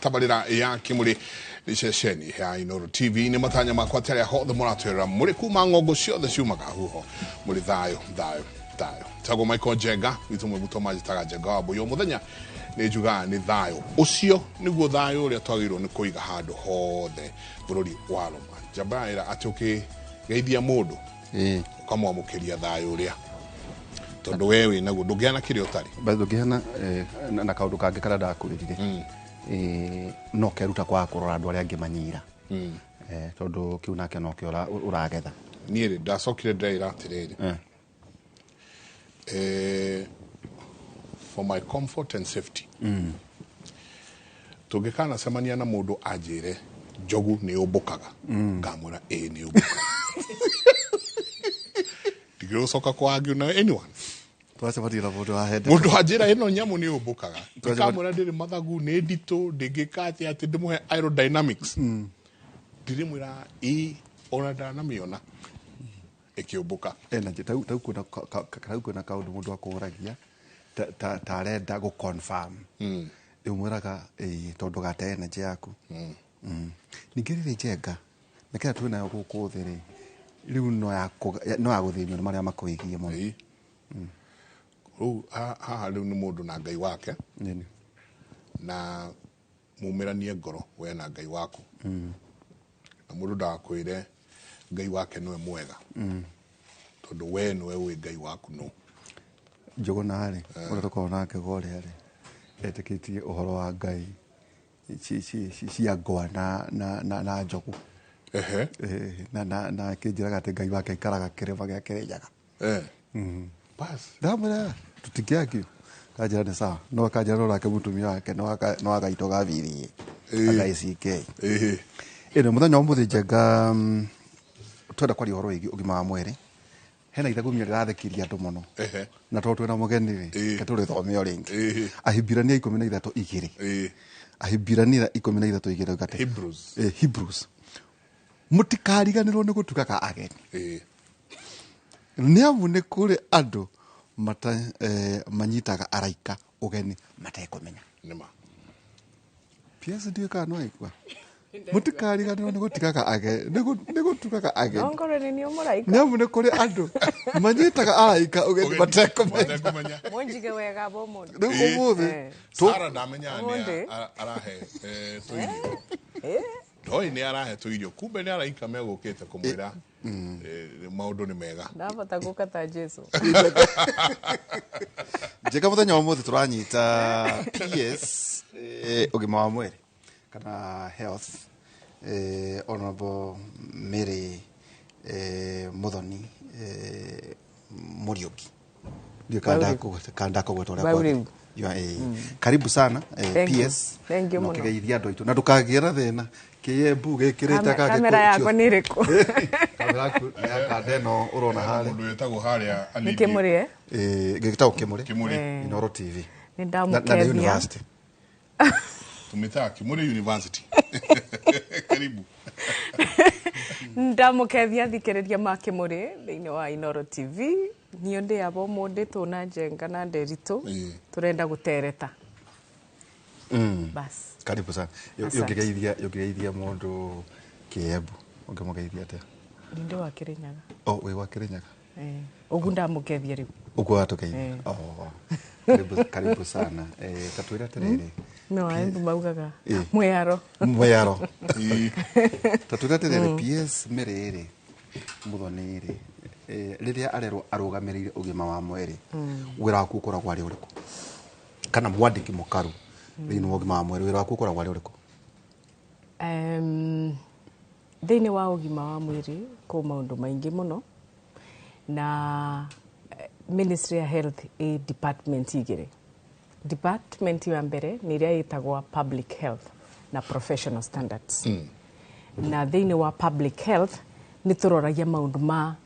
Tabarĩra ya Kĩmũrĩ nĩ ceceni ya Inooro TV. Nĩ matanya makwa atĩ arĩa hothe mũratwĩrora mũrĩ kuma ng'ongo ciothe ciumaga huho mũrĩ thayũ thayũ thayũ. Tagwo Michael Njenga witũ mwĩguto manjĩtaga Njenga wa Mbũi. O mũthenya nĩ njugaga nĩ thayũ ũcio nĩguo thayũ ũrĩa twagĩrĩirwo nĩ kũiga handũ hothe bũrũri wa Roma. Njamba ĩra atĩ ũkĩgeithia mũndũ ũkamwamũkĩria thayũ ũrĩa tondũ we wĩ naguo ndũngĩhana kĩrĩa ũtarĩ. Basi ndũngĩhana na kaũndũ kangĩ karĩa ndakwĩrire, no keruta kwaga kũrora andũ arĩa angĩ manyira, tondũ kĩu nake nokĩo ũragetha. Niĩ rĩ ndacokire ndĩreĩra atĩrĩrĩ, for my comfort and safety, tũngĩkanacemania na mũndũ anjĩre njogu nĩ ũmbũkaga, ngamwĩra ĩĩ nĩ ũmbũkaga, ndigĩgũcoka kũ argue na anyone. Twacemania na mũndũ wahende mũndũ anjĩra ĩno nyamũ nĩ ũmbũkaga, ndikamwĩra ndĩrĩ mathagu, nĩ nditũ, ndĩngĩka atĩa atĩ ndĩmũhe aerodynamics, ndĩrĩmwĩra ĩ ona ndanamĩona ĩkĩũmbũka. Ena tau kwĩna kaũndũ mũndũ akũragia ta arenda gũ confirm, ũmwĩraga ĩĩ tondũ gate energy yaku. Ningĩ rĩrĩ Njenga na kĩrĩa twĩ nayo gũkũ thĩ rĩ, rĩu no ya gũthĩnio nĩ marĩa makwĩgiĩ mũno. Rĩu haha rĩu nĩ mũndũ na Ngai wake na mumĩranie ngoro we na Ngai waku, na mũndũ ndagakwĩre Ngai wake nĩwe mwega tondũ we nĩwe ũĩ Ngai waku nũ. Njũgũna rĩ, ũrĩa tũkoragwo nake gorĩa rĩ, etĩkĩtie ũhoro wa Ngai cia ngwa na njogu. Na akĩnjĩraga atĩ Ngai wake aikaraga kĩrĩma gĩa Kĩrĩnyaga. Bas. Ndamwĩra tũtingĩangio, kanjĩra nĩ sawa, no akanjĩra no nake mũtumia wake no agaitwo gabirie aga ACK. Ĩno mũthenya wa ũmũthĩ Njenga, twenda kwaria ũhoro wĩgiĩ ũgima wa mwĩrĩ. Hena ithagumia rĩrathekirie andũ mũno na tondũ twĩna mũgeni rĩ, reke tũrĩthome o rĩngĩ. Ahibirania 13:2. Ahibirania 13:2 uga atĩ Hebrews. Hebrews, mũtikariganĩrwo nĩ gũtugaga ageni, nĩ amu nĩ kũrĩ andũ manyitaga araika ũgeni matekũmenya. Nĩma. PS ndiũĩ kana no aigua. Mũtikariganĩrwo nĩ gũtigaga ageni, nĩ gũtugaga ageni. Nongorwo nĩ niĩ mũraika. Nĩ amu nĩ kũrĩ andũ manyitaga araika ũgeni matekũmenya. Matekũmenya. Mũnjige wega bo mũndũ. Rĩu ũmũthĩ Sara ndamenyaga nĩ Ũmũthĩ. arahe tũirio. Ndoĩ nĩ arahe tũirio, kumbe nĩ araika megũkĩte kũmwĩra maũndũ nĩ mega. Ndabota gũka ta Jesu. Njega mũthenya wa ũmũthĩ tũranyita PS ũgima wa mwĩrĩ kana health, Honorable Mary Muthoni Muriuki. Ndio kanda kugweta ũrĩa Wauriu. kwagĩrĩire. Karibu sana Thank you. PS. Thank you Na mũno. ũkĩgeithia andũ aitũ na ndũkagĩe na thĩna kĩembu gĩkĩrĩte Kamera yakwa nĩ ĩrĩkũ? Kamera yaku nĩ ya kanda ĩno ũrona harĩa. Mũndũ wĩtagwo harĩa Nĩ Anidi. Kĩmũrĩ, eh? Gĩgĩtagwo Kĩmũrĩ. Kĩmũrĩ. Inooro TV. Nĩ Na nĩ ndamũkethia. university. Tumĩtaga Kĩmũrĩ University. Karibu. Ndamũkethia thikĩrĩria ma Kĩmũrĩ thĩinĩ wa Inooro TV. Niĩ ndĩ aba ũmũthĩ tũna Njenga na Nderitũ tũrenda gũtereta. Bas. Karibu sana. Asante. Ũngĩgeithia mũndũ kĩembu ũngĩmũgeithia atĩa? Nĩ ndĩ wa Kĩrĩnyaga. Oh, wĩ wa Kĩrĩnyaga. Ũguo ndamũkethia rĩu. Ũguo watũgeithia. Oh. Karibu, karibu sana. Ta twĩre atĩrĩrĩ. No aembu maugaga mwĩaro. Mwĩaro. Ta twĩre atĩrĩrĩ, PS Mary rĩ, Muthoni rĩ, rĩrĩa arerwo arũgamĩrĩire ũgima wa mwĩrĩ, wĩra waku ũkoragwo arĩ ũrĩkũ? Kana mwandĩki mũkaru thĩinĩ wa ũgima wa mwĩrĩ, wĩra waku ũkoragwo arĩ ũrĩkũ? Thĩinĩ wa ũgima wa mwĩrĩ kũ maũndũ maingĩ mũno, na Ministry ya Health ĩ department igĩrĩ. Department ya mbere nĩ ĩrĩa ĩtagwo Public Health na Professional Standards. Na thĩinĩ wa Public Health nĩ tũroragia maũndũ ma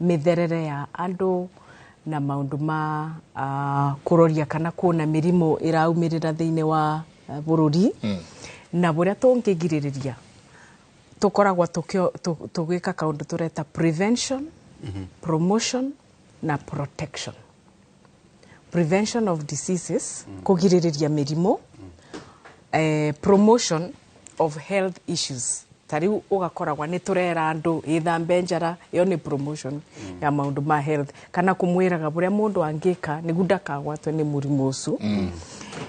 mĩtherere ya andũ na maũndũ ma kũroria kana kuona mĩrimũ ĩraumĩrĩra thĩinĩ wa bũrũri, na bũrĩa tũngĩgirĩrĩria. Tũkoragwo tũgĩka kaũndũ tũreta prevention, promotion na protection. Prevention of diseases, kũgirĩrĩria mĩrimũ, Promotion of health issues, ta rĩu ũgakoragwa nĩ tũrera andũ ĩthambe njara, ĩyo nĩ promotion ya maũndũ ma health, kana kũmwĩraga ũrĩa mũndũ angĩka nĩguo ndakagwatwe nĩ mũrimũ ũcio,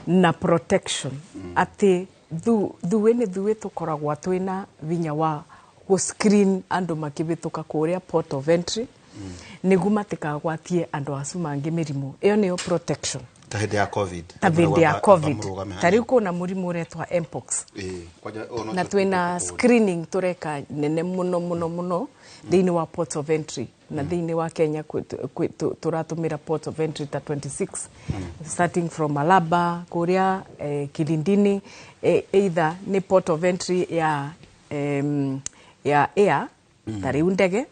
na protection, atĩ thuĩ nĩ thuĩ tũkoragwa twĩna vinya wa gũ screen andũ makĩhĩtũka kũrĩa port of entry, nĩguo matikagwatie andũ acu mangĩ mĩrimũ. Ĩyo nĩyo protection. Ta hĩndĩ ya COVID. Ta hĩndĩ ya COVID, ta rĩu kwĩna mũrimũ ũretwa mpox, na twĩna screening tũreka nene mũno mũno mũno thĩinĩ wa ports of entry, na thĩinĩ wa Kenya tũratũmĩra ports of entry ta 26, starting from Malaba kũrĩa Kilindini, either nĩ port of entry ya air, ta rĩu ndege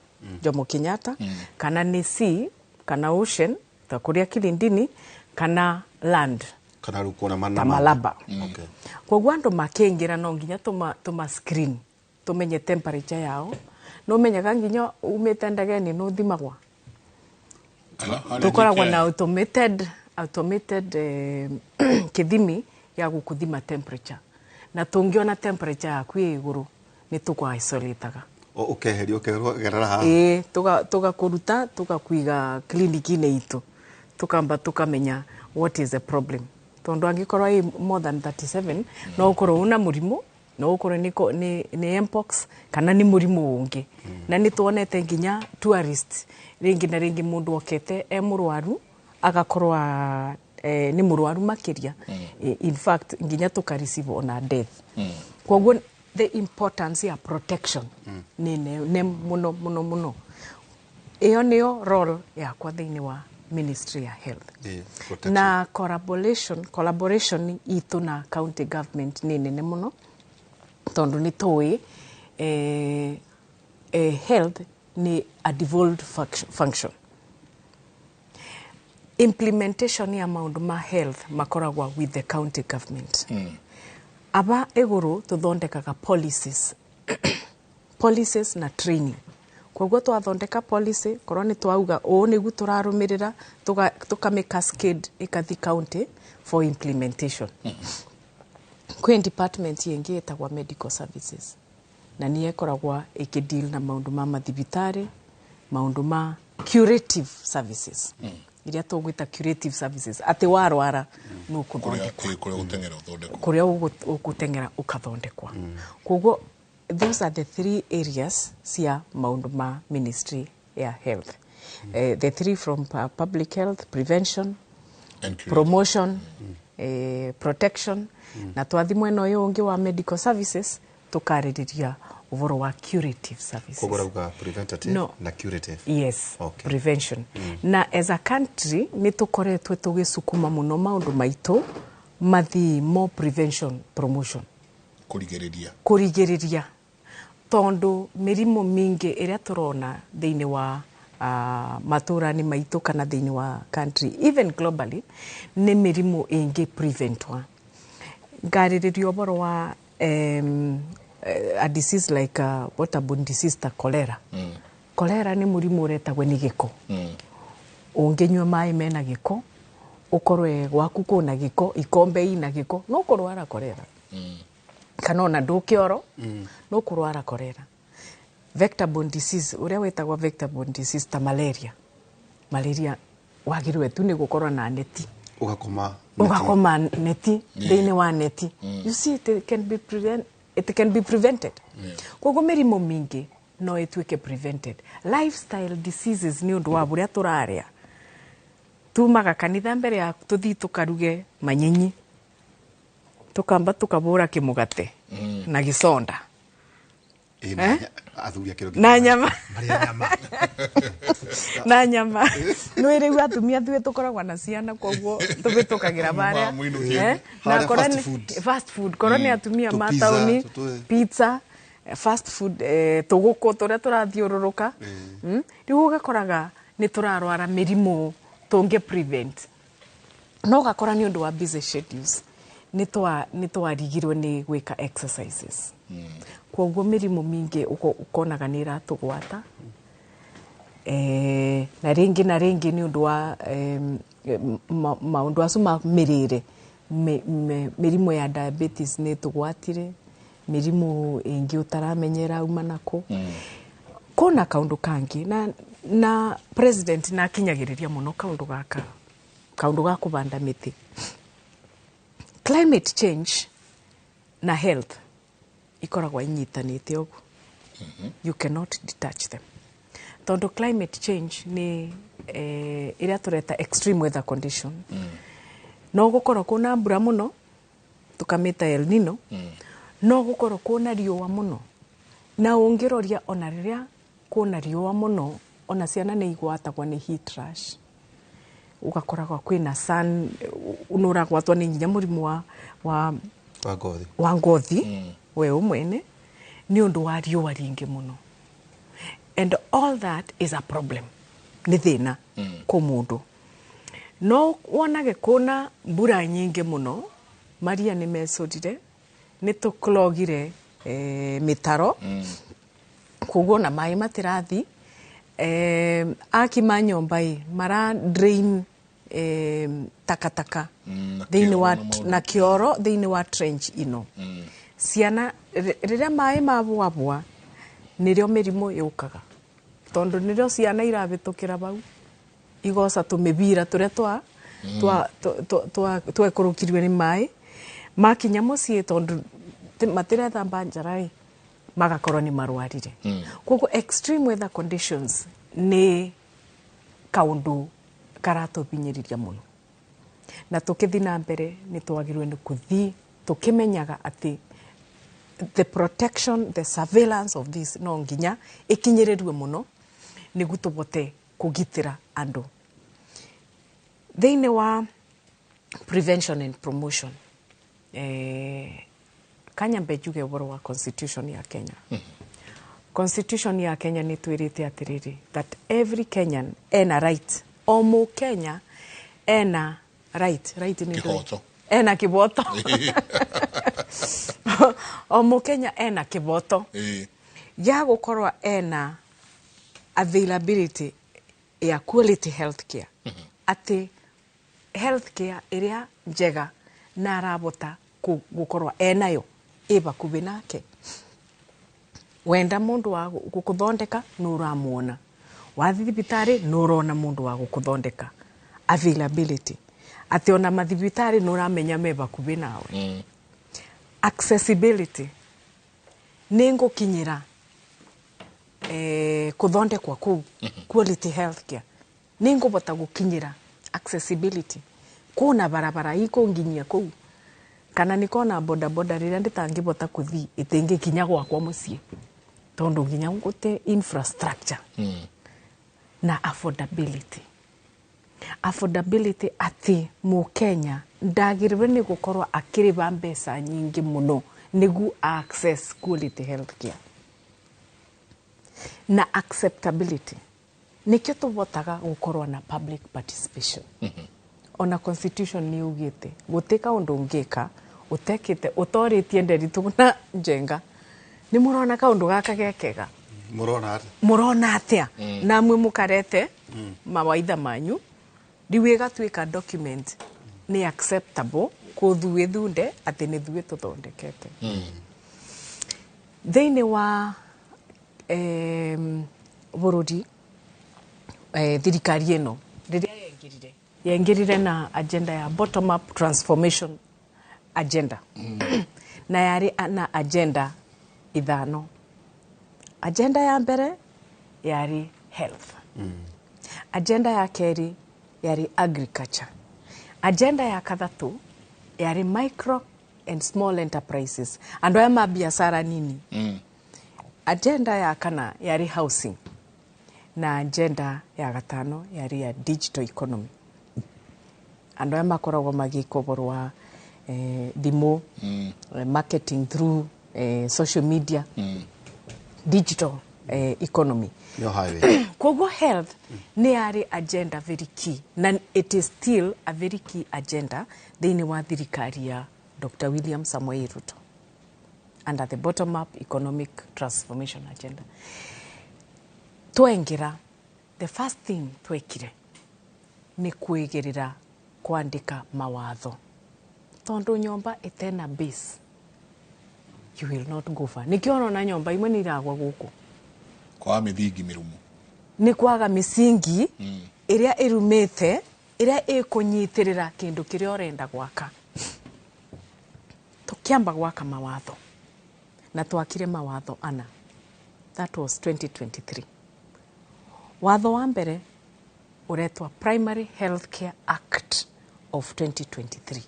Jomo Kenyatta, kana nĩ sea kana ocean, ta kũrĩa Kilindini, kana land, kana rĩu kuona ta Malaba. Koguo andũ makĩingĩra no nginya tũma screen, tũmenye temperature yao. No menyaga nginya umĩte ndege-inĩ nĩ ũthimagwa. Tũkoragwo na automated kĩthimi gĩa gũkũthima temperature, na tũngĩona temperature yaku ĩ igũrũ nĩ tũkũ isolataga. Ũkeherio, ũkerwo gerera haha. Ĩĩ, tũgakũruta, tũgakũiga clinic-inĩ itũ, tukamba tukamenya what is the problem, tondu angikorwo ĩ more than 37, no ukorwo una mũrimũ, no ukorwo nĩ mpox kana nĩ mũrimũ ũngĩ. Na nĩ tuonete nginya tourist rĩngĩ na rĩngĩ, mũndũ okete e mũrwaru agakorwo nĩ mũrwaru makĩria. In fact, nginya tũka receive ona death. Koguo the importance ya protection nĩ nene mũno mũno mũno. Ĩyo nĩyo role yakwa thĩinĩ wa Ministry ya Health. Protection. Na collaboration itũ na county government nĩ nene mũno, tondũ nĩ tũĩ health nĩ a devolved function. Implementation ya maũndũ ma health makoragwa with the county government. Aba igũrũ tũthondekaga policies na training. Koguo twathondeka policy, korwo nĩ twauga ũũ nĩguo tũrarũmĩrĩra, tũkamĩ cascade ĩkathi county for implementation. Kwĩ department ĩngĩ ĩtagwa medical services, na nĩyo ĩkoragwa ĩkĩdeal na maũndũ ma mathibitarĩ, maũndũ ma curative services, iria tũgwĩta curative services, atĩ warwara nĩ ũkũthondekwo. Kũrĩa gũteng'era ũthondekwo. Kũrĩa ũgũteng'era ũkathondekwa. Koguo those are the three areas cia maũndũ ma Ministry ya Health, the three from public health: prevention, And curative. promotion, protection. Na twathi mwena ũyũ ũngĩ wa medical services, tũkarĩrĩria ũhoro wa curative services. Koguo rauga preventative No. na curative. Yes. Prevention. Na as a country nĩ tũkoretwo tũgĩcukuma mũno maũndũ maitũ mathi more prevention, promotion. Kũrigĩrĩria. Kũrigĩrĩria, tondũ mĩrimũ mĩingĩ ĩrĩa tũrona thĩinĩ wa matũra-inĩ maitũ kana thĩinĩ wa country, even globally, nĩ mĩrimũ ĩngĩ preventwa. Ngarĩrĩria ũhoro wa a disease like waterborne disease ta cholera. Cholera nĩ mũrimũ ũretagwo nĩ gĩko. Ũngĩnyua maĩ mena gĩko, ũkorwe gwaku kũna gĩko, ikombe ina gĩko, no kũrwara cholera. Kana ona ndũkĩoro, no kũrwara cholera. Vector-borne disease, ũrĩa wĩtagwo vector-borne disease ta malaria. Malaria wagĩrĩirwo tu nĩ gũkorwo na neti. Ũgakoma. Ũgakoma neti, thĩinĩ wa neti. You see, it can be prevented. Koguo mĩrimũ mĩingĩ no ĩtuĩke prevented. Lifestyle diseases nĩ ũndũ wa ũrĩa tũrarĩa. Tumaga kanitha, mbere ya tũthiĩ tũkaruge manyinyi, tukamba tukabũra kĩmũgate na gĩconda. Ĩ, na athuri a kĩro Na nyama. Marĩa nyama. Na nyama nĩ rĩu atumia ithuĩ tũkoragwo na ciana, koguo tũhĩtũkagĩra barĩa. Mũinũkie. Eh? Na Harĩa korwo fast food. Fast food, korwo nĩ atumia Tũ ma pizza, taũni, pizza, fast food, tũgũkũ tũrĩa tũrathiũrũrũka. Rĩu ũgakoraga nĩ tũrarwara mĩrimũ tũngĩ prevent, no ũgakora nĩ ũndũ wa busy schedules nĩ twarigirwo nĩ gwĩka exercises. Koguo mĩrimũ mĩingĩ ũkonaga nĩ ĩratũgwata, na rĩngĩ na rĩngĩ nĩ ũndũ wa maũndũ acu ma mĩrĩre. Mĩrimũ ya diabetes nĩ tũgwatire, mĩrimũ ĩngĩ ũtaramenyera uma nako. Kũna kaũndũ kangĩ na president na akinyagĩrĩria mũno kaũndũ gaka, kaũndũ ga kũbanda mĩtĩ. Climate change na health ikoragwo inyitanĩte ũguo. You cannot detach them, tondũ climate change nĩ ĩrĩa tũreta extreme weather condition. No gũkorwo kwĩna mbura mũno, tũkamĩta El Nino. No gũkorwo kwĩna riũa mũno, na ũngĩroria ona rĩrĩa kwĩna riũa mũno, ona ciana nĩ igwatagwo nĩ heat rash, ũgakoragwo kwĩna sun, nĩ ũragwatwo nĩ nginya mũrimũ wa wa ngothi. Wa ngothi we mwene nĩ ũndũ wa riũa rĩingĩ mũno, and all that is a problem, nĩ thĩna kũ mũndũ. No wonage kũna mbura nyingĩ mũno, maria nĩ mecũrire, nĩ tũklogire mĩtaro, koguo na maĩ matirathi. Aki ma nyũmba ĩ mara drain takataka na thĩinĩ wa kĩoro na maũndũ. Na kĩoro thĩinĩ wa trench ino. Ciana rĩrĩa maĩ mabwabwa, nĩrĩo mĩrimũ yũkaga, tondũ nĩrĩo ciana irabĩtũkĩra bau igoca tũmĩbira tũrĩa twekũrũkirwe nĩ maĩ, makinya mũciĩ, tondũ matirethamba njara ĩ, magakorwo nĩ marwarire. Koguo extreme weather conditions nĩ kaũndũ karatũbinyĩrĩria mũno, na tũkĩthi na mbere nĩ twagĩrĩirwo nĩ kũthi tũkĩmenyaga atĩ the protection, the surveillance of this no nginya ĩkinyĩrĩrwe mũno nĩguo tũbote kũgitĩra andũ. Thĩinĩ wa prevention and promotion, kanyambe njuge ũhoro wa constitution ya Kenya. Constitution ya Kenya nĩ twĩrĩte atĩrĩrĩ, that every Kenyan ena right, o mũkenya ena right. Right nĩ ndũĩ? Kĩhoto. Ena kĩboto, o mũkenya ena kĩboto gĩa gũkorwo ena availability ya quality health care, atĩ health care ĩrĩa njega na arabota gũkorwo enayo ĩ bakubĩ nake. Wenda mũndũ wa gũkũthondeka, nĩ ũramuona. Wathiĩ thibitarĩ, nĩ ũrona mũndũ wa gũkũthondeka. Availability, atĩ ona mathibitarĩ nĩ ũramenya me bakubĩ nawe. Accessibility, nĩ ngũkinyĩra kũthondekwa kũu quality health care, nĩ ngũbota gũkinyĩra. Accessibility, kuna barabara ikũnginyia kũu, kana nĩ kona bodaboda rĩrĩa ndĩtangĩbota kũthi ĩtĩngĩkinya gwakwa mũciĩ, tondũ nginya ngũte infrastructure. Na affordability, affordability atĩ mũkenya ndagĩrĩirwo nĩ gũkorwo akĩrĩba mbeca nyingĩ mũno nĩguo access quality health care. Na acceptability, nĩkĩo tũbotaga gũkorwo na public participation. Ona constitution nĩ ugĩte gũtĩ kaũndũ ũngĩka ũtekĩte ũtorĩtie Nderitu na Njenga, nĩ mũrona kaũndũ gaka gekega? Mũrona atĩa? Mũrona atĩa? Namwe mũkarete mawaitha manyu, rĩu ĩgatuĩka document nĩ acceptable kũthuĩ thunde atĩ nĩ thuĩ tũthondekete. Thĩinĩ wa bũrũri, thirikari ĩno rĩrĩa yaingĩrire na agenda ya bottom up transformation agenda, na yarĩ na agenda ithano. Agenda ya mbere yarĩ health, agenda ya kerĩ yarĩ agriculture, agenda ya kathatũ yarĩ micro and small enterprises, andũ aya ma biacara nini, agenda ya kana yarĩ housing, na agenda ya gatano yarĩ ya digital economy, andũ aya makoragwo magĩka ũhoro wa thimũ, marketing through social media, digital economy. Nĩyo highway. Koguo health nĩ yarĩ agenda very key, na it is still a very key agenda thĩinĩ wa thirikari ya Dr. William Samoei Ruto under the bottom up economic transformation agenda. Twaingĩra, the first thing twekire nĩ kwĩgĩrĩra kwandĩka mawatho. Tondu nyomba itena base, you will not go far. Nikio ona nyomba imwe ni iragwa guku kwa mithingi mirumu, ni kwaga misingi iria irumite, iria ikunyitirira kindu kiria urenda gwaka. Tukiamba gwaka mawatho na twakire mawatho ana. That was 2023. Watho wa mbere uretwa Primary Health Care Act of 2023.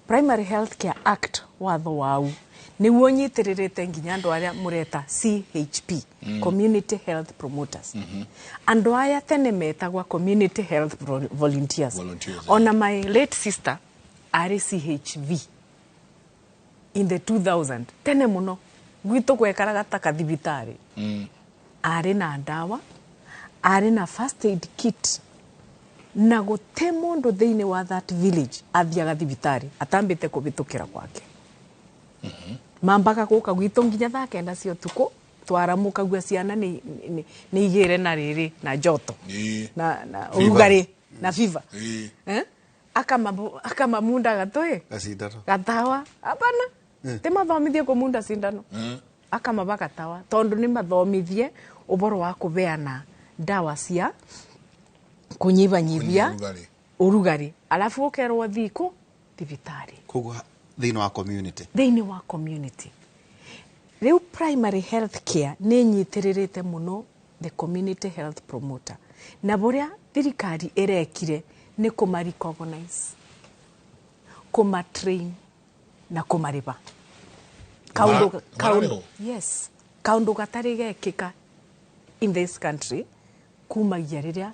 Primary Health Care Act watho wau niguo nyitiririte nginya andu aria mureta CHP, Community Health Promoters. Andu aya tene metagwa Community Health Volunteers. Volunteers. Ona my late sister ari CHV in the 2000 tene muno gwitu gwekaraga ta kathibitari. Ari na ndawa, ari na first aid kit, na gute mundu thiini wa that village athiaga thibitari atambite kubitukira kwake. Mambaga guka gwitu nginya thaa kenda cia utuku twaramukagua ciana ni igire na riri na joto na urugari na fever. Akamamunda gatoe gatawa apana ti mathomithie kumunda cindano. Akamaba gatawa tondu ni mathomithie uboro wa kubeana ndawa cia kunyibanyibia urugari, alafu ukerwo thiku thibitari koguo thiini wa community, thiini wa community. Riu primary health care ni nyitiririte muno the community health promoter, na buria thirikari irekire ni kuma recognize, kuma train na kumariba. Kaundu yes, kaundu gatari gekika in this country kumagia riria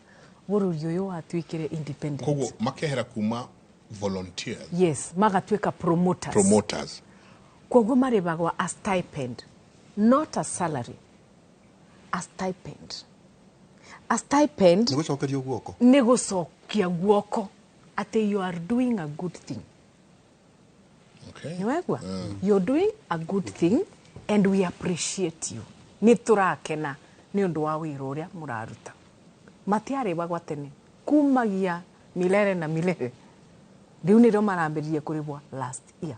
bururi uyu watuikire independent. Koguo makehera kuma volunteers. Yes, magatuika promoters. Promoters. Koguo maribagwa a stipend, not a salary. A stipend. A stipend. Nigucokerio guoko. Nigucokia guoko ati you are doing a good thing. Okay. Niwegwa? You're doing a good thing and we appreciate you. Ni turakena ni undu wa wira uria muraruta. Matiaribagwa tene kumagia milele na milele. Riu nirio marambiririe kuribwa last year.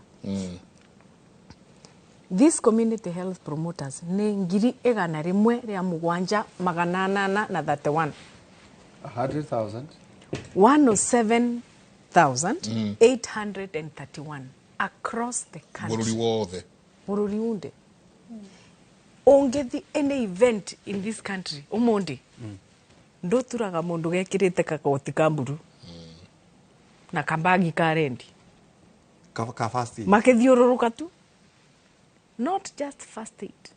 These community health promoters ni 101,831. 100,000 107,831 across the country. Bururi wothe. Bururi wothe. Ungethi any event in this country umundi nduturaga mundu gekirite kakoti ka mburu na kambagi ka rendi ka first aid makithiururuka tu. Not just first aid.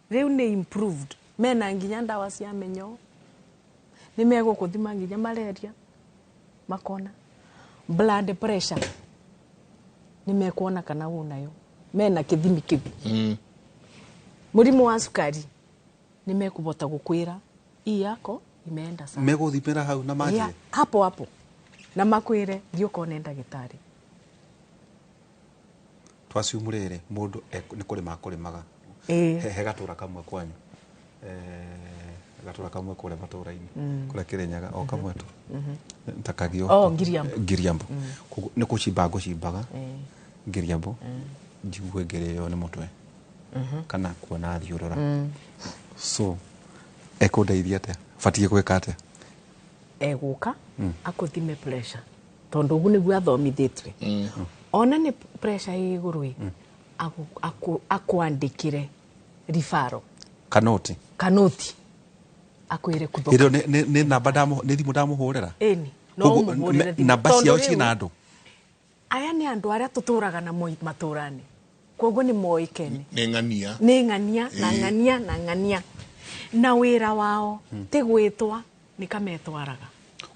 Riu ni improved. Mena nginya ndawa cia menyo, ni megukuthima nginya malaria makona, blood pressure ni mekuona kana unayo, mena kithimi kiu. Murimu wa sukari ni mekubota gukwira ii yako imeenda sana. Meguthimira hau na maji hapo hapo na makwire thiĩ ũkone ndagĩtarĩ. Twasiumurire mundu ni kurima kurimaga he gatura kamwe kwanyu, gatura kamwe kuria matura-ini kuria Kirinyaga o kamwe tu ntakagio. Oh, Ngiriambo. Ngiriambo ni kucimba ngucimbaga Ngiriambo njigue ngirĩo nĩ mũtwe kana kuona thiũrũra. So ekundeithia atia, batie gwĩka atia? Egũka akũthime pressure tondu ugu niguo athomithĩtue. Ona ni pressure ĩ igũrũ akwandĩkĩre referral kanoti kanoti akwĩre kuthoka. Ĩro nĩ namba nĩ thimũ ndamũhũrĩra. Ĩni no ũmũhũrĩre thimũ. Namba ciao ciĩna andũ aya nĩ andũ arĩa tũtũraga na matũra-inĩ, koguo nĩ moĩkene. Nĩ ng'ania, nĩ ng'ania na ng'ania na ng'ania, na wĩra wao ti gwĩtwa nĩ kametwaraga.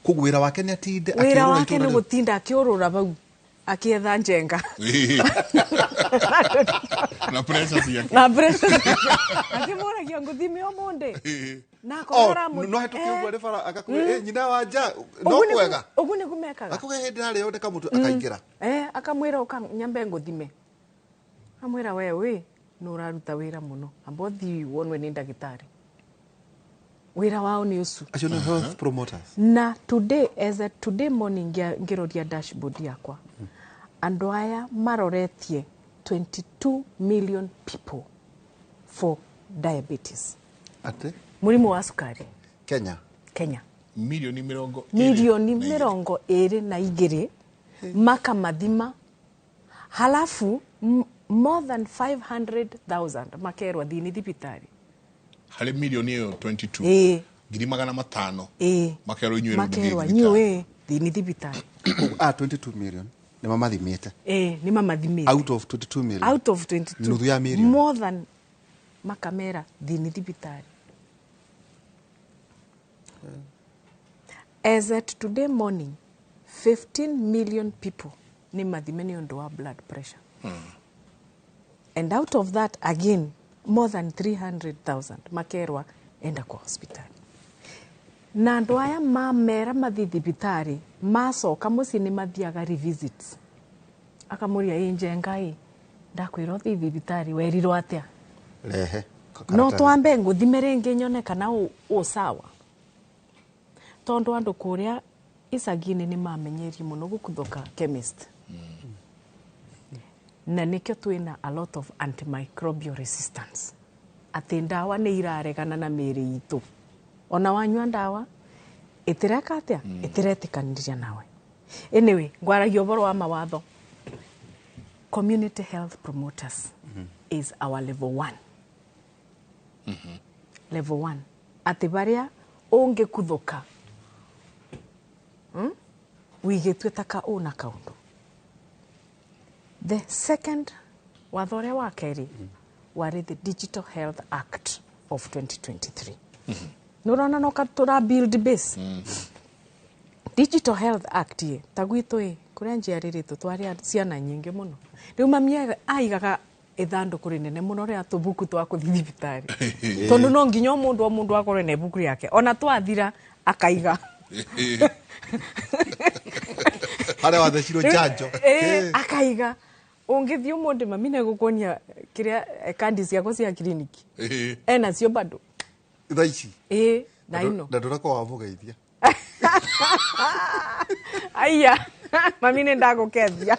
Koguo wĩra wake nĩ atinde akĩũrũra, wĩra wake nĩ gũtinda akĩũrũra bau akietha njenga na pressure ciake, na pressure akimũragia nguthime ũmũndĩ na akora no hetoke ũguo rĩ bara akakwĩra nyina wa nja no kwega ugu nĩguo mekaga. Akauga hĩndĩ harĩa yondeka mũtu akaingĩra akamwĩra ũka nyambe nguthime, amwĩra we wĩ nĩ ũraruta wĩra mũno, amba ũthiĩ wonwe nĩ ndagĩtarĩ. Wĩra wao nĩ ũcio. Acio nĩ health promoters. Na today, as a today morning ngiroria dashboard yakwa, Andũ aya maroretie 22 million people for diabetes. Atĩ? Mũrimũ wa cukari. Kenya. Kenya. Milioni mĩrongo ĩrĩ Milioni na igĩrĩ. 22 makamathima, halafu more than 500,000 makerwa thini thibitari. Harĩ milioni ĩyo 22, 500,000 makerwo inyuĩ rĩu makerwa mũthiĩ thibitarĩ. Inyuĩ thini thibitari. Koguo, 22 million nĩ mamathimĩte? Ĩ, nĩ mamathimĩte. Out of 22 million. Out of 22. Nuthu ya million. More than makamera thini thibitari. As at today morning, 15 million people nĩ mathime nĩ ũndũ wa blood pressure, and out of that again more than 300,000 makerwa enda kwa hospitali. Na andũ aya mamera mathi thibitarĩ, macoka mũciĩ nĩ mathiaga revisits, akamũria, "Ĩ Njenga, ĩ ndakwĩra ũthiĩ thibitarĩ, werirwo atĩa?" Rehe No karatathi. Twambe nguthime rĩngĩ nyone kana ũ sawa, tondũ andũ kũrĩa icagi-inĩ nĩ mamenyerie mũno gũkuthoka chemist, na nĩkĩo twĩna a lot of antimicrobial resistance, atĩ ndawa nĩ iraregana na mĩĩrĩ itũ. Ona wanyua ndawa ĩtireka atĩa, ĩtiretĩkanĩria nawe. Anyway, ngwaragia ũhoro wa mawatho. Community health promoters is our level one, level one, atĩ barĩa ũngĩkuthũka, wigĩtue ta ka ũna kaũndũ. The second watho ũrĩa wa kerĩ warĩ the Digital Health Act of 2023. Nĩ ũrona no tũra build base. Digital Health Act ĩ ta gwitũ ĩ kũrĩa njiarĩrĩtwo twarĩ ciana nyingĩ mũno. Rĩu mami aigaga ithandũkũ rĩnene mũno rĩa tũbuku twa kũthiĩ thibitarĩ, tondũ no nginya o mũndũ o mũndũ akorwo na ibuku rĩake, ona twathira akaiga. Harĩa wathecirwo njanjo. Ĩ, akaiga. Ũngĩthiĩ ũmũthĩ, mami nĩgũkuonia kĩrĩa kandi ciakwa cia kiriniki enacio bado. Thaa ici? Ĩ, na ino. Na ndũrakorwo wamũgeithia. Aya, mami, nĩ ndagũkethia,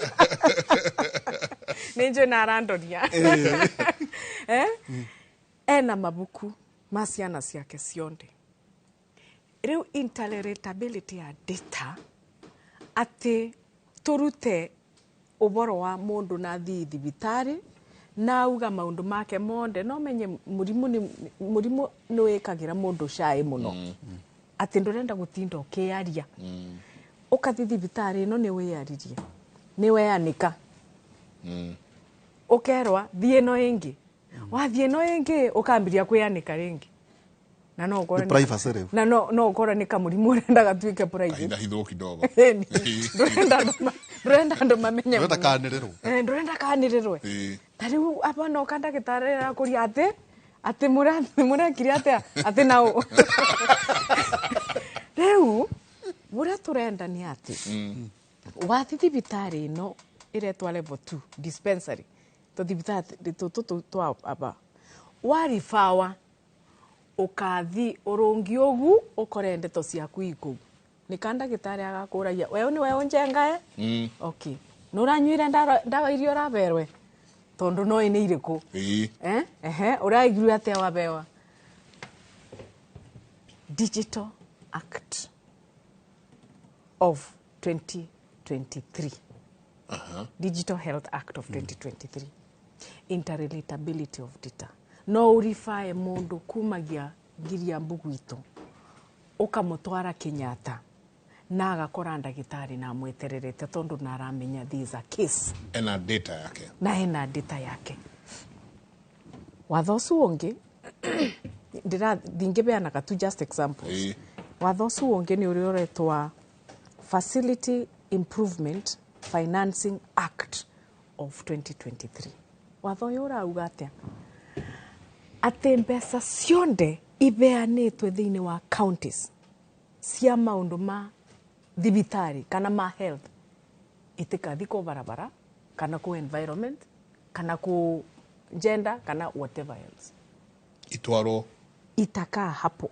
nĩ njũĩ na arandoria. Eh? Ena mabuku ma ciana ciake cionde. Rĩu interoperability ya data, atĩ tũrute ũboro wa mũndũ na thiĩ thibitarĩ na auga maũndũ make monde, no menye mũrimũ nĩ mũrimũ nĩ wĩkagĩra mũndũ cai mũno, atĩ ndũrenda gũtinda ũkĩaria. Ũkathi thibitarĩ ĩno, nĩ wĩyaririe, nĩ weanĩka, ũkerwa thiĩ ĩno ĩngĩ. Wathiĩ ĩno ĩngĩ, ũkambiria kwĩanĩka rĩngĩ, na no ũkore Nĩ privacy rĩu. Na no ũkore nĩ kamũrimũ ũrenda gatuĩke private. Kahithahithwo kidogo. Ĩni. Ndũrenda andũ mamenye Ndũrenda mũno. kanĩrĩrwo. Eh, ndũrenda kanĩrĩrwe. Ta rĩu apa noka ndagĩtarĩ arakũria atĩ mũrekire atĩa, atĩ nao rĩu ũrĩa tũrenda nĩ atĩ wathi thibitarĩ ĩno ĩretwa level 2 dispensary, tũthibitarĩ tũtũ twa aba waribawa, ũkathi ũrũngi ũgu ũkore ndeto ciaku ikũu nĩ ka ndagĩtarĩ agakũragia, "Weũ nĩ weũ njengae? Okay, nĩ ũranyuire ndawa iria ũraberwe?" Tondũ no nĩ irĩkũ? Eh? Ehe, ũraiguire atĩa wabewa? Digital Act of 2023, Digital Health Act of 2023, interrelatability of data, no ũribae mũndũ kumagia Ngiriambu gwitũ ũkamũtwara Kenyatta na agakora ndagĩtarĩ na amwetererete, tondũ na aramenya this is a case. Ena data yake. Na ena data yake. Watho ũcio ũngĩ ndingĩbeanaga tu, just examples. Watho ũcio ũngĩ nĩ ũrĩa ũretwa Facility Improvement Financing Act of 2023. Watho ũyũ ũrauga atĩa? Atĩ mbeca cionde ibeanĩtwe thĩinĩ wa counties cia maũndũ ma thibitarĩ kana ma health itikathi kũ barabara kana kũ environment kana kũ gender kana whatever else. Itwarwo. Itakaa hapo,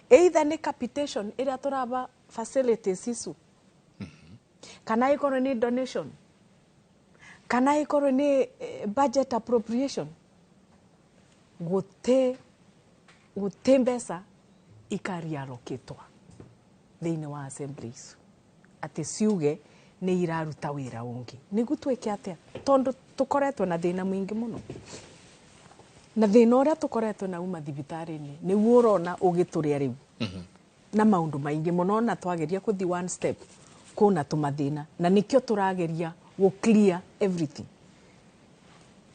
either nĩ capitation ĩrĩa tũraba facilities icu kana ĩkorwo nĩ donation. Kana ikorwo nĩ budget appropriation, gũtĩ mbeca ikarialokĩtwa thĩinĩ wa assembly icu atĩ ciuge nĩ iraruta wĩra ũngĩ. Nĩguo twĩke atĩa? Tondũ tũkoretwo na thĩna mũingĩ mũno, na thĩna ũrĩa tũkoretwo nau mathibitarĩ-inĩ nĩguo ũrona ũgĩtũrĩa rĩu na maũndũ maingĩ mũno, na twageria kũthi one step kũna tũmathĩna, na nĩkĩo tũrageria gũ clear everything.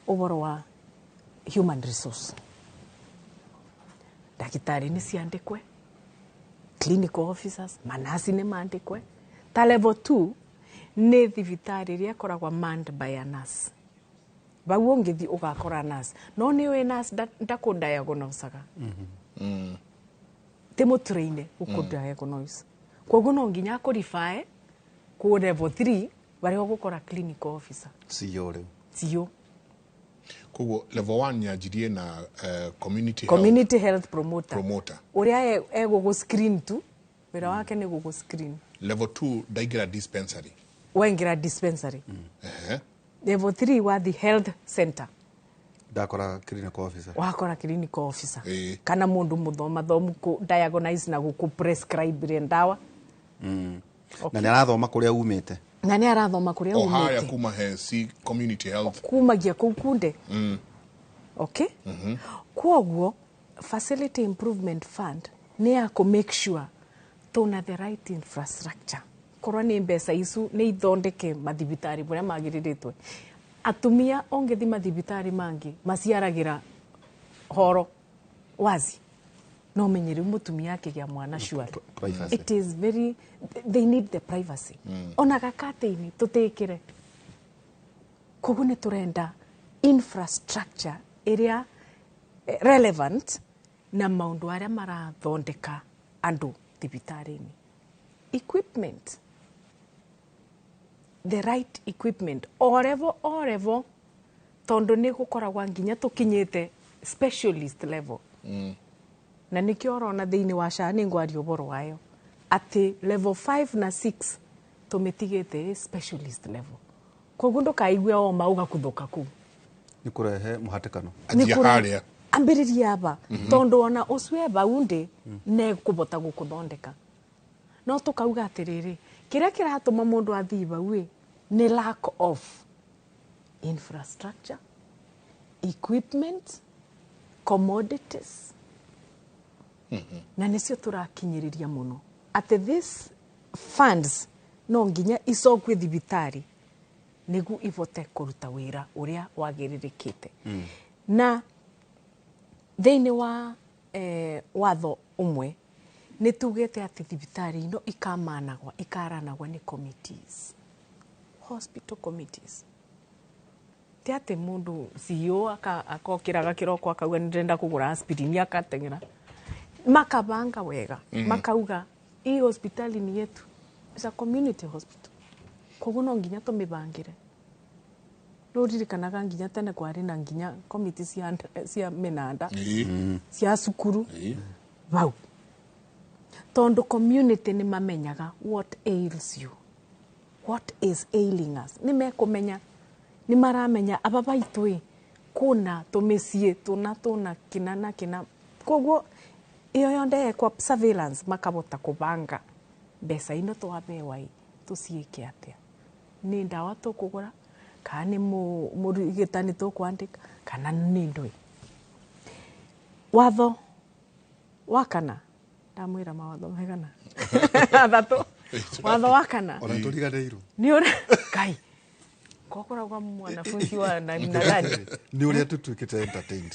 Ũhoro wa human resource, ndagĩtarĩ nĩ ciandĩkwe, clinical officers, manasi nĩ mandĩkwe. Ta level 2 nĩ thibitarĩ ĩrĩa ĩkoragwo manned by a nurse. Bau ũngĩthiĩ ũgakora nurse, no nĩ ũĩ nurse ndakũ-diagnosaga, ti mũtũraine gũkũ-diagnose, koguo no nginya akũribae kũ level 3 barĩa ũgũkora clinical officer. CEO rĩu. CEO. Koguo level 1 yanjirie na community health community health promoter, promoter. Ũrĩa egũgũ screen tu, wĩra wake nĩ gũgũ screen. Level 2 ndaingĩra dispensary. Waingĩra dispensary. Level 3 wathi health center. Ndakora clinical officer. Wakora clinical officer kana mundu muthomathomu ku diagnose na guku prescribe ndawa. Na nĩ arathoma kũrĩa umĩte. Na nĩ arathoma kũrĩa O harĩa umĩte. Kuma he C community health. Kumagia kũu kunde. Okay, kwoguo facility improvement fund nĩ ya kũ make sure tuna the right infrastructure, korwo nĩ mbeca icu nĩ ithondeke mathibitarĩ marĩa magĩrĩrĩtwe. Atumia ũngĩthi mathibitarĩ mangĩ maciaragĩra horo wazi, no menye rĩu mũtumia akĩgĩa mwana, surely Privacy. It is very, they need the privacy. Ona gakatĩ-inĩ tũtĩkĩre. Koguo nĩ tũrenda infrastructure ĩrĩa relevant na maũndũ arĩa marathondeka andũ thibitarĩ-inĩ. Equipment, the right equipment o level, o level, tondũ nĩ gũkoragwa nginya tũkinyĩte specialist level. Na nĩkĩo ũrona thĩinĩ wa SHA nĩ ngwaria ũhoro wayo atĩ level 5 na 6 tũmĩtigĩte ĩ specialist level, koguo ndũkaigue o ma ũgakuthũka kũu. Nĩ kũrehe mũhatĩkano. Anjia harĩa. Ambĩrĩria aba, tondũ ona ũcio e bau ndĩ ne kũbota gũkũthondeka. No tũkauga atĩrĩrĩ, kĩrĩa kĩratũma mũndũ athiĩ bau ĩ nĩ lack of infrastructure, equipment, commodities, na nĩcio tũrakinyĩrĩria mũno atĩ this funds no nginya icokue thibitarĩ nĩguo ivote kũruta wĩra ũrĩa wagĩrĩrĩkĩte. Na thĩinĩ wa watho ũmwe nĩ tugĩte atĩ thibitarĩ ino ikamanagwa, ikaranagwa nĩ committees, hospital committees. Ti atĩ mũndũ CEO akokĩraga kĩroko akauga nĩ ndĩrenda kũgũra aspirin, akateng'era. Makabanga wega, makauga hii hospitali ni yetu, it's a community hospital, koguo no nginya tũmĩbangĩre. No ririkanaga nginya tene kwarĩ na nginya committee cia mĩnanda, cia cukuru bau, tondu community nĩ mamenyaga what ails you, what is ailing us. Nĩ mekumenya, nĩ maramenya aba baitũ ĩ kuna tũmĩciĩ tũna tũna kĩna na kĩna, koguo iyo yonthe yekwa surveillance makabota kũbanga mbeca ino twabewa ĩ tũciĩke atĩa, nĩ ndawa tũkũgũra kana nĩ mũrigitani tũkwandĩka kana nĩ ndũĩ. Watho wa kana, ndamwĩra mawatho maigana? Athatũ. Watho wa kana Ona tũriganĩirwo. Nĩ ũrĩa Ngai kokoragwa mwanafunzi wa namna gani? Nĩ ũrĩa tũtuĩkĩte entertained.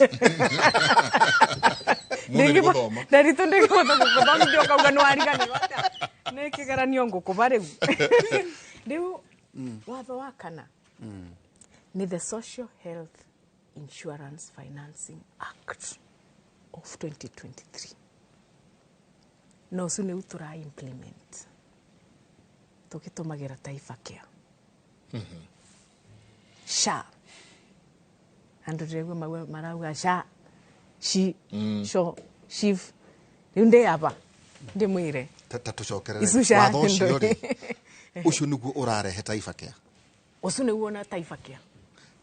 Mũthĩ nĩ gũthoma. Ndaritu ndĩkũhota gũkũthomithia ũkauga nĩ wariganĩrwo atĩa? Nĩ kĩgeranio ngũkũba rĩu. Rĩu watho wa kana nĩ the Social Health Insurance Financing Act of 2023, na ũcio nĩu tũra implement tũgĩtũmagĩra Taifa Care, SHA. Andũ ndĩraigua marauga SHA, shi, sho, shif. Rĩu ndĩ aba ndĩmwĩre. Ta tũcokerere. Icu SHA Watho ũcio ndũĩ. rĩ, ũcio nĩguo ũrarehe Taifa Care. Ũcio nĩguo na Taifa Care.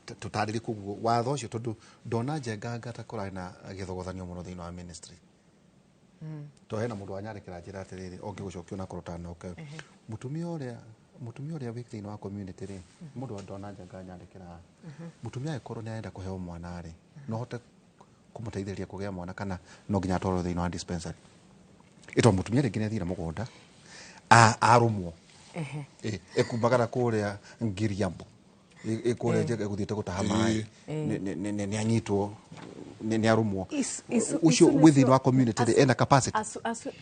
Tũtarĩrie koguo watho ũcio, tondũ ndona njenganga ta kũrarĩ na gĩthogothanio mũno thĩinĩ wa ministry, to hena mũndũ wanyandĩkĩra njĩra atĩrĩrĩ, ũngĩgũcokia onakorwo ũtanoke, mũtumia ũrĩa wĩ thĩinĩ wa community rĩ, mũndũ wa ndona njenga nyandĩkĩra, mũtumia angĩkorwo nĩ arenda kũheo mwana rĩ, no hote kũmũteithĩrĩria kũgĩa mwana kana no nginya atwarwo thĩinĩ wa dispensary? Ĩto mũtumia rĩngĩ nĩ athire mũgũnda, arũmwo, ekumbagara kũrĩa Ngiriambo, ĩkũrĩa njega ĩgũthiĩte gũtaha maĩ, nĩ anyitwo, nĩ arũmwo. Ũcio icu wĩ thĩinĩ wa community rĩ, ena capacity?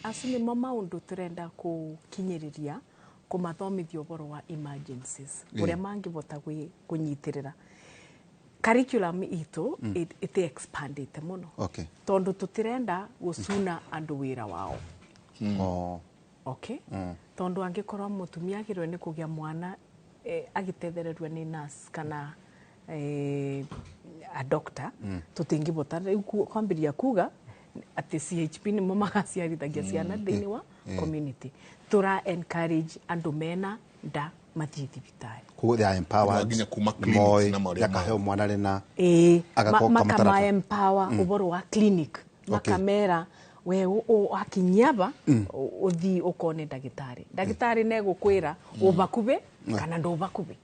Acu nĩmo maũndũ tũrenda kũkinyĩrĩria, kũmathomithia ũhoro wa emergencies, ũrĩa mangĩhota kũnyitĩrĩra. Curriculum itũ ĩtĩ expandĩte mũno, tondũ tũtirenda gũcuna andũ wĩra wao. Okay, tondũ angĩkorwo mũtumia agĩrĩirwo nĩ kũgĩa mwana agĩtethererio nĩ nurse kana a doctor, tũtingĩbota rĩu kwambĩrĩria kuga atĩ CHP nĩmo magaciarithagia ciana thĩinĩ wa community. Tũra encourage andũ mena nda mathiĩ thibitarĩ. Koguo they are empowered. Nginya kuma clinics moĩ na marĩa akaheo mwana rĩ na ĩĩ, agakorwo kamũtaratara. Makama empower ũhoro wa clinic, makamera we wakinyia ũthiĩ ũkone ndagĩtarĩ, ndagĩtarĩ negũkwĩra ũbakubĩ kana ndũbakubĩ.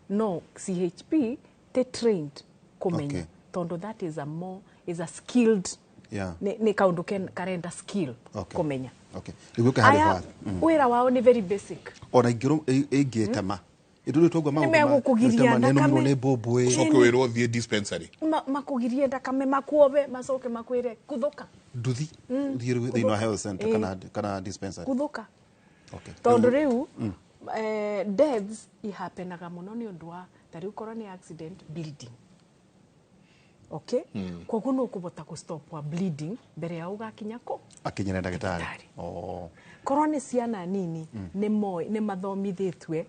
No CHP te trained kũmenya, tondũ that is a more is a skilled, nĩ kaũndũ karenda skill kũmenya. Okay, rĩu ũke harĩ Aya watho. wĩra wao nĩ very basic. Ona ingĩtema ithuĩ twagua maũndũ Nĩmegũkũgiria nĩnũmirwo thakame. nĩ mbũmbũĩ. Ũcoke wĩrwo thiĩ dispensary. Makũgirie thakame, makuobe, macoke makwĩre kuthũka. Nduthi thiĩ rĩu thĩinĩ wa health center kana dispensary. Kuthũka. Tondũ rĩu deaths ihapenaga mũno nĩ ũndũ wa ta rĩu korwo nĩ accident, bleeding. Okay, koguo nĩ ũkũbota gũstop bleeding mbere ya ũgakinya kũ Akinyĩre ndagĩtarĩ. Ndagĩtarĩ. Oh. Korwo nĩ ciana nini, nĩ moĩ, nĩ mathomithĩtue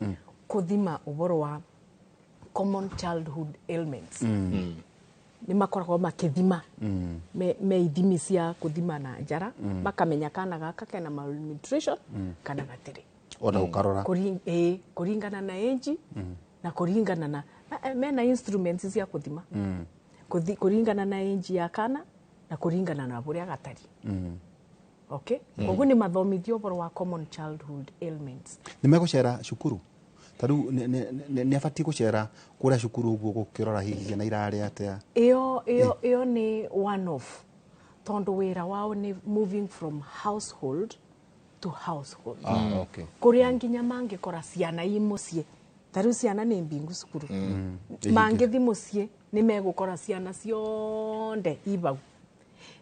kũthima ũhoro wa common childhood ailments, nĩ makoragwo makĩthima me ithimi cia kũthima na njara, makamenya kana gaka kena malnutrition kana gatirĩ. Ona ũkarora. Ĩĩ, kũringana na age na kũringana na mena instruments cia kũthima. Kũringana na age ya kana na kũringana na ũrĩa gatari. Okay, koguo nĩ mathomithio ũhoro wa common childhood ailments. Nĩ megũcera cukuru? Ta rĩu nĩ abatiĩ gũcera kũrĩa cukuru ũguo gũkĩrora hihi ciana irarĩa atĩa? Ĩyo nĩ one off, tondũ wĩra wao nĩ moving from household to household, Ah, okay. kũrĩa nginya mangĩkora ciana i mũciĩ. Ta rĩu ciana nĩ mbingu cukuru, mangĩthi mũciĩ nĩ megũkora ciana cionde ibau,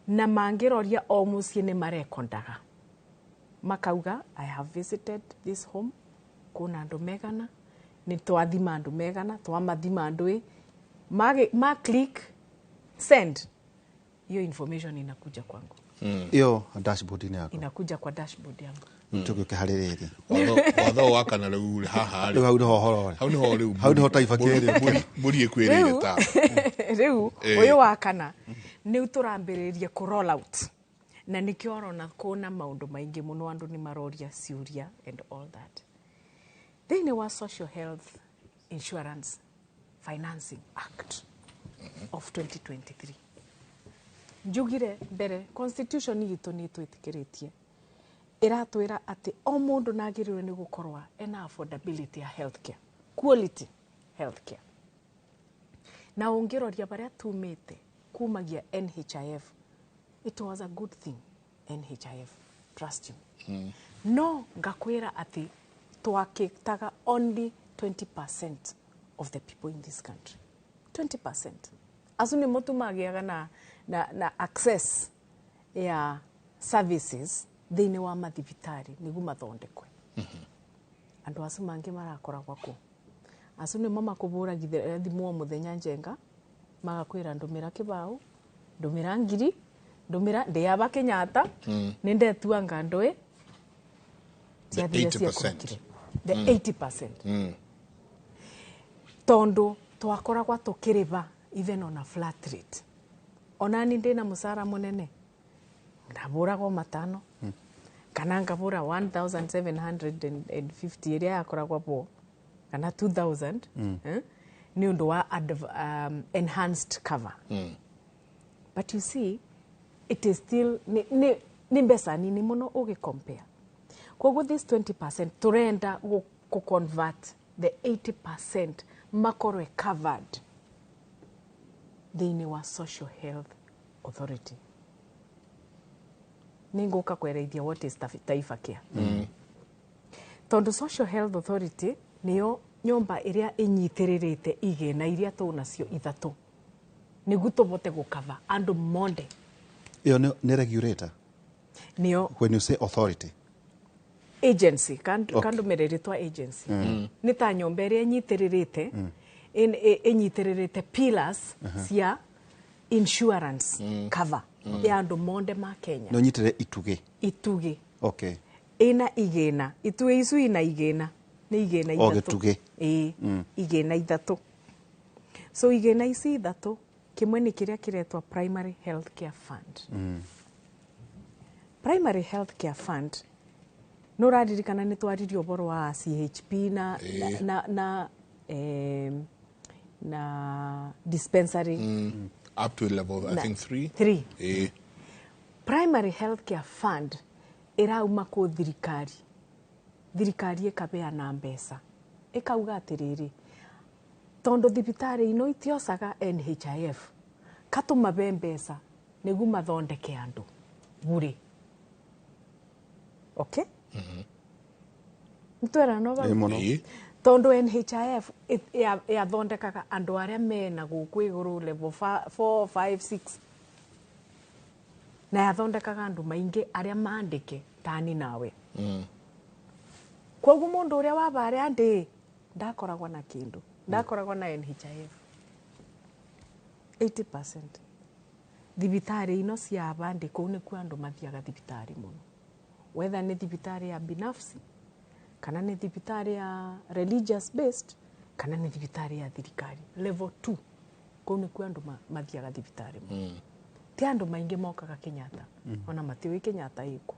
na mangĩroria o mũciĩ nĩ marekondaga, makauga, "I have visited this home, kuna andũ megana, nĩ twathima andũ megana, twamathima andũ ĩ." Ma click send, hiyo information inakuja kwangu. Ĩyo dashboard-inĩ yaku? Inakuja kwa dashboard yangu. Tũgĩũke harĩ rĩrĩ. Watho wa kana rĩu rĩ, haha Rĩu rĩ, hau nĩho ũhoro rĩ. Hau nĩho rĩu. Hau nĩho taifa kĩrĩ. Mbũri ĩkwĩrĩire ta Rĩu ũyũ wa kana nĩ tũrambĩrĩria kũ roll out, na nĩkĩo ũrona kũna maũndũ maingĩ mũno, andũ nĩ maroria ciũria and all that. Thĩinĩ wa Social Health Insurance Financing Act of 2023, njugire mbere constitution itũ nĩ ĩtwĩtĩkĩrĩtie, ĩratwĩra atĩ o mũndũ nagĩrĩirwo nĩ gũkorwo ena affordability ya healthcare, quality healthcare. Na ũngĩroria barĩa tumĩte kumagia NHIF, it was a good thing, NHIF, trust you. No ngakwĩra atĩ twakĩtaga only 20% of the people in this country. 20% acu nĩmo tu magĩaga na access ya services thĩinĩ wa mathibitarĩ nĩguo mathondekwe. Andũ acu mangĩ marakoragwa kũ? Acu nĩmo makũbũragithia thimũ o mũthenya njenga, magakwĩra, "Ndũmĩra kĩbaũ, ndũmĩra ngiri, ndũmĩra ndĩaba Kenyatta, nĩ ndetuanga ndũĩ." The Ciathire 80%. ciekũrutire. The 80%, tondu twakoragwa tukiriva even on a flat rate. Onani ndina musara munene, ndabũragwo matano kana ngabũra 1750 ĩrĩa yakoragwo bo kana 2000, eh? Nĩ ũndũ wa enhanced cover. But you see, it is still nĩ mbeca nini mũno ũgĩ compare. Koguo this 20% turenda gũ convert the 80% makorwe covered thĩinĩ wa Social Health Authority. Nĩ ngũka kwereithia what is Taifa Care, tondũ Social Health Authority nĩyo nyũmba ĩrĩa ĩnyitĩrĩrĩte igĩna iria tũnacio ithatũ nĩguo tũvote gũkava andũ monde. Ĩyo nĩ regulator? Nĩyo. When you say authority? Agency. Kandũmĩrĩri twa agency nĩ ta nyũmba ĩrĩa ĩnyitĩrĩrĩte ĩnyitĩrĩrĩte pillars cia insurance cover ya andũ monde ma Kenya. Nĩ ũnyitĩrĩre itugĩ. Itugĩ. Ĩna igĩna, itugĩ icu ina igĩna, nĩ igĩna O ithatũ. Gĩtugĩ. Ĩĩ, igĩna ithatũ. So igĩna ici ithatũ, kĩmwe nĩ kĩrĩa kĩretwo Primary Health Care Fund. Primary Health Care Fund, nĩ ũraririkana nĩ twaririe ũhoro wa CHP na, na dispensary. Up to level, I think, three. Three. Primary Health Care Fund ĩrauma kũ thirikari. Thirikari ĩkabeana mbeca, ĩkauga atĩrĩrĩ, tondũ thibitarĩ ino itiocaga NHIF, katũmabe mbeca nĩguo mathondeke andũ bure. Okay, nĩtwerana vau? Ĩ, mũno. Tondũ NHIF yathondekaga andũ arĩa mena gũkũ igũrũ, level 4, 5, 6, na yathondekaga andũ maingĩ arĩa mandĩke tani nawe. Koguo mũndũ ũrĩa wa barĩa ndĩ ndakoragwo na kĩndũ, ndakoragwo na NHIF. 80% thibitarĩ ino cia bandi kũu nĩkuo andũ mathiaga thibitarĩ mũno, whether nĩ thibitarĩ ya binafsi kana nĩ thibitarĩ ya religious based kana nĩ thibitarĩ ya thirikari, level 2, kũu nĩkuo andũ mathiaga thibitarĩ mũno. Ti andũ maingĩ mokaga Kenyatta, ona matiũĩ Kenyatta ĩkũ.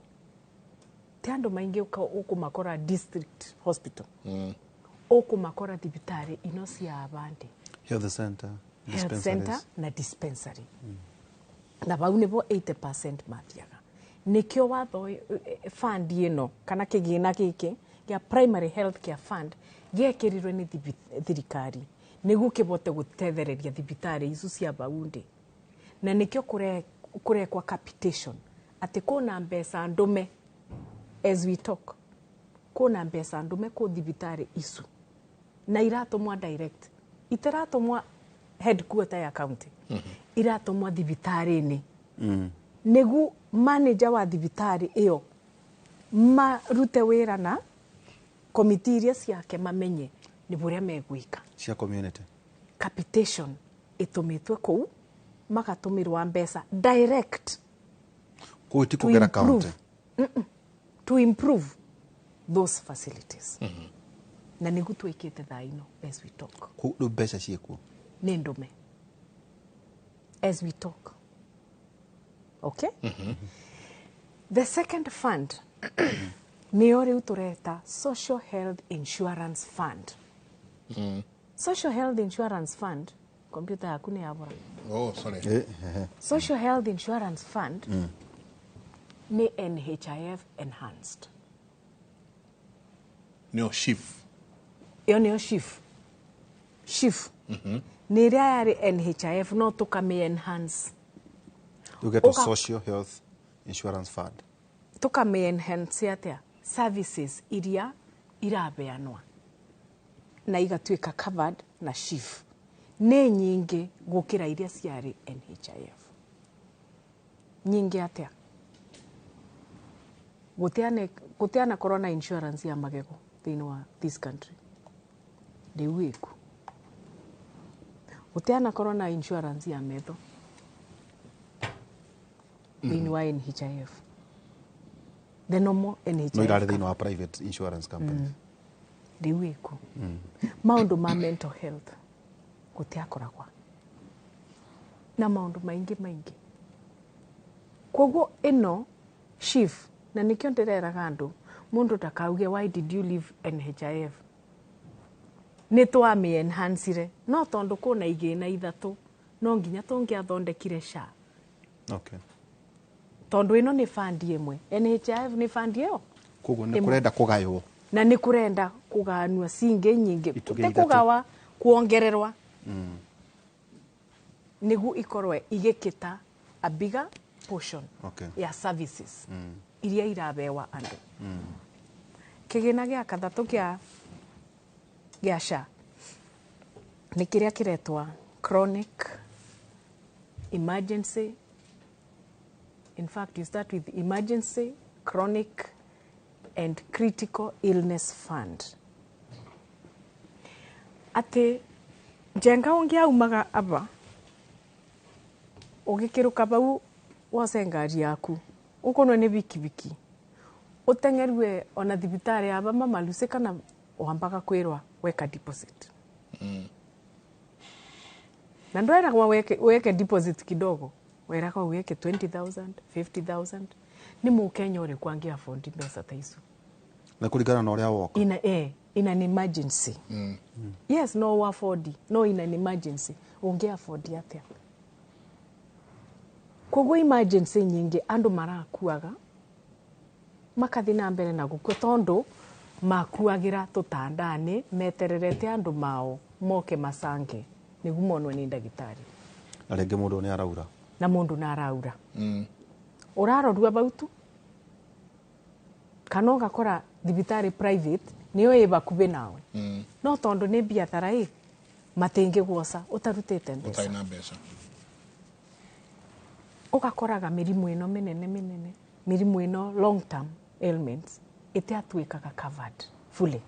Ti andũ maingĩ ũkũmakora district hospital, ũkũmakora thibitarĩ ino cia bandi. Health center. Health dispensaries. Center na dispensary, na vau nivo 80% mathiaga. Nikio watho fund ĩno kana kĩgĩna gĩkĩ gĩa Primary Health Care Fund gĩekĩrirwe nĩ thirikari nĩguo kĩvote gũtethereria thibitarĩ icu cia baundi, na nikio kũrekwa capitation atĩ kũna mbeca ndume. As we talk, kũna mbeca ndume kũ thibitarĩ icu na iratũmwa direct, itiratũmwa headquarter ya county, iratũmwa thibitarĩ-inĩ nĩguo manager wa thibitarĩ ĩyo marute wĩra na komiti iria ciake mamenye nĩ bũrĩa megwĩka. Cia community. Capitation ĩtũmĩtwe kũu, magatũmĩrwa mbeca direct. Kũu ti To kũgera improve. county. To improve those facilities, na nĩguo twĩkĩte thaa ino as we talk. Kũu rĩu mbeca ciĩkuo. Nĩ ndume as we talk. Okay, the second fund nĩyo rĩu tũreta Social Health Insurance Fund. Social Health Insurance Fund, kompyuta yaku nĩ yabora. Oh, sorry. Eh, Social Health Insurance Fund nĩ NHIF enhanced. Nĩyo SHIF. Ĩyo nĩyo SHIF. SHIF nĩ ĩrĩa yarĩ NHIF, no tũkamĩ enhance. Rĩu getwo Social Health Insurance Fund. Tũkamĩ enhance atĩa? Services iria irabeanwa na igatuĩka covered na SHIF nĩ nyingĩ gũkĩra iria ciarĩ NHIF. Nyingĩ atĩa? Gũtianakorwo na insurance ya magego thĩinĩ wa this country, rĩu ĩku. Gũtianakorwo na insurance ya metho thĩinĩ wa NHIF, the normal NHIF. No irarĩ thĩinĩ wa private insurance companies. Rĩu ĩku. Maũndũ ma mental health gũtiakoragwa, na maũndũ maingĩ maingĩ. Koguo ĩno SHIF, na nĩkĩo ndĩreraga andũ, mũndũ ndakauge, "Why did you leave NHIF?" Nĩ twamĩ enhancire no tondũ kũna igĩna ithatũ no nginya tũngĩathondekire SHA. Tondũ ĩno nĩ fund ĩmwe, NHIF nĩ fund ĩyo. Koguo nĩ kũrenda kũgaywo. Na nĩ kũrenda kũganua cingĩ nyingĩ. Itugĩ Ti ithatũ. kũgawa, kuongererwa. Nĩguo ikorwo igĩkĩta a bigger portion ya services iria irabewa andũ. Kĩgĩna gĩa kathatũ gĩa SHA nĩ kĩrĩa kĩretwa chronic emergency. In fact, you start with emergency, chronic and critical illness fund. Atĩ njenga ũngĩ aumaga aba ũgĩkĩrũka bau wose ngari yaku ũkonwe nĩ bikibiki ũteng'erue ona thibitarĩ aba Mama Lucy kana wambaga kwĩrwa weka deposit. Na ndweragwa weke deposit kidogo, weragwa weke 20,000, 50,000. Nĩ mũkenya ũrĩkũ angĩ afford mbeca ta icio? Na kũringana na ũrĩa woka. In an emergency. Yes, no afford, no in an emergency. Ũngĩ afford atĩa? Koguo emergency nyingĩ andũ marakuaga makathi na mbere na gũkua tondũ makuagĩra tũtanda-inĩ metererete andũ mao moke macange nĩguo monwo nĩ ndagĩtarĩ. Na rĩngĩ mũndũ nĩ araura. Na mũndũ nĩ araura. Ũrarorua bau tu kana ũgakora thibitarĩ private nĩyo ĩ bakubĩ nawe. No tondũ nĩ biathara ĩ matingĩgwoca ũtarutĩte mbeca. Ũtarĩ na mbeca. Ũgakoraga mĩrimũ ĩno mĩnene mĩnene, mĩrimũ ĩno long term ailments ĩtiatuĩkaga covered fully.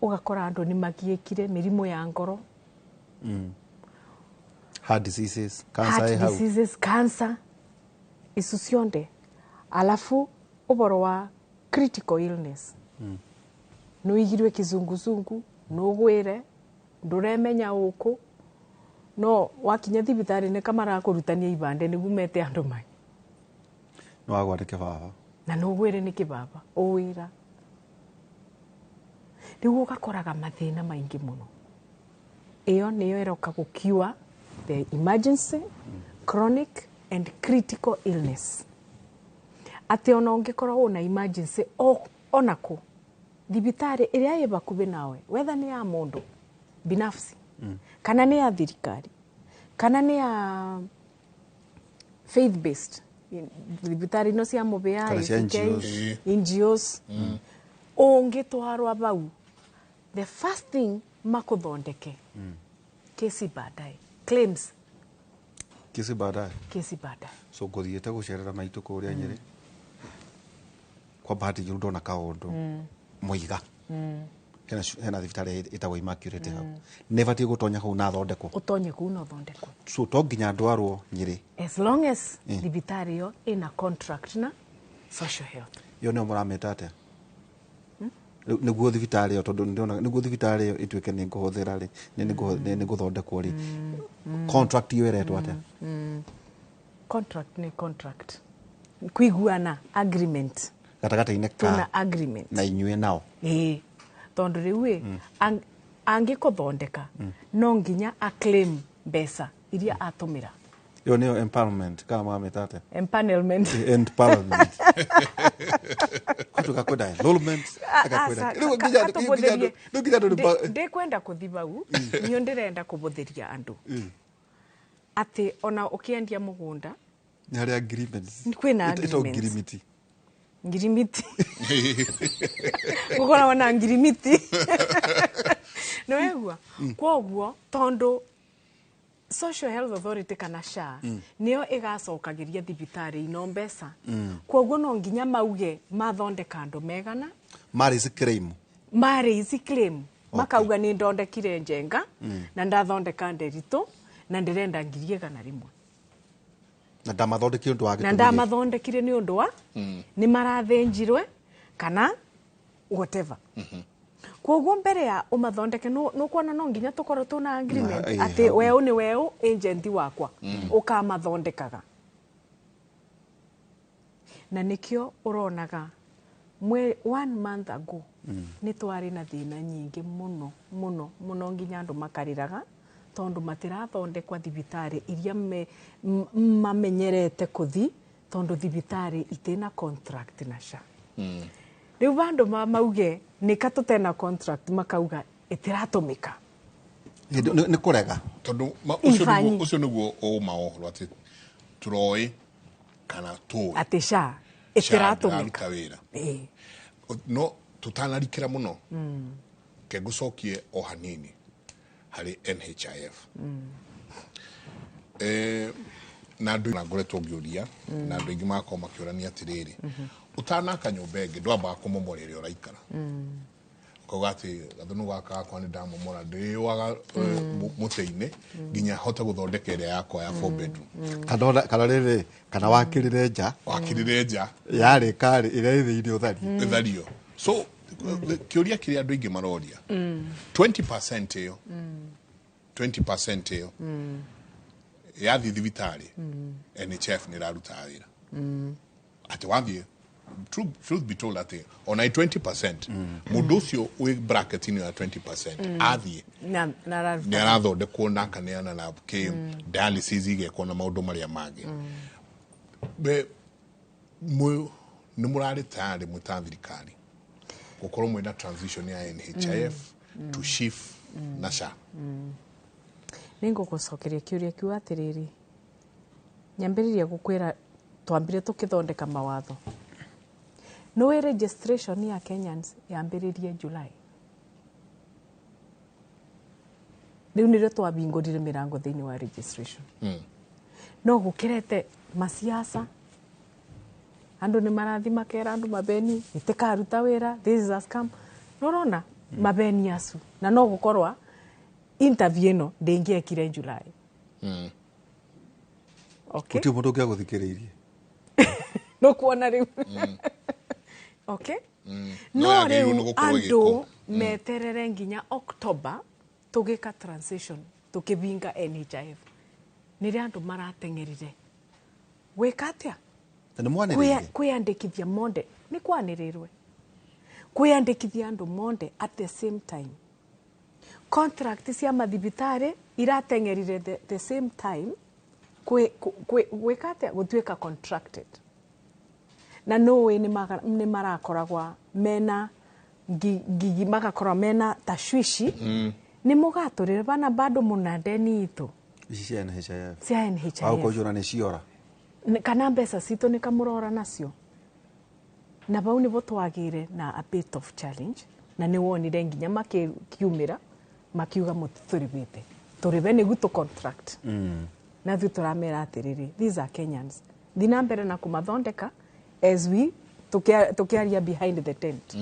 Ũgakora andũ nĩ magiĩkire mĩrimũ ya ngoro. Heart diseases, cancer Heart ĩ hau. diseases, cancer icu cionde. Alafu ũboro wa critical illness. Nĩũigirwe kizunguzungu, nĩũgwĩre, ndũremenya ũkũ, no wakinya thibitarĩ nĩ kamarakũrutania ibande nĩguo mete andũ mai. Nĩ wagwa nĩ kĩbaba. Na nĩũgwĩre nĩ kĩbaba, ũwĩra. Rĩu ũgakoraga mathĩna maingĩ mũno. Ĩyo nĩyo ĩroka gũkiua the emergency, chronic and critical illness. Atĩ ona ũngĩkorwo wĩna emergency ona kũ, thibitarĩ ĩrĩa ĩ bakubĩ nawe, whether nĩ ya mũndũ binafsi, kana nĩ ya thirikari, kana nĩ ya faith based, thibitarĩ ino cia mũbĩa, Kana cia ACK, NGOs. NGOs. Ũngĩtwarwa bau, the first thing makũthondeke, kesi baadaye, claims. Kesi baadaye. Kesi baadaye. So ngũthiĩte gũcerera maitũ kũrĩa Nyĩrĩ. Kwa bahati njũru ndona kaũndũ mũiga. Hena thibitarĩ ĩtagwo Immaculate hau. Nĩ batiĩ gũtonya kũu na thondekwo. Ũtonye kũu na ũthondekwo. So to nginya ndwarwo Nyĩrĩ. As long as thibitarĩ ĩyo ĩna contract na social health. Ĩyo nĩyo mũramĩta atĩa? Rĩu nĩguo thibitarĩ ĩyo, tondũ nĩndĩrona nĩguo thibitarĩ ĩyo ĩtuĩke nĩ ngũhũthĩra rĩ, nĩ ngũthondekwo rĩ. Contract ĩyo ĩretwo atĩa? Contract nĩ contract. Kuiguana, agreement. Gatagatĩ-inĩ ka Tuna agreement. na inyuĩ nao. Ĩĩ. Tondũ rĩu ĩ, angĩkũthondeka, no nginya a claim mbeca iria atũmĩra. Ĩyo nĩyo empowerment, kana mũramĩta atĩa? Empanelment. Empowerment. Kũtuĩka kwenda enrollment, agakwenda. Rĩu nginya andũ- rĩu nginya andũ- rĩu nginya andũ nĩ Ndikwenda kũthi bau, niĩ ndĩrenda kũbũthĩria andũ. Atĩ ona ũkĩendia mũgũnda, Nĩ harĩ agreements. Kwĩna Ĩtagwo agreements. ngirimiti. Ngirimiti. Gũkoragwo na ngirimiti. Nĩ waigua? Kwoguo, tondũ Social Health Authority kana SHA nĩyo ĩgacokagĩria thibitarĩ ino mbeca. Kwoguo no nginya mauge mathondeka andũ megana. Marĩ claim. Marĩ ici claim. Makauga nĩ ndondekire Njenga, na ndathondeka Nderitũ, na ndĩrenda ngiri igana rĩmwe. Na ndamathondekire ũndũ wa Na gĩtũmi gĩkĩ. ndamathondekire nĩ ũndũ wa nĩ marathĩnjirwe kana whatever. Kwoguo mbere ya ũmathondeke nũkuona no nginya tũkorwo tũna agreement Na, atĩ hau. weũ nĩ weũ agent wakwa ũkamathondekaga. Na nĩkĩo ũronaga 1 month ago Nĩ twarĩ na thĩna nyingĩ mũno mũno mũno nginya andũ makarĩraga tondũ matirathondekwa thibitarĩ iria mamenyerete kũthi tondũ thibitarĩ itina contract na SHA. Rĩu bandũ mauge nĩka tũtena contract makauga ĩtiratũmĩka. Nĩ kũrega. Tondũ ũcio nĩguo ũma ũhoro atĩ tũroĩ kana tũĩ atĩ SHA ĩtiratũmĩka wĩra. No tũtanarikĩra mũno ke ngũcokie o hanini harĩ NHIF. Na andũ na ngoretwo ngĩũria na andũ aingĩ magakorwo makĩũrania atĩrĩrĩ, ũtanaka nyũmba ĩngĩ ndwambaga kũmomora ĩrĩa ũraikara, ũkauga atĩ gathũnũ gaka gakwa nĩ ndamomora ndĩyũaga mũtĩ-inĩ nginya hote gũthondeka ĩrĩa yakwa ya 4 bedroom. Kana rĩrĩ kana wakĩrĩre nja, wakĩrĩre nja yarĩ karĩ ĩrĩa ĩ thĩinĩ ũthario ĩthario. So kĩũria kĩrĩa andũ aingĩ maroria, 20% ĩyo, 20% ĩyo yathiĩ thibitarĩ, NHIF nĩ ĩraruta wĩra. Atĩ wathiĩ, truth be told, atĩ ona 20% mũndũ ũcio wĩ bracket-inĩ ya 20% athiĩ nĩ arathondekwo na akaneana na kĩ dialysis igekwo na maũndũ marĩa mangĩ. Nĩ mũrarĩ tayarĩ mwĩ ta thirikari gũkorwo mwĩna transition ya NHIF to SHIF na SHA? Nĩ ngũgũcokeria kĩũria kĩu atĩrĩrĩ, nyambĩrĩria gũkwĩra twambire tũkĩthondeka mawatho. Nĩũĩ registration ya Kenyans yambĩrĩrie July. Rĩu nĩrĩo twahingũrire mĩrango thĩinĩ wa registration. No gũkĩrete masiasa, andũ nĩ marathi makera andũ mabeni itikaruta wĩra, this is a scam. Nĩũrona mabeni acu, na no gũkorwa interview ĩno ndĩngĩekire July. Okay. Gũtirĩ mũndũ ũngĩagũthikĩrĩirie. No kuona rĩu. Okay. No rĩu andũ meterere nginya October tũgĩka transition tũkĩbinga NHIF. Nĩrĩo andũ marateng'erire gwĩka atĩa? Kwĩyandĩkithia monde nĩ kwanĩrĩrwe kwĩyandĩkithia andũ monde at the same time. Contract cia mathibitarĩ irateng'erire the same time gwĩka atĩa? Gũtuĩka contracted. Na nũĩ nĩ marakoragwa mena ngigi, magakorwa mena tashwishi. Nĩ mũgatũrĩre bana bado mũna ndeni itũ ici cia NHIF, cia NHIF au kũjũra nĩ ciora kana mbeca citũ nĩ kamũrora nacio. Na bau nĩbo twagĩire na a bit of challenge, na nĩ wonire nginya makiumĩra makiuga mũtitũrĩbĩte tũrĩbe nĩgu tũ contract. Na ithuĩ tũramera atĩrĩrĩ, these are Kenyans, thi na mbere na kũmathondeka as we tũkĩaria behind the tent.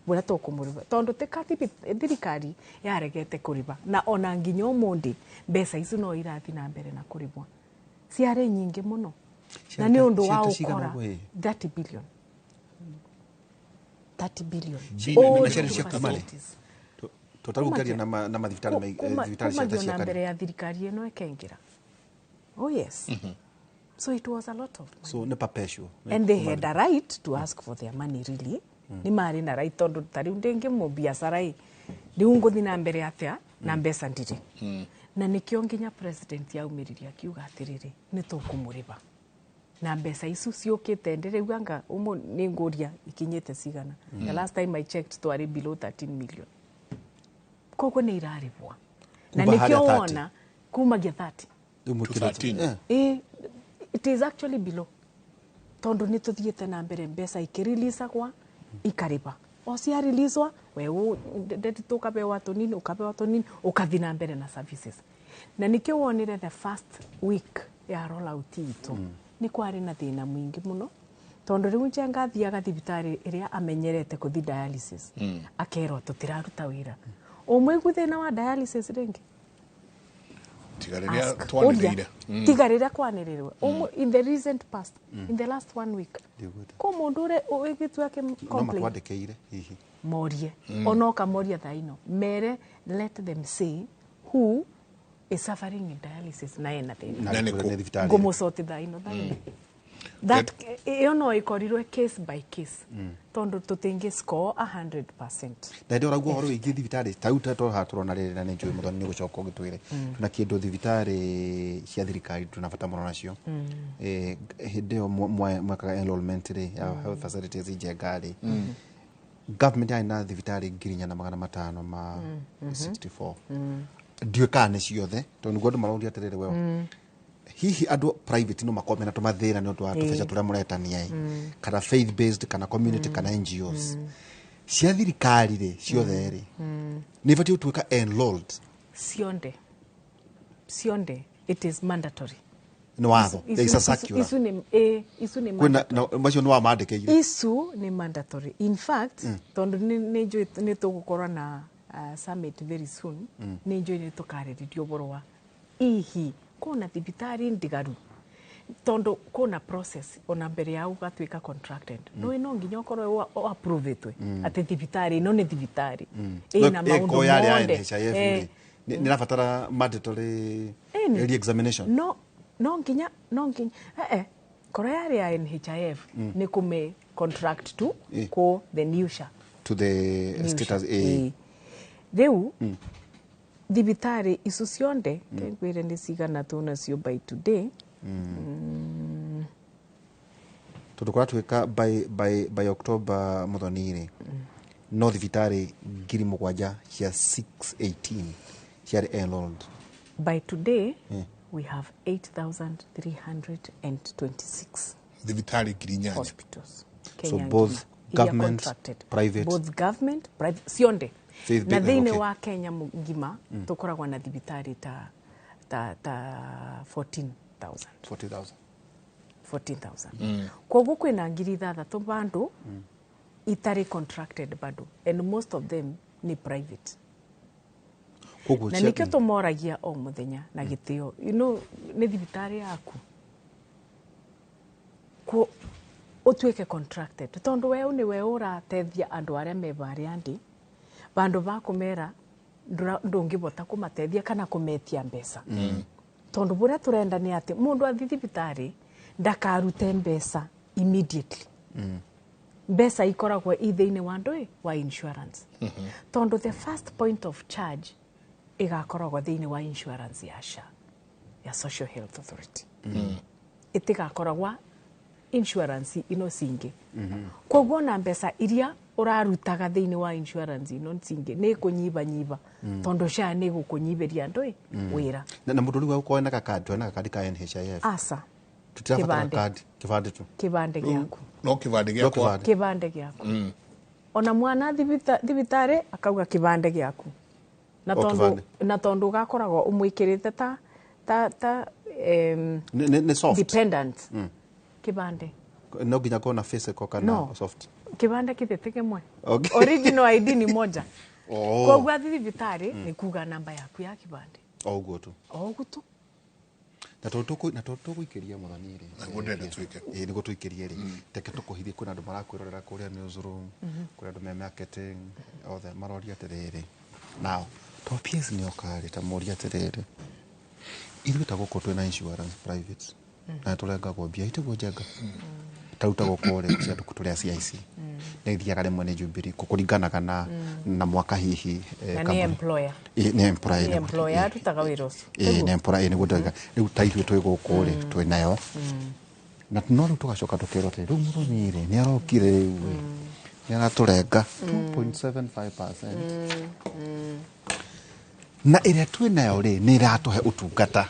Bũrĩa tũkũmũrĩba tondũ thirikari yaregete kũrĩba, na ona nginya ũmũthĩ mbeca icio no irathi na mbere na kũrĩbwa. Ciarĩ nyingĩ mũno na nĩ ũndũ wa ũkora 30 billion. 30 billion. Tũtarũkaria na mathibitarĩ thibitarĩ cia mbere ya thirikari ĩno ĩkengĩra. Oh yes. So it was a lot of money. So nĩ perpetual. And they had a right to ask for their money really. Nĩ marĩ na right tondũ ta rĩu ndĩngĩ mũbiacara ĩ rĩu ngũthi na mbere atĩa na mbeca ndirĩ. Na nĩkĩo nginya president yaumĩririe akiuga atĩrĩrĩ, nĩ tũkũmũrĩba na mbeca icu ciũkĩte ndĩrĩu anga ũmũ nĩ ngũria ikinyĩte cigana. The last time I checked twarĩ below 13 million. Koguo nĩ irarĩbwa. Na nĩkĩo wona kumagia 30. 13. It is actually below. Tondũ nĩ tũthiĩte na mbere mbeca ikĩrilisagwa ikarĩba. O ciariliswa wewe ndetito ukapewa tũnini ukapewa tũnini ũkathi na mbere na services. Na nĩkĩo wonire the first week ya rollout itũ nĩ kwarĩ na thĩna mũingĩ mũno tondũ rĩu Njenga athiaga thibitarĩ ĩrĩa amenyerete kũthi dialysis akerwo tũtiraruta wĩra. Ũmũigu thĩna wa dialysis rĩngĩ? Tiga rĩrĩa twanĩrĩire. Tiga rĩrĩa kwanĩrĩirwe. In the recent past, in the last 1 week. Ko mũndũ ũrĩa ũgĩtua ake complain. No matwandĩkĩire hihi. Morie. Onoka moria thaa ino. Mere let them say who is suffering in dialysis na ena thĩna. Ngũmũcoti thaa ino thaa ino. That ĩyo no ĩkorirwe case by case, tondũ tũtingĩ score 100%. Na ndä ũraigua ũhoro wĩgiĩ thibitarĩ ta rĩu tũraha tũrona rĩrĩ, na nĩ njũĩ Mũthoni nĩ gũcoka ũgĩtwĩre tuna kĩndũ thibitarĩ cia thirikari tuna bata mũno nacio. Hĩndĩ ĩyo mwekaga enrollment rĩ ya health facilities Njenga rĩ, government yarĩ na thibitarĩ 4564. Ndiũĩ kana nĩ ciothe, tondũ nĩguo andũ maroria atĩrĩrĩ, we hihi andũ private no makorwo mena tũmathĩna nĩ ũndũ wa tũbeca tũrĩa mũretania ĩ, kana faith based, kana community, kana NGOs. Cia thirikari rĩ, ciothe rĩ, nĩ ibatiĩ gũtuĩka enrolled? Cionde, cionde, it is mandatory. Nĩ watho? There is a circular? Icu nĩ icu nĩ kwĩna mandatory. Macio nĩ wamandĩkĩire? Icu nĩ mandatory. In fact, tondũ nĩ njũĩ nĩ tũgũkorwo na summit very soon, nĩ njũĩ nĩ tũkarĩrĩria ũhoro wa ihi kũna thibitarĩ ndigaru, tondũ kũna process ona mbere ya ũgatuĩka contracted. No nginya ũkorwo approve-ĩtwe atĩ thibitarĩ ĩno nĩ thibitarĩ ĩna maũndũ Ĩko yarĩ ya mothe. NHIF rĩ, nĩ ĩrabatara mandatory Ĩni. re-examination? No nginya korwo yarĩ ya NHIF nĩ kũmĩ contract tu kũ the new SHA. To the New status. SHA. Rĩu thibitarĩ icu cionde ngwĩre nĩ cigana tũnacio by today. Tondũ kũratuĩka by October, Mũthoni rĩ, no thibitarĩ 7000 cia 618 ciarĩ enrolled. By today we have 8326 Thibitarĩ 8000. hospitals So Kenya both ngima, iria government, contracted. private. Both government, private, cionde. Faith Na thĩinĩ wa Kenya ngima tũkoragwo na thibitarĩ ta 14,000. 40,000. 14,000. Koguo kwĩna 6000 bandũ itarĩ contracted bado, and most of them nĩ private. Koguo Na nĩkĩo tũmoragia o mũthenya na gĩtĩo, nĩ thibitarĩ yaku Ku ũtuĩke contracted, tondũ we nĩwe ũratethia andũ arĩa me barĩa ndĩ bandũ ba kũmera ndũngĩbota kũmatethia kana kũmetia mbeca, tondũ bũrĩa tũrenda nĩ atĩ mũndũ athi thibitarĩ ndakarute mbeca immediately. Mbeca ikoragwo i thĩinĩ wa ndũĩ wa insurance, tondũ the first point of charge ĩgakoragwo thĩinĩ wa insurance ya SHA, ya Social Health Authority, ĩtigakoragwa insurance ino cingĩ. Koguo ona mbeca iria ũrarutaga thĩinĩ wa insurance ino cingĩ nĩ kũnyibanyiba, tondũ SHA nĩ gũkũnyibĩria ndũĩ wĩra. Na mũndũ rĩu agũkorwo ena gakandi, ena gakandi ka NHIF? Aca. Tutirabatara Kĩbandĩ. kandi, kĩbandĩ tu? Kĩbandĩ gĩaku. No kĩbandĩ No gĩakwa. kĩbandĩ. Kĩbandĩ gĩaku. Ona mwana thibitarĩ akauga kĩbandĩ gĩaku na O tondu kĩbandĩ. Na tondu ugakoragwo umwikirite ta Nĩ soft? Dependent kĩbandĩ. No nginya korwo na physical kana No. soft? Kĩbandĩ kĩthĩ kĩmwe. Original ID ni moja. Koguo athi thibitarĩ nĩ kuga namba yaku ya kĩbandĩ. O ũguo tu? O ũguo tu. Na tondũ tũgũikĩria Mũthoni rĩ, Nĩguo ndĩrenda twĩke. Ĩĩ, nĩguo tũikĩrie rĩ, reke tũkũhithie. Kwĩna andũ marakwĩrorera kũrĩa newsroom, kwĩna andũ me marketing, othe maroria atĩrĩrĩ, nao to PS nĩ oka rĩ, ta moria atĩrĩrĩ, ithuĩ ta gũkũ twĩna insurance private na tũrengagwo mbia itiguo Njenga, ta rĩu ta gũkũ rĩ, cia tũrĩ a CIC nĩ ithiaga rĩmwe nĩ Jubilee, kũringanaga na mwaka hihi Na nĩ kambuni. employer. Ĩĩ, nĩ employer. Nĩ employer arutaga wĩra ũcio. Ĩĩ, nĩ employer, ĩĩ, nĩguo ndĩrauga. Rĩu ta ithuĩ twĩ gũkũ rĩ, twĩ nayo, na no rĩu tũgacoka tũkerwo atĩ rĩu Mũthoni rĩ, nĩ arokire rĩu ĩ, nĩ aratũrenga 2.75%, na ĩrĩa twĩ nayo rĩ, nĩ ĩratũhe ũtungata.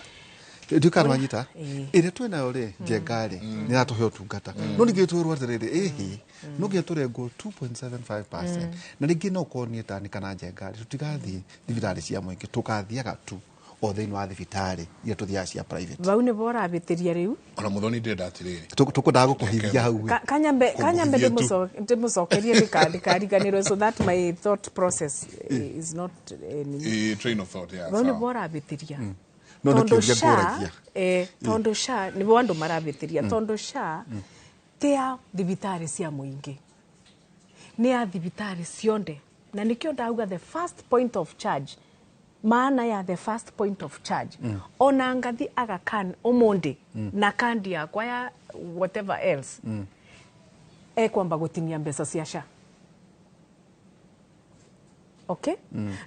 Ndiũĩ kana wanyita. Ĩrĩa twĩ nayo rĩ, Njenga rĩ, nĩ ĩratũhe ũtungata, no ningĩ twĩrwo atĩrĩrĩ, ĩhĩ, no nginya tũrengwo 2.75%, na rĩngĩ no ũkorwo niĩ tani kana Njenga rĩ, tũtigathiĩ thibitarĩ cia mũingĩ, tũkathiaga tu o thĩinĩ wa thibitarĩ iria tũthiaga cia private. Vau nĩvo ũravĩtĩria rĩu. Ona Mũthoni, ndĩrenda atĩrĩrĩ. Tũkwendaga gũkũhithia hau ĩ. Kanyambe. Kũngũhithia tu. Ndĩmũcokerie ndikariganĩrwo, so that my thought process is not nini. Ĩĩ, train of thought, yeah, Vau sawa. nĩvo ũravĩtĩria. No nĩ Tondũ kĩũria SHA ngũragia. Tondũ SHA nĩvo andũ maravĩtĩria, tondũ SHA ti ya thibitarĩ cia mũingĩ, nĩ ya thibitarĩ cionde, na nĩkĩo ndauga the first point of charge. Maana ya the first point of charge, ona ngathi Aga Khan ũmũndĩ na kandi yakwa ya Whatever else ekwamba gutinia mbeca cia SHA, okay?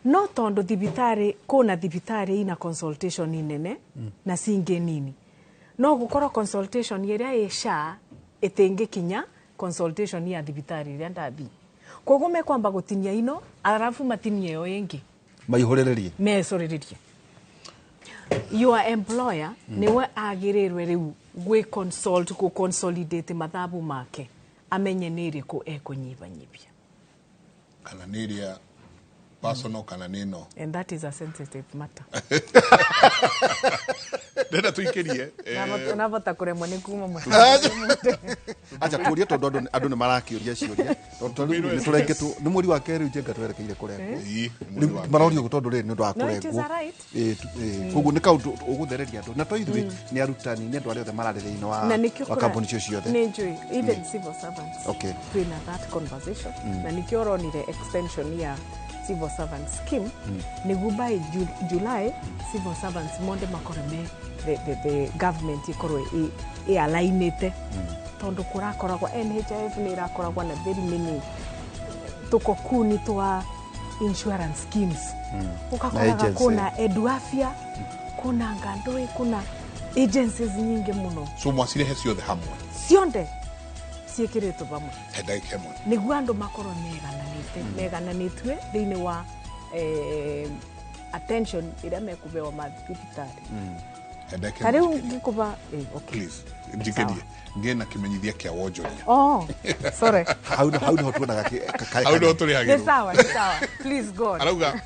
No tondu thibitari kuna thibitari ina consultation inene na cingi nini, no gukorwo consultation iria ĩ SHA ĩtĩngĩkinya consultation ya thibitari iria ndathi. Koguo mekwamba gutinia ino, arafu matinie ĩyo ĩngĩ. Maihũrĩrĩrie. Mecũrĩrĩrie. Your employer niwe agĩrĩrwe rĩu gwĩ consult, kũ consolidate mathabu make, amenye nĩ ĩrĩkũ ekũnyibanyibia. Kana nĩ ĩrĩa personal kana nĩ ĩno. And that is a sensitive matter. Ndenda tũikĩrie Navota kũremwo nĩ kuma mũciĩ. Acha tũrie, tondũ andũ nĩ marakĩũria ciũria, tondũ rĩu nĩ tũrengetwo nĩ mweri wa kerĩ. Njenga, twerekeire kũrengwo. Ĩĩ, nĩ mweri wa Marorio tondũ rĩrĩ nĩ ũndũ wa No, it is kũrengwo. a right. Ĩĩ, koguo nĩ kaũndũ ũgũthereria andũ na to ithuĩ, nĩ arutani, nĩ andũ arĩa othe mararĩ thĩinĩ wa Na nĩkĩo wa kambuni icio ciothe. Nĩ njũĩ even civil servants twĩna that conversation, na nĩkĩo ũronire extension ya civil servant scheme, nĩguo by July civil servants monde makorwo me the government ikorwo ĩ-alignĩte, tondũ kũrakoragwo NHIF nĩ ĩrakoragwo na very many tũkokuni twa insurance schemes. Ũgakoraga Agency. kuna Edu Afya, kuna Ngandui, kuna agencies nyingĩ mũno. So mwacirehe ciothe hamwe? Cionde ciĩkĩrĩtwo vamwe. He ndagĩka ĩmwe. Nĩguo andũ makorwo megananĩte, megananĩtue thĩinĩ wa attention ĩrĩa mekũbewa mathibitarĩ. He ndagĩka Ta ĩmwe. rĩu Njikĩrie. ngĩkũba okay. Please, njikĩrie ngĩe na kĩmenyithia kĩa wonjoria. Oh, sorry. Hau nĩho tuonaga Hau nĩho Nĩ tũrĩhagĩrwo. sawa, nĩ sawa, please God. Arauga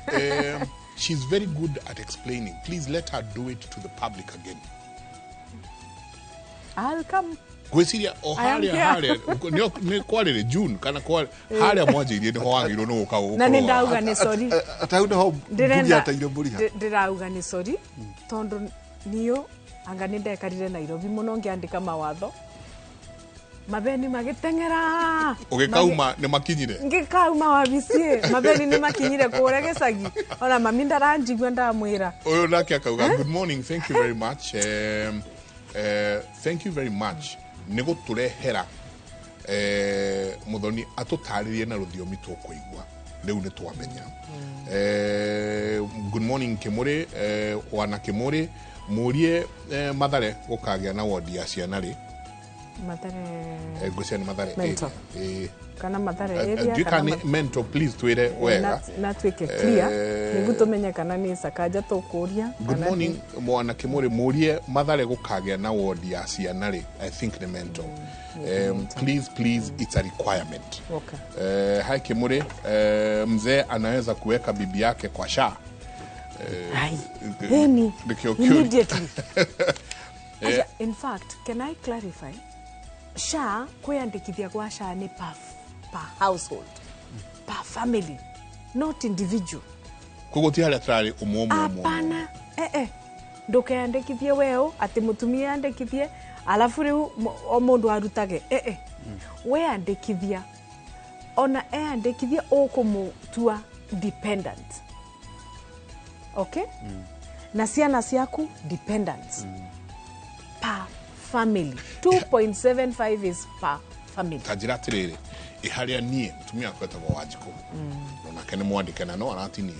she's very good at explaining. Please let her do it to the public again. I'll come. Ngwĩciria o I am harĩa here. harĩa nĩ kwarĩrĩ June kana harĩa mwanjĩirie nĩho wagĩrĩirwo nĩ gũka. Na nĩ ndauga nĩ sorry. Ati hau nĩho mburi yateire mbũri ha. Ndĩrauga nĩ sorry, tondũ niũ anga nĩ ndekarire Nairobi mũno ngĩandĩka mawatho, mabeni magĩteng'era. Ũgĩkauma nĩ makinyire. Ngĩkauma wabici, mabeni nĩ makinyire kũrĩa gĩcagi, ona mami ndaranjigua ndamwĩra. Ũyũ nake akauga, "Good morning, thank you very much, thank you very much nĩ gũtũrehera Muthoni atũtarĩrie na rũthiomi tũkũigua. Rĩu nĩ twamenya." Good morning Kĩmũrĩ, wana Kĩmũrĩ, mũrie Mathare gũkagĩa na wondi ya ciana rĩ? Mathare. Ngwĩciria nĩ Mathare. Mental. Kana Mathare area. Ndiũĩ kana nĩ mental, please twĩre wega. Natuĩke clear nĩguo tũmenye kana nĩ Sakaja tũkũria. Good kana morning mwana Kimuri, murie Mathare gukagĩa na ward ya ciana rĩ. I think nĩ mental. Please, please, it's a requirement. Hi Kimuri, mzee anaweza kuweka bibi yake kwa SHA? Ai, Eni, Nĩkĩo kĩũria. immediately. Aja, in fact, can I clarify? SHA, kwĩyandĩkithia kwa SHA nĩ per household, per family, not individual. Koguo ti harĩa tũrarĩ ũmwe ũmwe ũmwe ũmwe. Hapana, ndũkeyandĩkithie weũ atĩ mũtumia yandĩkithie, alafu rĩu o mũndũ arutage. Weyandĩkithia, ona eyandĩkithia, ũkũmũtua dependent, okay? Na ciana ciaku dependents. Per family, 2.75 is per family. Ta njĩra atĩrĩrĩ, ĩ harĩa niĩ mũtumia wakwa etagwo Wanjikũ, onake nĩ mwandĩke na no aratinio.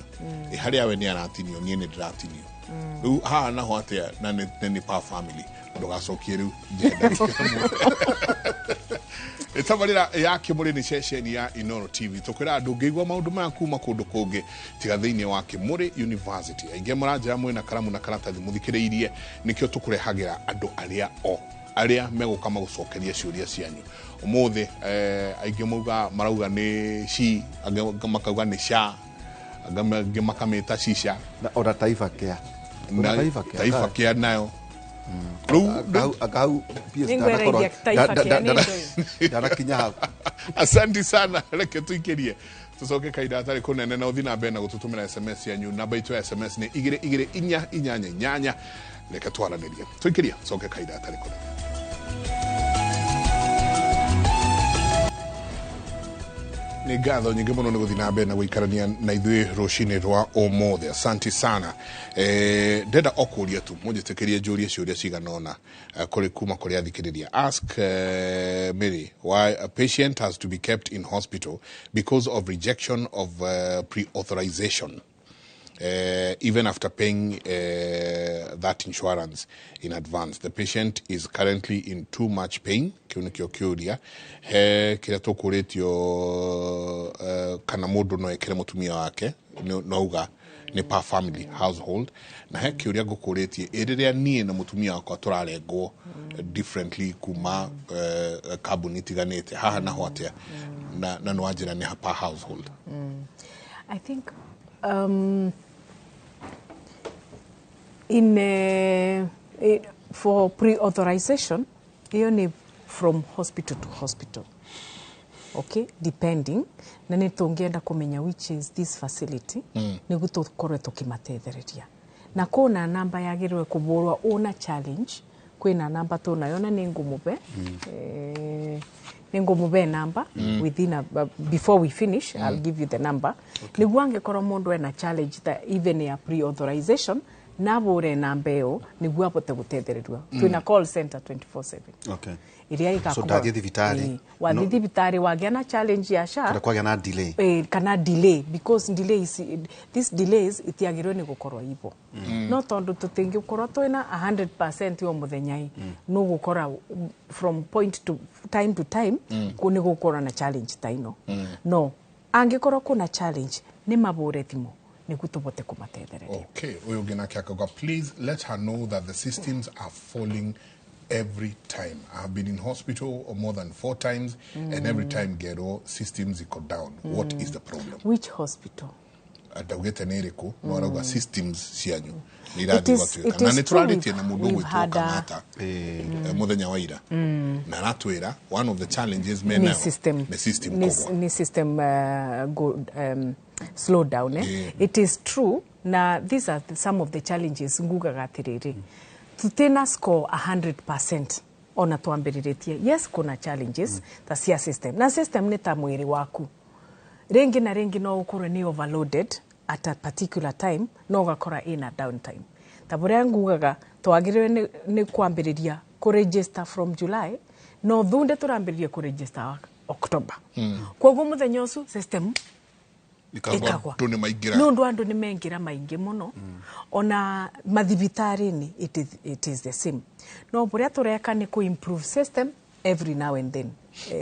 Ĩ harĩa we nĩ aratinio, niĩ nĩ ndĩratinio rĩu haha naho atĩa? Na nĩ per family. Ndũgacokie rĩu, njenda ĩtabarĩra ya Kĩmũrĩ nĩ ceceni ya Inoro TV. Tũkwĩra andũ ngĩigua maũndũ maya kuma kũndũ kũngĩ tiga thĩinĩ wa Kĩmũrĩ University. Aingĩ maranjĩra mwĩna karamu na karatathi mũthikĩrĩirie, nĩkĩo tũkũrehagĩra andũ arĩa o arĩa megũka magũcokeria ciũria cianyu ũmũthĩ. Aingĩ mauga, marauga nĩ ci, angĩ makauga nĩ sha, angĩ makamĩta shisha. Na ona Taifa Care. Ona Taifa Care. Taifa Care nayo rĩu. Akau PS. Nĩngwĩragia Taifa Care nĩ ndũĩ. Ndanakinya hau. Asante sana. Reke tuikirie, tucoke kahinda hatarĩ kũnene, na ũthiĩ na mbere na gũtũtũmĩra SMS yanyu. Namba itũ ya SMS nĩ 22488. Reke twaranĩrie, tuikirie, coke kahinda hatarĩ kũnene. Nĩ ngatho nyingĩ mũno nĩ gũthiĩ na mbere na gũikarania na ithuĩ rũcinĩ rwa ũmũthĩ. Asante sana. Ndenda o kũria tu mũnjĩtĩkĩrie njũrie ciũria cigana ũna kũrĩ kuma kũrĩ athikĩrĩria. Ask Mary why a patient has to be kept in hospital because of rejection of pre-authorization, even after paying that insurance in advance. The patient is currently in too much pain. Kĩu nĩkĩo kĩũria. He kĩrĩa tũkũrĩtio, kana mũndũ no ekĩre mũtumia wake, nauga nĩ per family household. Na he kĩũria ngũkũrĩtie, ĩ rĩrĩa niĩ na mũtumia wakwa tũrarengwo differently kuma kambuni itiganĩte, haha naho atĩa? Na nĩ wanjĩra nĩ per household. I think in for pre-authorization, hiyo ni from hospital to hospital. Okay, depending na nĩ tũngĩenda kũmenya which is this facility, nĩguo tũkorwe tũkĩmatethereria. Na kũna namba yagĩrĩirwo kũbũrwo una challenge, kwĩna namba tũnayo na nĩ ngũmũbe, nĩ ngũmũbe namba within a, before we finish. I'll give you the number nĩguo angĩkorwo mũndũ ena challenge ta even ya pre-authorization, nabũre namba ĩyo nĩguo abote gũtethererio. Twĩna call center 24/7 ĩrĩa. So ndathiĩ thibitarĩ, Wathiĩ thibitarĩ wagĩa na challenge ya SHA kana kwagĩa na delay, kana delay, because delays, these delays itiagĩrĩirwo nĩ gũkorwo ivo, no tondũ tũtingĩkorwo twĩna 100% o mũthenya ĩ, no gũkora from point to time to time kũ nĩ gũkorwo na challenge ta ino. No angĩkorwo kuna challenge, nĩ mabũre thimũ nĩguo tũbote kũmatethereria. Okay, ũyũ ũngĩ nake akauga, "Please let her know that the systems are falling every time. I have been in hospital more than four times and every time gero systems iko down. What is the problem?" Which hospital? Ndaugĩte nĩ ĩrĩkũ, no arauga systems cianyu nĩ irathiĩ gwatuĩka. Na nĩ tũrarĩtie na mũndũ ũgwĩtwo Kang'ata mũthenya wa ira, na aratwĩra one of the challenges Ni menayo system. Nĩ system kũgwa. Ni system go, slow down, eh? It is true, na these are some of the challenges ngugaga atiriri, tutena score 100% ona twambĩrĩrĩtie. Yes, kuna challenges ta cia system, na system nĩ ta mwĩrĩ waku, rĩngĩ na rĩngĩ no ũkorwo nĩ overloaded at a particular time, no ũgakora ĩna downtime. Ta bũrĩa ngugaga, twagĩrĩirwo nĩ kwambĩrĩria kũregister from July, no thunde tũrambĩrĩria kũregister October. Koguo mũthenya ũcio system ĩkagwa. Andũ nĩ maingĩra. Nĩ ũndũ andũ nĩ mengĩra maingĩ mũno. Ona mathibitarĩ-inĩ it is the same. No bũrĩa tũreka nĩ kũ improve system every now and then.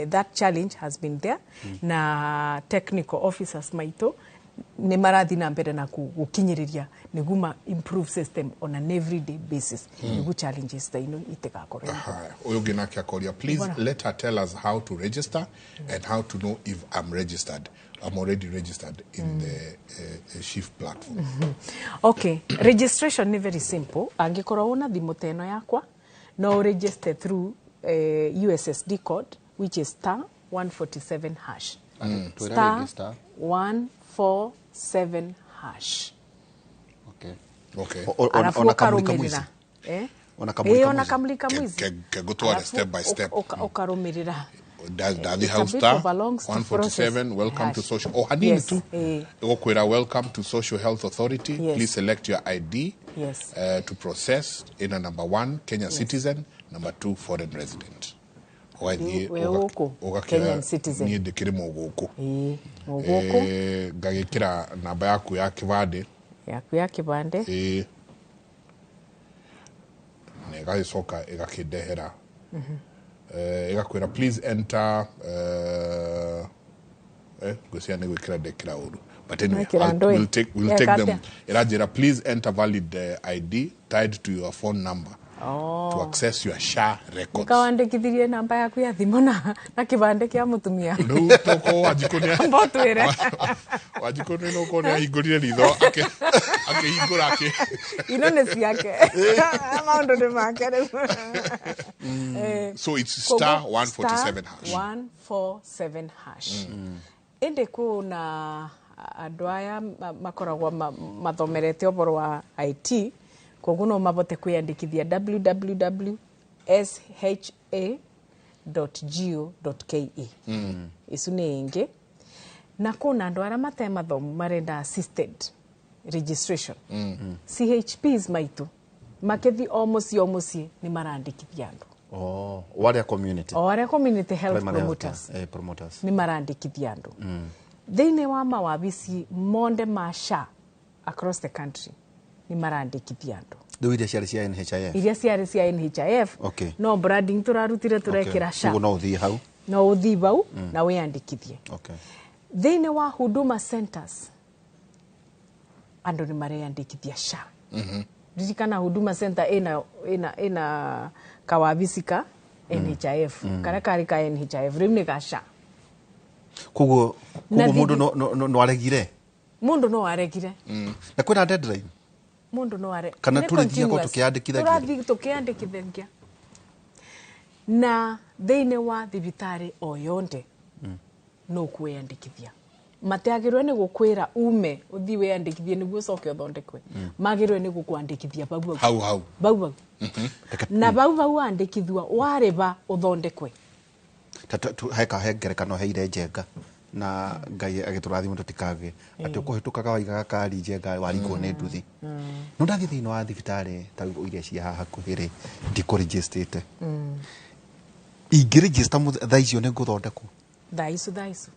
That challenge has been there, na technical officers maitũ nĩ marathiĩ na mbere na gũkinyĩrĩria nĩguo ma improve system on an everyday basis, nĩguo challenges ta ino itigakorwo iho. Haya, ũyũ ũngĩ nake akoria, "Please Bwana. let her tell us how to register and how to know if I'm registered. I'm already registered in the SHIF platform." Okay, registration ni very simple. Angĩkorwo una thimũ ta ĩno yakwa, no register through USSD code, which is *147#. Twĩra Star rĩngĩ, star. 147 hash. Alafu Ona kamulika ũkarũmĩrĩra. mwizi. Eh? Ona kamulika Ona mwizi. kamulika mwizi. Kegũtware Alafu step by step. Ũkarũmĩrĩra. Ndathi It's hau a bit star of a long 147 process. welcome to Hash. social, oh, hanini tu. Ĩgũkwĩra, "Welcome to Social Health Authority. Please select your ID to process." Ina number one, Kenya citizen; number two, foreign resident. Ũgathiĩ We gũkũ, ũgakĩoya. Kenyan citizen. Niĩ ndĩkĩrĩ mũgũkũ. Ĩĩ, mũgũkũ. Ngagĩkĩra namba yaku ya kĩbandĩ. Yaku ya kĩbandĩ. Ĩĩ, na ĩgagĩcoka ĩgakĩndehera, ĩgakwĩra, "Please enter," ngwĩciria nĩ gwĩkĩra ndekĩra ũru, but anyway, Wekĩra ndũĩ. we'll Yeka take them. atĩa? Ĩranjĩra, "Please enter valid ID tied to your phone number to access your SHA records." Nikawandĩkithirie namba yaku ya thimũ na kĩbandĩ kĩa mũtumia. Rĩu toko Wanjikũ nĩ Amba ũtwĩre. Wanjikũ nĩ no nĩ ahingũrire ritho, akĩhingũra Ino nĩ ciake, maũndũ nĩ make rĩu. So it's star Koguo, 147 hash. Star 147 hash. Ĩndĩ kuna andũ aya makoragwo mathomerete ũboro wa IT, koguo no mabote kwĩyandĩkithia www.sha.go.ke. Icu nĩ ĩngĩ. Na kuna andũ arĩa mate mathomu marenda assisted registration. CHPs maitu makithi o mũciĩ o mũciĩ nĩ marandĩkithia andũ. Oh, waria community. O arĩa community health Primary health promoters care, promoters. Nĩ marandĩkithia andũ thĩinĩ wa mawabici monde ma SHA across the country, nĩ marandĩkithia andũ. Rĩu iria ciarĩ cia NHIF. Iria ciarĩ cia NHIF. No branding tũrarutire, tũrekĩra SHA. Koguo no ũthiĩ hau. No ũthiĩ bau na wĩyandĩkithie. Thĩinĩ wa Huduma Centers andũ nĩ mareyandĩkithia SHA. Ririkana Huduma Center ĩna kawabisi ka NHIF, karĩa karĩ ka NHIF rĩu nĩ ga SHA. Koguo Na koguo mũndũ no aregire. Mũndũ no aregire. Na kwĩna deadline? Mũndũ no are Kana nĩ tũrĩthiaga continuous. tũkĩandĩkithagia? Tũrathiĩ tũkĩandĩkithagia na thĩinĩ wa thibitarĩ o yonde no kwĩyandĩkithia. Matiagĩrĩirwo nĩ gũkwĩra ume ũthiĩ wĩyandĩkithie nĩguo ũcoke ũthondekwe. Magĩrĩirwo nĩ gũkwandĩkithia bau bau. Hau hau. Bau bau na bau bau wandĩkithua warĩba ũthondekwe. Heka he ngerekano heire Njenga na Ngai agĩtũrathima tũtikagĩe atĩ ũkũhĩtũkaga waigaga kari Njenga waringwo nĩ nduthi. No ndathiĩ thĩinĩ wa thibitarĩ ta rĩu iria cia haha hakuhĩ rĩ, ndikũrĩgĩstĩte. Ingĩrĩgĩsta thaa icio nĩ ngũthondekwo? Thaa icu, thaa icu.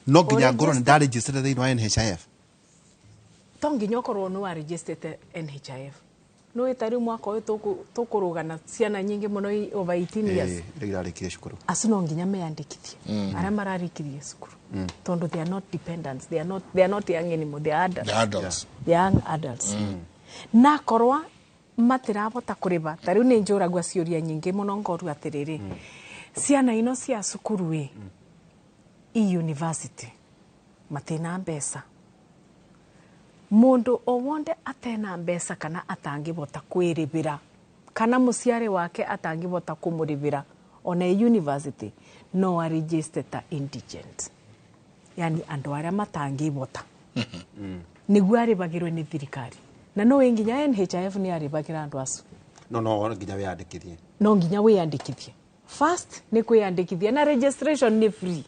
No nginya ngorwo nĩ Ũregister- ndarĩgĩstĩte thĩinĩ wa NHIF? To nginya ũkorwo nĩ warĩgĩstĩte NHIF. Nĩ ta rĩu mwaka ũyũ tũkũrũgana ciana nyingĩ mũno over 18 years. Ĩĩ, iria irarĩkirie cukuru. Acu no nginya meyandĩkithie, arĩa mararĩkirie cukuru, tondũ they are not dependents, they are not young anymore, they are adults. The adults. The young adults. Na korwa matirabota kũrĩba, ta rĩu nĩ njũragua ciũria nyingĩ mũno ngorua atĩrĩrĩ, ciana ino cia cukuru ĩ i university matina mbeca. Mundu o wonde atena mbeca kana atangĩbota kwĩrĩbĩra kana mũciari wake atangĩbota kũmũrĩbĩra ona e university no aregister ta indigent, yani andũ arĩa matangĩbota, nĩguo arĩbagĩrwo nĩ thirikari. Na no nginya NHIF nĩ arĩbagĩra andũ acu. No nginya wĩyandĩkithie. No nginya wĩyandĩkithie first, nĩ kwĩyandĩkithia na registration nĩ free.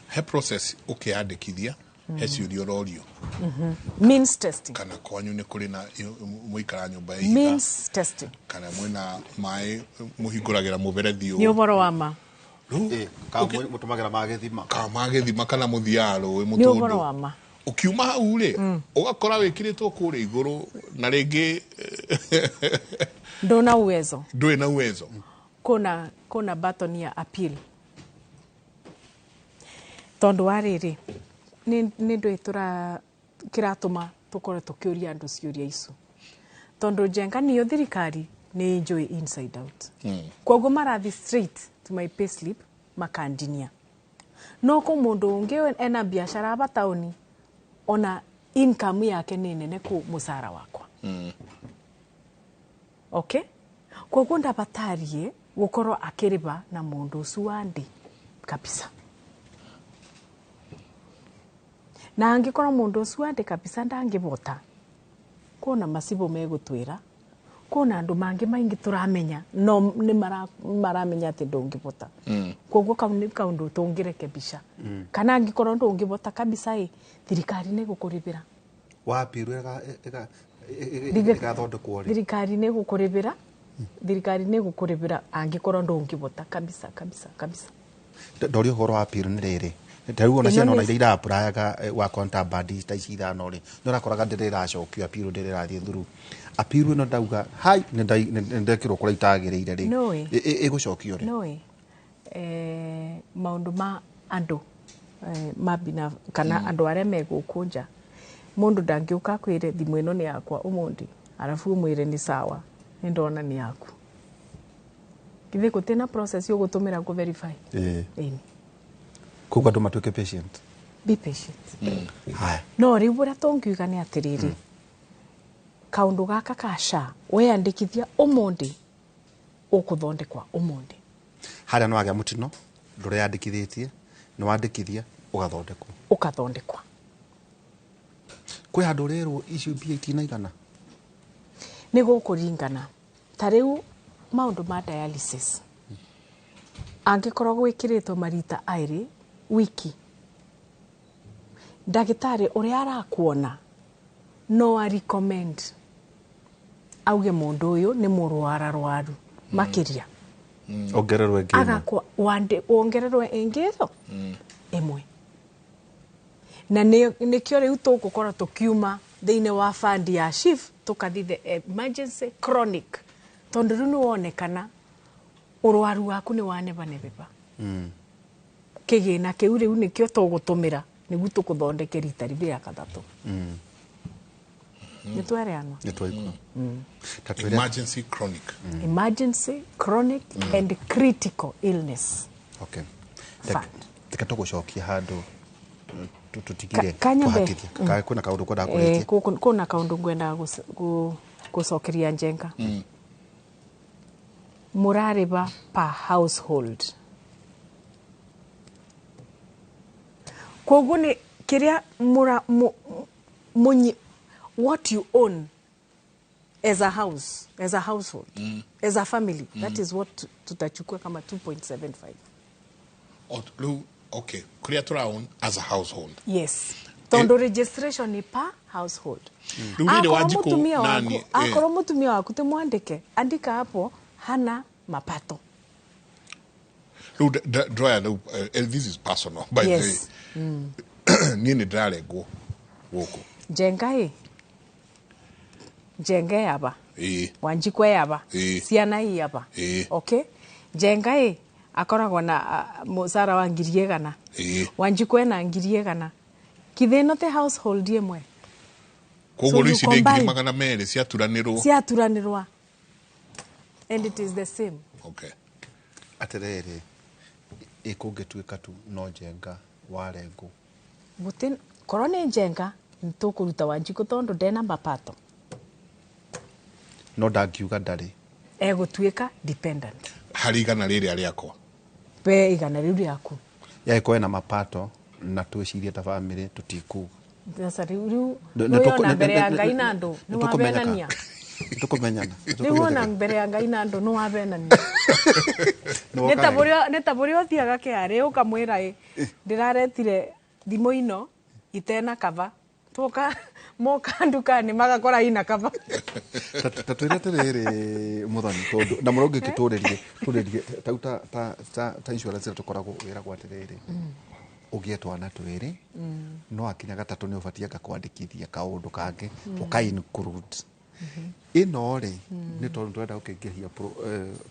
He process ũkĩyandĩkithia, he ciũria ũrorio. Means testing. Kana kwanyu nĩ kũrĩ na mũikara nyũmba ya ihiga, Means testing. kana mwĩna maĩ mũhingũragĩra mũberethi. Nĩ Ũũ ũhoro wa ma. Rĩu mũtũmagĩra magĩthima. Kana magĩthima kana mũthiaga rũĩ. Nĩ ũhoro Mũtũndũ wa ma. Ũkiuma hau rĩ, ũgakora wĩkĩrĩtwo kũrĩa igũrũ na rĩngĩ Ndũna uwezo. Ndũrĩ na uwezo. Kuna button ya appeal, tondu wa rĩrĩ nĩ ndũĩ tũra kĩratũma tũkorwo tũkĩũria andũ ciũria icu, tondu Njenga nĩyo thirikari nĩ njũĩ inside out. Koguo marathi straight to my payslip makandinia. No kũ mũndũ ũngĩ ena biacara aba taũni, ona income yake nĩ nene kũ mũcara wakwa. Okay, koguo ndabatarie gũkorwo akĩrĩba na mũndũ ũcio wa ndĩ kabisa. Na angĩkorwo mũndũ ũcio wa ndĩ kabisa ndangĩbota, kwona macibũ megũtwĩra, kwona andũ mangĩ maingĩ tũramenya no nĩ maramenya atĩ ndũngĩbota. Koguo kau nĩ kaũndũ tũngĩrekebisha. Kana angĩkorwo ndũngĩbota kabisa ĩ, thirikari nĩ gũkũrĩbĩra. Wapirwo ĩgathondekwo rĩ? Thirikari nĩ gũkũrĩbĩra, thirikari nĩ gũkũrĩbĩra angĩkorwo ndũngĩbota kabisa kabisa kabisa. Ndoria ũhoro wa appeal nĩ rĩrĩ, ta rĩu ona Ĩno ciana ona nĩ- iria iraapurayaga wa contraband ta ici ithano rĩ, nĩ ũrakoraga ndĩrĩ ĩracokio appeal, ndĩrĩ ĩrathiĩ through appeal ĩno. Ndauga hai nĩ ndekĩrwo kũrĩa itagĩrĩire rĩ, Nũĩ. ĩgũcokio rĩ? Nũĩ maũndũ ma andũ ma bina kana andũ arĩa me gũkũ nja, mũndũ ndangĩũka akwĩre thimũ ĩno nĩ yakwa ũmũthĩ arabu ũmwĩre nĩ sawa, nĩ ndona nĩ yaku. Githĩ gũtĩ na process ũgũtũmĩra kũ verify? Ĩĩ. Ĩni. Koguo andũ matuĩke patient. Be patient. Haya. No rĩu ũrĩa tũngiuga nĩ atĩrĩrĩ, kaũndũ gaka ka SHA, weyandĩkithia ũmũthĩ ũkũthondekwa ũmũthĩ. Harĩa nĩ wagĩa mũtino ndũreyandĩkithĩtie, nĩ wandĩkithia ũgathondekwo. Ũkathondekwa. Kwĩ handũ ũrerwo icio mbia itinaigana? Nĩ gũkũringana. Ta rĩu maũndũ ma dialysis, angĩkorwo gwĩkĩrĩtwo marita erĩ wiki. Ndagĩtarĩ ũrĩa arakuona no a recommend auge mũndũ ũyũ nĩ mũrwararwaru makĩria. Ongererwo ĩngĩ ĩmwe. Agakwa wande wongererwo ĩngĩ ĩyo ĩmwe. Na nĩkĩo rĩu tũgũkorwo tũkiuma thĩinĩ wa fund ya SHIF tũkathi the emergency chronic, tondũ rĩu nĩwonekana ũrwaru waku nĩ wanebanebeba. Kĩgĩna kĩu rĩu nĩkĩo tũgũtũmĩra nĩguo tũkũthondeke rita rĩu rĩa gatatũ. Nĩ twereanwa? Nĩ twaigua. Ta twĩre Emergency chronic. Emergency chronic and critical illness Okay. fund. Reke tũgũcokia handũ tũtigire Kanyambe. tũhatithia. Ka kwĩna kaũndũ kwendaga kũrĩkia. Kuna kaundu ngwendaga gucokeria Njenga. Mũrarĩba per household, koguo nĩ kĩrĩa mũra munyi, what you own as a house, as a household, as a family, that is what tutachukua kama 2.75. Rĩu okay, kũrĩa tũra own as a household. Yes, tondu registration ni per household. Rĩu rĩrĩ Akorwo Wanjikũ mũtumia waku nani, akorwo mũtumia waku ti mwandĩke, andika hapo hana mapato. Rĩu ndroya rĩu, this is personal, by the way. Niĩ nĩ ndĩrarengwo gũkũ. Njenga ĩ, Njenga yaba. Wanjikwe yaba. Ciana iyaba. Okay, Njenga ĩ akoragwo na mũcara wa 100,000. Wanjikwe na 100,000. Kithĩ ĩno ti household ĩmwe? Koguo So rĩu you ici nĩ ngiri combine. 200 ciaturanĩrwo. Ciaturanĩrwa and it is the same. Okay. Atĩrĩrĩ, ĩkũngĩtuĩka tu no Njenga warengwo? Gũtĩ, korwo nĩ Njenga nĩtũkũruta Wanjikũ tondũ ndena mapato. No ndangiuga ndarĩ. Egũtuĩka dependent. Harĩ igana rĩrĩa rĩakwa. Pe igana rĩu rĩaku. Yagĩkorwo ena mapato na twĩcirie ta bamĩrĩ tũtikuga. Sasa rĩu nĩwona mbere ya Ngai na andũ nĩ wabenania. Nĩtũkũmenyana. Rĩu wona mbere ya Ngai na andũ nĩ wabenania. Nĩ ta bũrĩa ũthiaga KRA ũkamwĩra, ĩ ndĩraretire thimũ ino itena kava, twoka moka nduka-inĩ magakora ina kava. Ta twĩre atĩrĩrĩ, Mũthoni, tondũ na mũno ũngĩkĩ tũrĩrie tau ta insurance ĩrĩa tũkoragwo wĩragwo atĩrĩrĩ, ũgĩe twana twĩrĩ no akinya gatatũ nĩ ũbatiĩ anga kwandĩkithia kaũndũ kangĩ ũka include ĩno rĩ, nĩ tondũ tũrenda gũkĩingĩhia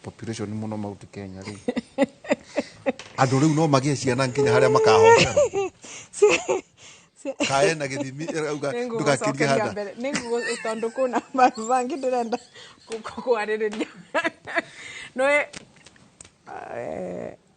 population mũno Mount Kenya rĩ, andũ rĩu no magĩe ciana nginya harĩa makahotera kae na gĩthimi ĩrauga ndũgakĩrie handa. Mbere tondũ kwĩna maũndũ mangĩ ndĩrenda kwarĩrĩria no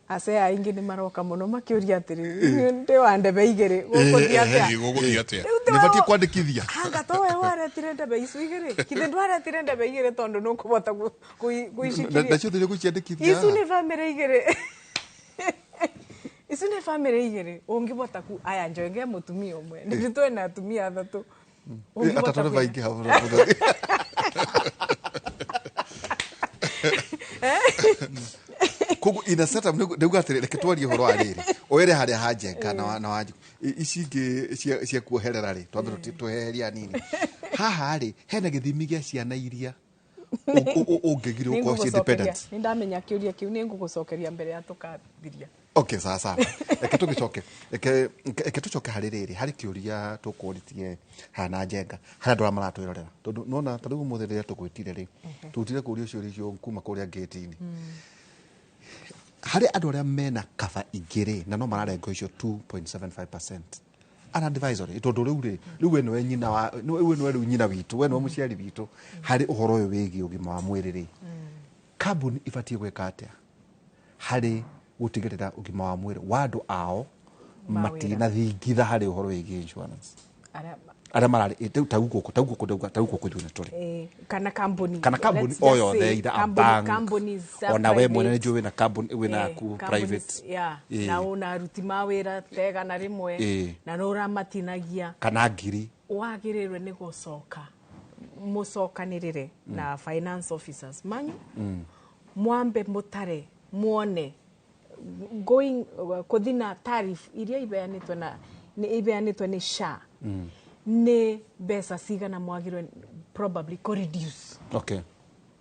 acee aingĩ nĩ maroka mũno makĩũria atĩrĩrĩ, ndĩ wa ndebe igĩrĩ, gũkũthiĩ atĩa? Ĩ, gũgũthiĩ atĩa? Rĩu Nĩ batiĩ kwandĩkithia. Anga to we waretire ndebe icu igĩrĩ, kithĩ ndwaretire ndebe igĩrĩ tondũ nũkũbota gũicikiria? Nacio thĩrĩ gũciandĩkithia. Icu nĩ bamĩrĩ igĩrĩ, icu nĩ bamĩrĩ igĩrĩ ũngĩbota ku aya njoenge mũtumia ũmwe, nĩ twena atumia athatũ. Ũngĩbota atatũ nĩ maingĩ hau Mũthoni. Koguo ina setup nĩguo atĩrĩ, reke twarie ũhoro wa rĩrĩ oere harĩa ha Njenga na Wanjikũ. Ici ingĩ cia kuoherera rĩ, twambe tũheherie hanini haha rĩ, hena gĩthimi gĩa ciana iria ũngĩgirio gũkorwo ciĩ dependent. Nĩ ndamenya kĩũria kĩu, nĩ ngũgũcokeria mbere ya tũkathiria. Okay, sawa sawa, reke tũgĩcoke, reke tũcoke harĩ rĩrĩ, harĩ kĩũria tũkũrĩtie haha na Njenga harĩ andũ arĩa maratwĩrorera, tondũ nona ta rĩu ũmũthĩ rĩrĩa tũgwĩtire rĩ, tũrutire kũũria ciũria icio kuma kũrĩa ngĩti-inĩ harĩ andũ arĩa mena kaba ingĩ rĩ, na no mararengwo icio 2.75% an advisory, tondũ rĩu rĩ, rĩu we nĩwe nyina wa we nĩwe rĩu nyina witũ, we nĩwe mũciari witũ harĩ ũhoro ũyũ wĩgiĩ ũgima wa mwĩrĩ rĩ, kambuni ibatiĩ gwĩka atĩa harĩ gũtigĩrĩra ũgima wa mwĩrĩ wa andũ ao Ma wĩra. matinathingitha harĩ ũhoro wĩgiĩ insurance? Arĩa Arĩa mararĩ tau gũkũ ndauga tau gũkũ ithuĩ nĩ tũrĩ kana kambuni. Kana kambuni Let's o just yothe, say either a company, bank, companies, ona we mwene private. nĩ njũĩ wĩna kambuni wĩna yaku companies, private. Yeah. Na una aruti ma wĩra tegana rĩmwe na nĩ ũramatinagia kana ngiri. Wagĩrĩirwe nĩ gũcoka mũcokanĩrĩre na finance officers manyu, mwambe mũtare muone going kũthi na tariff iria ibeanĩtwo na Nĩ ibeanĩtwo nĩ SHA nĩ mbeca cigana mwagĩrĩirwo probably kũ reduce.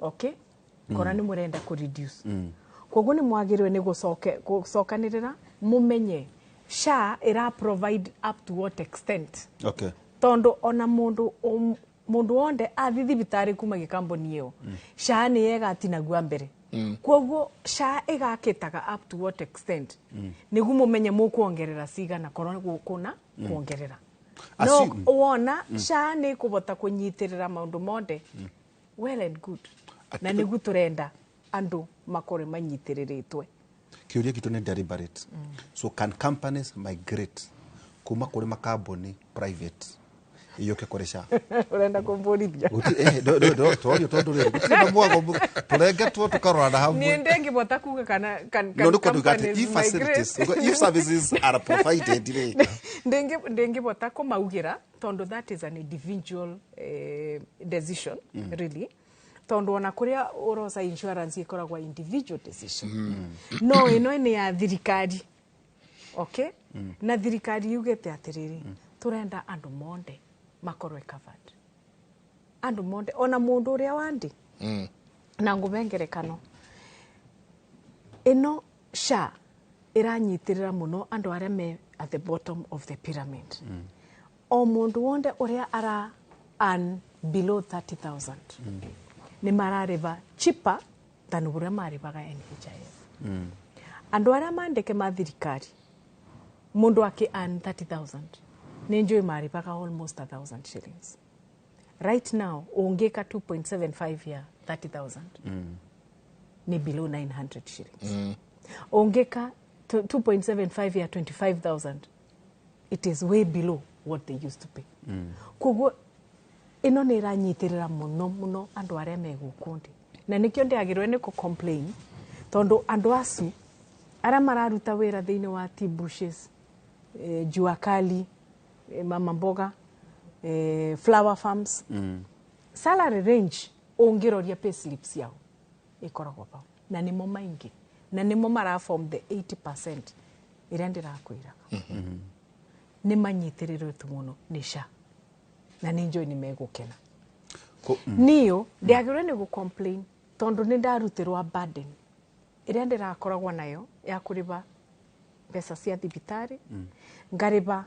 Okay, kora nĩ mũrenda kũ reduce, koguo nĩ mwagĩrĩirwo nĩ gũcokanĩrĩra mũmenye SHA ĩra provide up to what extent. Tondu ona mundu wonde athi thibitarĩ kuma gĩkambuni ĩyo, SHA nĩ yegatinagua mbere. Koguo SHA ĩgakĩtaga up to what extent, nĩguo mũmenye mũkuongerera cigana korwo gũkũna kuongerera no. Wona SHA nĩ ĩkũbota kũnyitĩrĩra maũndũ mothe, well and good, na nĩguo tũrenda andũ makorwe manyitĩrĩrĩtwe. Kĩũria gitũ nĩ deliberate. So can companies migrate kuma kũrĩ makambuni private iyũke kũrĩ SHA? Ũrenda kũmbũrithia? Tũrorio tondũ rĩrĩ gũtirĩ na mwago tũrengetwo tũkarorana hamwe. Niĩ ndĩngĩbota kuga kana can, No, can nĩ kuga atĩ companies if facilities, migrate. if services are provided rĩ. Ndĩngĩbota kũmaugĩra tondũ that is an individual decision really, tondũ ona kũrĩa ũroca insurance ĩkoragwo individual decision. No ĩno nĩ ya thirikari, okay? Na thirikari yugĩte atĩrĩrĩ, tũrenda andũ monde makorwe covered, andũ monde, ona mũndũ ũrĩa wandi. Na ngũbe ngerekano ĩno, SHA ĩranyitĩrĩra mũno andũ arĩa me at the bottom of the pyramid. O mũndũ wonde ũrĩa ara earn below 30,000 nĩ mararĩba cheaper than ũrĩa marĩbaga NHIF. Andũ arĩa mandĩke ma thirikari, mũndũ akĩ earn 30,000 nĩ njũĩ marĩbaga almost 1,000 shillings. Right now ũngĩka 2.75 ya 30,000 ni below 900 shillings. Ongeka 2.75 ya 25,000, it is way below what they used to pay. Koguo ĩno nĩ ĩranyitĩrĩra mũno mũno andũ arĩa me gũkũ ndĩ, na nĩkĩo ndĩagĩrĩirwo nĩ kũ complain, tondũ andũ acu arĩa mararuta wĩra thĩinĩ wa tea bushes, jua kali, mama mboga, flower farms, salary range ũngĩroria pay slips yao ĩkoragwo pau, na nĩmo maingĩ na nĩmo maraform the 80% ĩrĩa ndĩrakwĩraga. Nĩ manyitĩrĩrĩtwo mũno nĩ SHA na nĩ njũĩ nĩ megũkena. Niyo ndĩagĩrĩirwo nĩ gũ-complain tondũ nĩ ndarutĩrwa burden ĩrĩa ndĩrakoragwo nayo ya kũrĩba mbeca cia thibitarĩ, ngarĩba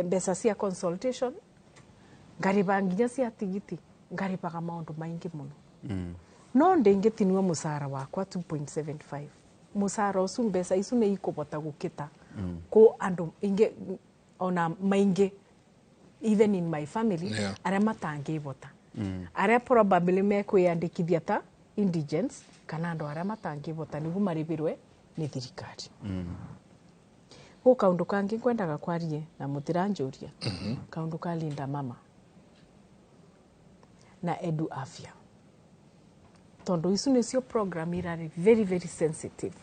mbeca cia consultation, ngarĩba nginya cia tigiti, ngarĩbaga maũndũ maingĩ mũno. No ndĩngĩtinua mũcara wakwa 2.75, mũcara ũcio, mbeca icu nĩ ikũbota gũkĩta kũ andũ ingĩ ona maingĩ, even in my family, arĩa matangĩbota, arĩa probably mekwĩyandĩkithia ta indigents kana andũ arĩa matangĩbota nĩguo marĩbĩrwe nĩ thirikari. Gũ kaũndũ kangĩ ngwendaga kwarie na mũtiranjũria, kaũndũ ka Linda Mama na Edu Afya, tondũ icu nĩcio program irarĩ very very sensitive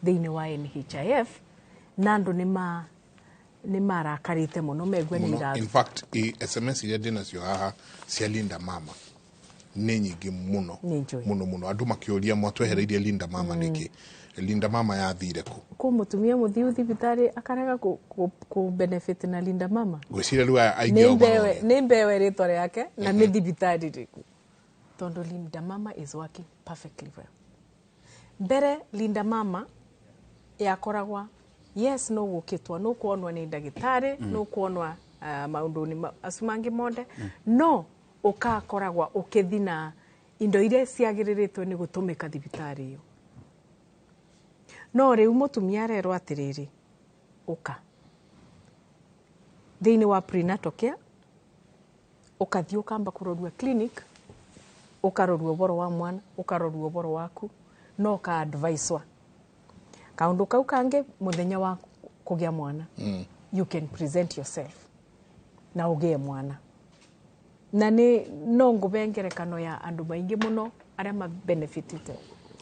thĩinĩ wa NHIF, na andũ nĩ marakarĩte mũno megua nĩ Mũno. iraru. In fact, SMS iria ndĩnacio haha cia Linda Mama nĩ nyingĩ mũno. Nĩ njũĩ. Mũno mũno, andũ makĩũria mwatwehereirie Linda Mama nĩkĩ? Linda Mama yathire kũ? Kũ mũtumia mũthiu thibitarĩ akarega kũ benefit na Linda Mama? Ngwĩciria rĩu aya aingĩ nĩ ao mbewe maroria. Nĩ mbewe rĩtwa rĩake na nĩ thibitarĩ rĩku, tondũ Linda Mama is working perfectly well. Mbere Linda Mama yakoragwa, yes, no gũkĩtwo no kuonwa nĩ ndagĩtarĩ, no kuonwa maũndũ-inĩ acu mangĩ monde, no ũkakoragwa ũkĩthi na indo iria ciagĩrĩrĩtwo nĩ gũtũmĩka thibitarĩ ĩyo. No rĩu mũtumia arerwo atĩrĩrĩ, ũka thĩinĩ wa prenatal care, ũkathiĩ ũkamba kũrorua clinic, ũkarorua ũboro wa mwana, ũkarorua ũboro waku, no ũka adviswa kaũndũ kau kangĩ mũthenya wa kũgĩa mwana. You can present yourself na ũgĩe mwana. Na nĩ no ngũbe ngerekano ya andũ maingĩ mũno arĩa mabenefitĩte.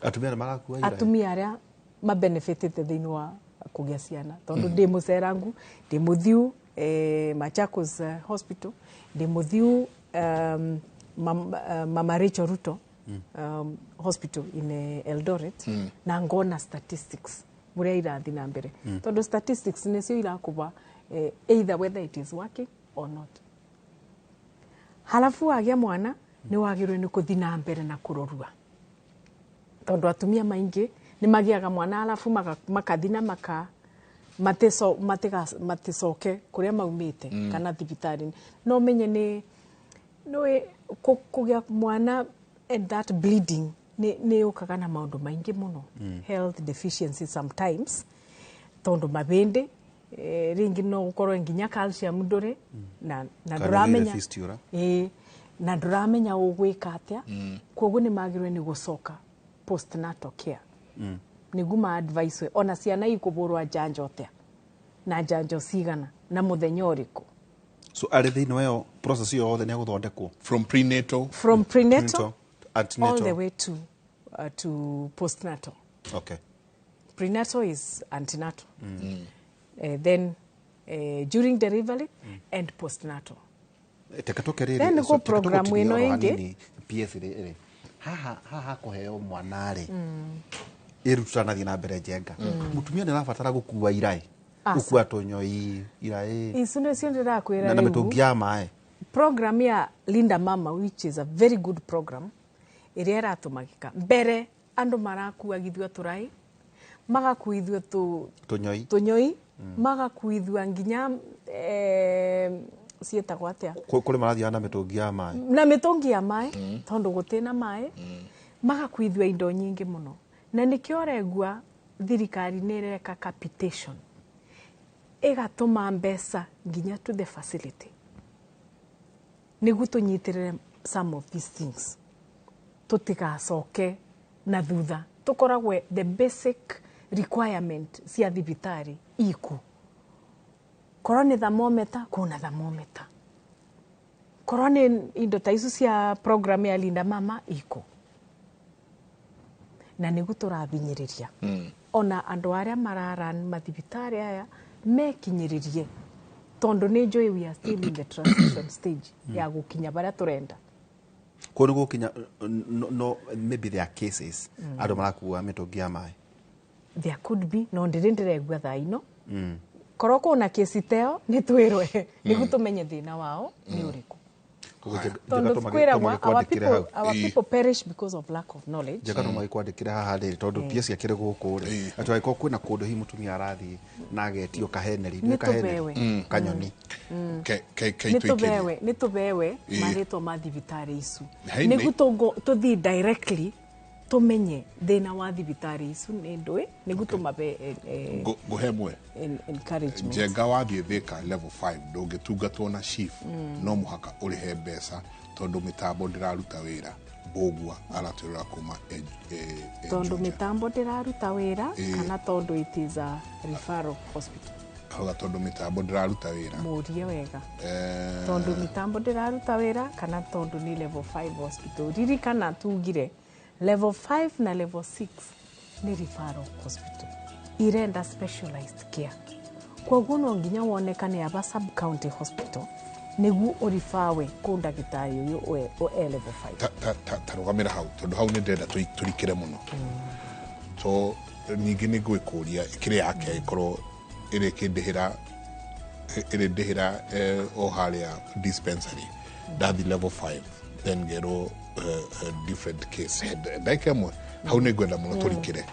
Atumia nĩ marakua ira. Atumia arĩa mabenefitĩte thĩinĩ wa kũgĩa ciana, tondũ ndĩ mũcerangu, ndĩ mũthiu Machakos Hospital, ndĩ mũthiu Mama Rachel Ruto Hospital in Eldoret, na ngona statistics ũrĩa irathi na mbere, tondũ statistics nĩcio irakuba either whether it is working or not. Halafu wagĩa mwana nĩ wagĩrĩirwo nĩ kũthi na mbere na kũrorua, tondũ atumia maingĩ nĩ magĩaga mwana alafu makathi na maka maticoke kũrĩa maumĩte kana thibitarĩ. No menye nĩ nĩ kũgĩa mwana and that bleeding nĩ yũkaga na maũndũ maingĩ mũno, health deficiency sometimes, tondũ mabĩndĩ rĩngĩ no gũkorwo nginya calcium ndũrĩ na ndũramenya na ndũramenya ũgwĩka atĩa. Koguo nĩ magĩrĩirwo nĩ gũcoka postnatal care nĩguo ma advice ona ciana ikũbũrwa njanjo atĩa na njanjo cigana na mũthenya ũrĩkũ. So arĩ thĩinĩ wa ĩyo process yothe nĩ egũthondekwo from prenatal, from prenatal all the way to postnatal. Okay. Prenatal is antenatal. Then during delivery and postnatal. Then go program ĩno ĩngĩ PS rĩ haha haha kũheo mwana rĩ ĩru tũtanathiĩ na mbere Njenga, mũtumia nĩ arabatara gũkua iraĩ, gũkua tũnyoi iraĩ icu nĩcio ndĩrakwĩra na mĩtũngi ya maĩ. Program ya Linda Mama, which is a very good program, ĩrĩa ĩratũmagĩka mbere andũ marakuagithio tũraĩ, magakuithio tũnyoi, magakuithio nginya ciĩtagwo atĩa, kũrĩ marathiaga na mĩtũngi ya maĩ, na mĩtũngi ya maĩ tondũ gũtĩ na maĩ, magakuithio indo nyingĩ mũno. Na nĩkĩo ũregua thirikari nĩ ĩreka capitation, ĩgatũma mbeca nginya to the facility nĩguo tũnyitĩrĩre some of these things, tũtigacoke na thutha, tũkoragwe the basic requirement cia thibitarĩ iku. Korwo nĩ thermometer, kuna thermometer. Korwo nĩ indo ta icio cia program ya Linda Mama iko. Na nĩguo tũrabinyĩrĩria ona andũ arĩa mararan mathibitarĩ aya mekinyĩrĩrie, tondũ nĩ njũĩ we are still in the transition stage ya gũkinya barĩa tũrenda. Kũu nĩ gũkinya no maybe there are cases andũ marakua mĩtũngi ya maĩ. There could be, no ndĩrĩ ndĩregua thaa ino. Korwo kwĩna kesi teo nĩ twĩrwe nĩguo tũmenye thĩna wao nĩ ũrĩkũ. Tondũ kwĩragwa our people perish because of lack of knowledge. Njega no magĩkwandĩkĩre haha rĩrĩ tondũ PS akĩrĩ gũkũ rĩ atĩ angĩkorwo kwĩna kũndũ hihi mũtumia arathiĩ na agetio kaheneri nĩ kaheneri kanyoni nĩ tũbewe marĩtwa ma thibitarĩ icu nĩguo tũthiĩ directly tũmenye thĩna wa thibitarĩ icu nĩ ndũĩ nĩguo tũmabe ngũhe encouragement. Njenga wathiĩ Thika level 5 ndũngĩtungatwo na chief, no mũhaka ũrĩhe mbeca tondũ mĩtambo ndĩraruta wĩra. Mbũgua aratwĩrĩra kuma tondũ mĩtambo ndĩraruta wĩra kana tondũ it is a referral hospital. Auga tondũ mĩtambo ndĩraruta wĩra. Mũrie wega tondũ mĩtambo ndĩraruta wĩra kana tondũ nĩ level 5 hospital. Ririkana tugire level 5 na level 6 nĩ referral hospital irenda specialized care, koguo no nginya wonekane aba sub county hospital nĩguo ũribawe kũ ndagĩtarĩ ũyũ o level 5. Tarũgamĩra hau tondũ hau nĩ ndĩrenda tũrikĩre mũno. So ningĩ nĩ ngwĩkũria kĩrĩa yake ĩkorwo ĩrĩkĩndĩhĩra ĩrĩndĩhĩra o harĩa dispensary ndathi level 5 then ngerwo different case ndagĩka ĩmwe hau nĩ ngwenda mũno tũrikĩre.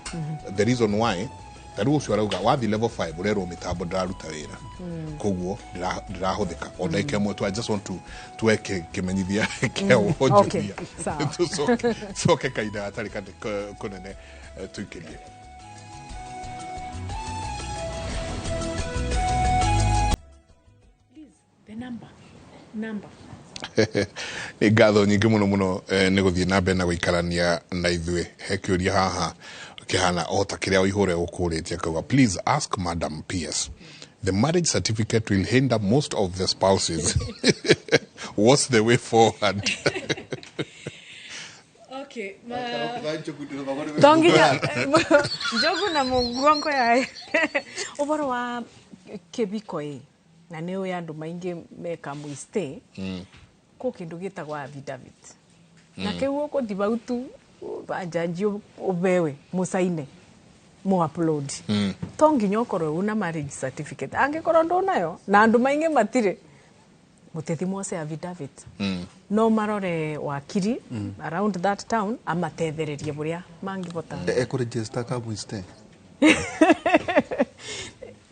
The reason why tarĩu ũcio arauga wathi level 5 ũrerwo mĩtambo ndĩraruta wĩra koguo ndĩrahũthĩka o ndagĩka ĩmwe tu. I just want to tuweke kĩmenyithia kĩa wonjoria tũcoke kahinda gatarĩ kũnene tũikĩrie. Please, the number. Nĩ ngatho nyingĩ mũno mũno nĩ gũthiĩ na mbere na gũikarania na ithuĩ. He kĩũria haha kĩhana o ta kĩrĩa Waihũra gũkũrĩtie akauga, please ask Madam PS, the marriage certificate will hinder most of the spouses. What's the way forward? Okay, tonginya njogu na mũgongo ya ũhoro wa kĩbiko ĩ na nĩ ũĩ andũ maingĩ meka mũistay kũ kĩndũ gĩtagwo affidavit na kĩu ũkũthi bau tu banjanji ũbewe mũcaine Mu upload to nginya ũkorwo una marriage certificate. Angĩkorwo ndũnayo, na andũ maingĩ matirĩ, mũtethi mwose affidavit, no marore wakiri around that town amatethererie buria mangĩbota. Ekũregister kamwiste.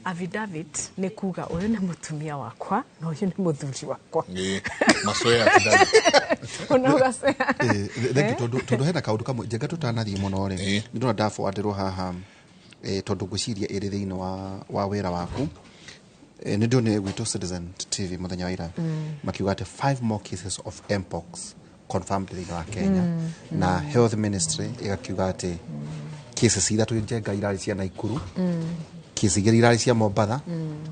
Affidavit nĩ kuga ũyũ nĩ mũtumia wakwa na ũyũ nĩ mũthuri wakwa. Ĩĩ, macoya affidavit. Ona ũgacea. Thengi tondũ hena kaũndũ kamwe, Njenga, tũtanathiĩ mũno rĩ, nĩ ndona ndabuatĩrwo haha, tondũ ngwĩciria ĩrĩ thĩinĩ wa wĩra waku. Nĩ ndionire gwitũ Citizen TV mũthenya wa ira makiuga atĩ five more cases of mpox confirmed thĩinĩ wa Kenya, na health ministry ĩgakiuga atĩ cases ithatũ, Njenga, irarĩ cia Naikuru, cases igĩrĩ irarĩ cia Mombatha,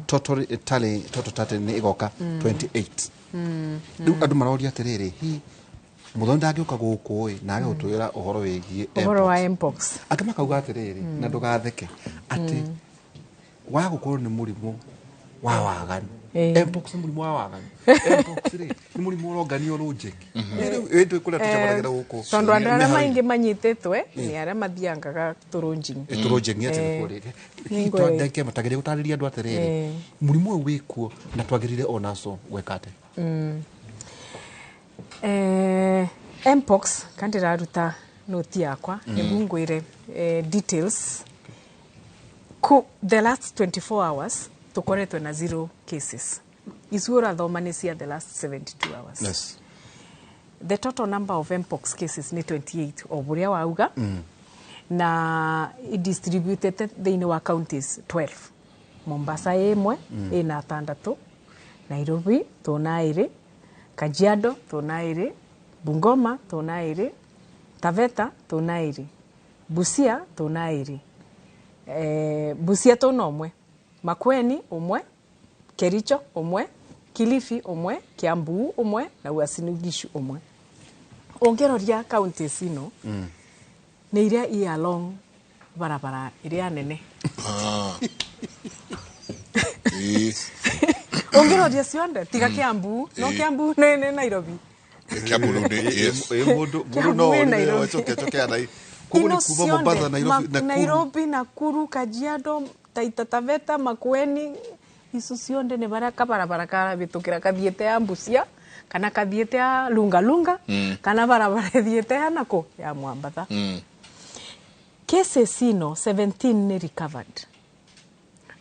total tally, total tally nĩ ĩgoka 28. Rĩu andũ maroria atĩrĩrĩ, hi mũthoni ndangĩũka gũkũ ĩ na age gũtwĩra ũhoro wĩgiĩ ũhoro wa mpox? Mpox. Angĩ makauga atĩrĩrĩ, na ndũgatheke, atĩ wa gũkorwo nĩ mũrimũ wa waganu. Mpox nĩ mũrimũ wa waganu? Mpox rĩ, nĩ mũrimũ ũronganio rũnjĩki rĩu ĩndũ kũrĩa tũcemanagia gũkũ? Tondũ andũ arĩa maingĩ manyitĩtwe nĩ arĩa mathiangaga tũrũnjingi. Tũrũnjĩngi atĩ nĩkuo rĩrĩ. Nĩ ngwĩra. Ndeke matageria gũtarĩria andũ atĩrĩrĩ, mũrimũ ũyũ wĩkuo na twagĩrĩire onaco gwĩka atĩ? Mpox kandĩraruta noti yakwa nĩguo ngwĩre details. Ku the last 24 hours tũkoretwo na zero cases. Icu ũrathoma nĩ cia the last 72 hours. The total number of mpox cases nĩ 28 o buria wauga, na distributed thĩinĩ wa counties 12. Mombasa ĩ ĩmwe, ĩna atandatũ. Nairobi tũna ĩrĩ, Kajiado tũna ĩrĩ, Bungoma tũna ĩrĩ, Taveta tũna ĩrĩ, Busia tũna ĩrĩ, Busia tũna ũmwe, Makueni ũmwe, Kericho ũmwe, Kilifi ũmwe, Kiambu ũmwe na Uasin Gishu ũmwe. Ũngĩroria counties ino, nĩ iria i along barabara ĩrĩa nene. Ah. Ĩĩ. Ũngĩroria cionde tiga Kiambu, no Kiambu nĩ Nairobi. Kiambu rĩu yes. Ĩ mũndũ mũndũ no Kiambu ĩ orire Nairobi. acoke acoke anai koguo Ino nĩ kuma Mombasa, cionde, Nairobi, Nakuru. Nairobi, Nakuru, Kajiado, Taita Taveta, Makueni, icio cionde nĩ baria kabarabara karabĩtũkĩra kathiĩte ya Busia kana kathiĩte ya Lungalunga kana barabara ĩthiĩte ya nako ya Mwambatha. Cases ino 17 nĩ recovered,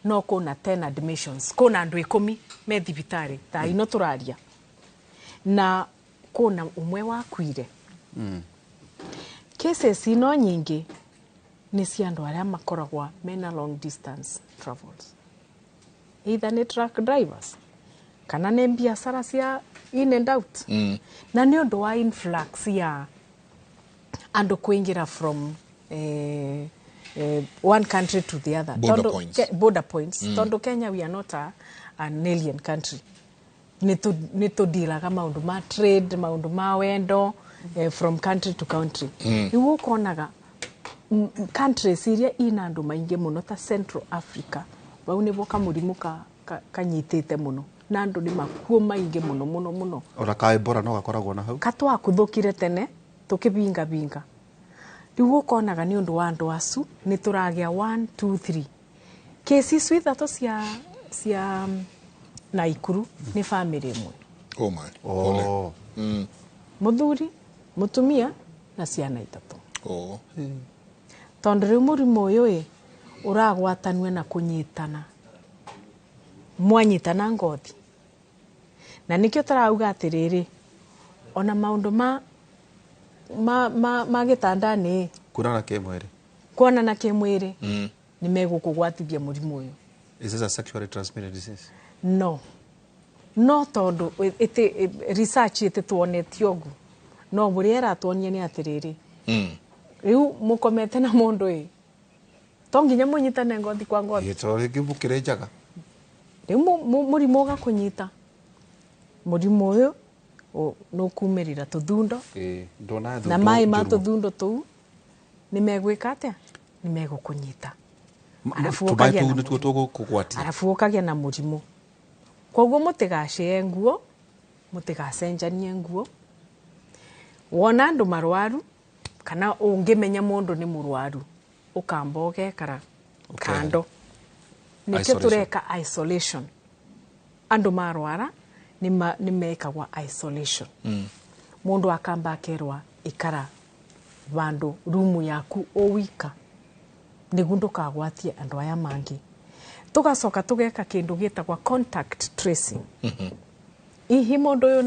no kuna 10 admissions, kuna andũ 10 me thibitarĩ thaa ino tũraria, na kuna ũmwe wakuire. Cases ino nyingĩ nĩ cia andũ arĩa makoragwa mena long distance travels, either nĩ truck drivers kana nĩ biacara cia in and out, na nĩ ũndũ wa influx ya andũ kũingĩra from one country to the other. Border points. Border points. Tondũ Kenya, we are not an alien country. Nĩ tũdealaga maũndũ ma trade, maũndũ ma wendo, from country to country. Rĩu ũkonaga countries iria ina andũ maingĩ mũno ta Central Africa, bau nĩbo kamũrimũ kanyitĩte mũno na andũ nĩ makuo maingĩ mũno mũno mũno. Ona ka Ebola no gakoragwo na hau. Katwakuthũkire tene tũkĩbingabinga. Rĩu ũkonaga nĩ ũndũ wa andũ acu nĩ tũragĩa 1 2 3 kesi icu ithatũ cia Naikuru nĩ family ĩmwe. Oh my. Pole. Oh. Mũthuri, mũtumia na ciana ithatũ. Oh. Tondũ rĩu mũrimũ ũyũ ĩ ũragwatanio na kũnyitana, mwanyitana ngothi, na nĩkĩo tũrauga atĩrĩrĩ, ona maũndũ ma gĩtanda-inĩ, Kuonana kĩmwĩrĩ. Kuonana kĩmwĩrĩ nĩ megũkũgwatithia mũrimũ ũyũ. Is this a sexually transmitted disease? No tondũ research ĩtĩtuonetie ũguo, no bũrĩa ĩratuonia nĩ atĩrĩrĩ, rĩu mũkomete na mũndũ ĩ, to nginya mũnyitane ngothi kwa ngothi. Ĩ, to rĩngĩ mũkĩrĩ njaga. Rĩu mũrimũ ũgakũnyita. Mũrimũ ũyũ nũkumĩrĩra tũthundo. Ĩ, ndona na thundo maĩ ma njũru. Tũthundo tũu nĩ megwĩka atĩa? Nĩ megũkũnyita. Arabu tũmaĩ ũkagĩa tũu na nĩtuo mũrimũ. Tũgũkũgwatia. Arabu ũkagĩa na mũrimũ. Koguo mũtigacĩe nguo, mũtigacenjanie nguo. Wona andũ marwaru kana ũngĩmenya mũndũ nĩ mũrwaru, Ukamba ugekara kando nikio tureka isolation. Andu marwara ni mekagwa isolation. Mundu akamba akerwa ikara vandu rumu yaku o wika niguo ndukagwatie andu aya mangi. Tugacoka tugeka kindu gitagwa contact tracing. Ihi mundu uyu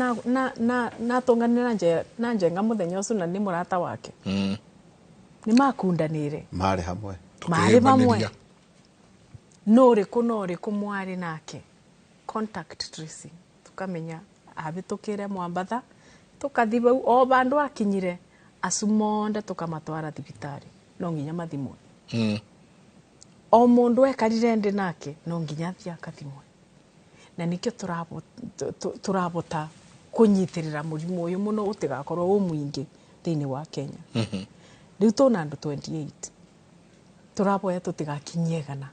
na tunganira na njenga muthenya ucio na ni murata wake. Ni makundanire mari hamwe mari hamwe no riku mwari nake. Contact tracing tukamenya abitukire mwambatha tukathi bau o bandu akinyire acu monde tukamatwara thibitari no nginya mathimwe. O mundu ekarire ndi nake no nginya athie akathimwe. Na nikio turabota kunyitirira murimu uyu muno utigakorwo wi mwingi thiini wa Kenya. Riu tuna andu 28 turaboya tutigakinyie gana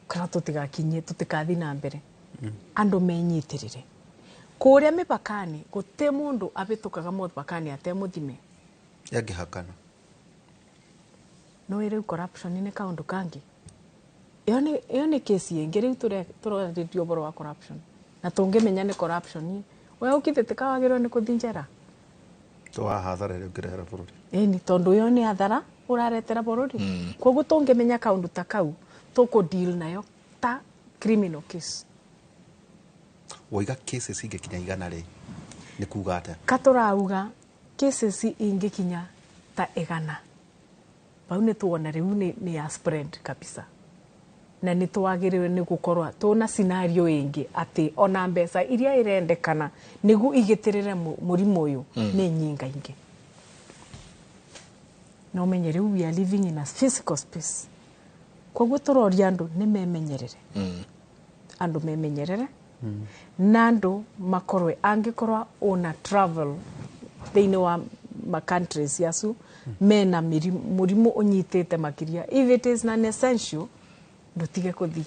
kana tutigakinyie tutikathi na mbere. Andu menyitirire kuria mipakani guti mundu abitukaga mupakani atemuthime yangihakana. No riu corruption ni kaundu kangi. Iyo ni kesi ingi riu turarĩrio ũhoro wa corruption na tũngĩmenya nĩ corruption we ũkithĩte kawagĩrĩirwo nĩ kũthi njera twa hathara ĩrĩa ũngĩrehera bũrũri. Ĩni tondũ iyo nĩ hathara ũraretera bũrũri. Koguo tũngĩmenya kaũndũ ta kau tũkũ deal nayo ta criminal case. Waiga cases ingĩkinya igana rĩ nĩ kuga atĩa? Katũrauga cases ingĩkinya ta igana bau nĩ tuona rĩu nĩ ya spread kabisa. Na nĩ twagĩrĩirwo nĩ gũkorwo tũna scenario ĩngĩ atĩ ona mbeca iria irendekana nĩguo igĩtĩrĩre mũrimũ ũyũ nĩ nyingaingĩ. No menye rĩu we are living in a physical space. Koguo tũroria andũ nĩ memenyerere. Andũ memenyerere. Na andũ makorwe angĩkorwo ona travel thĩinĩ wa ma countries yacu mena mũrimũ ũnyitĩte makĩria. If it is non essential ndutige kuthi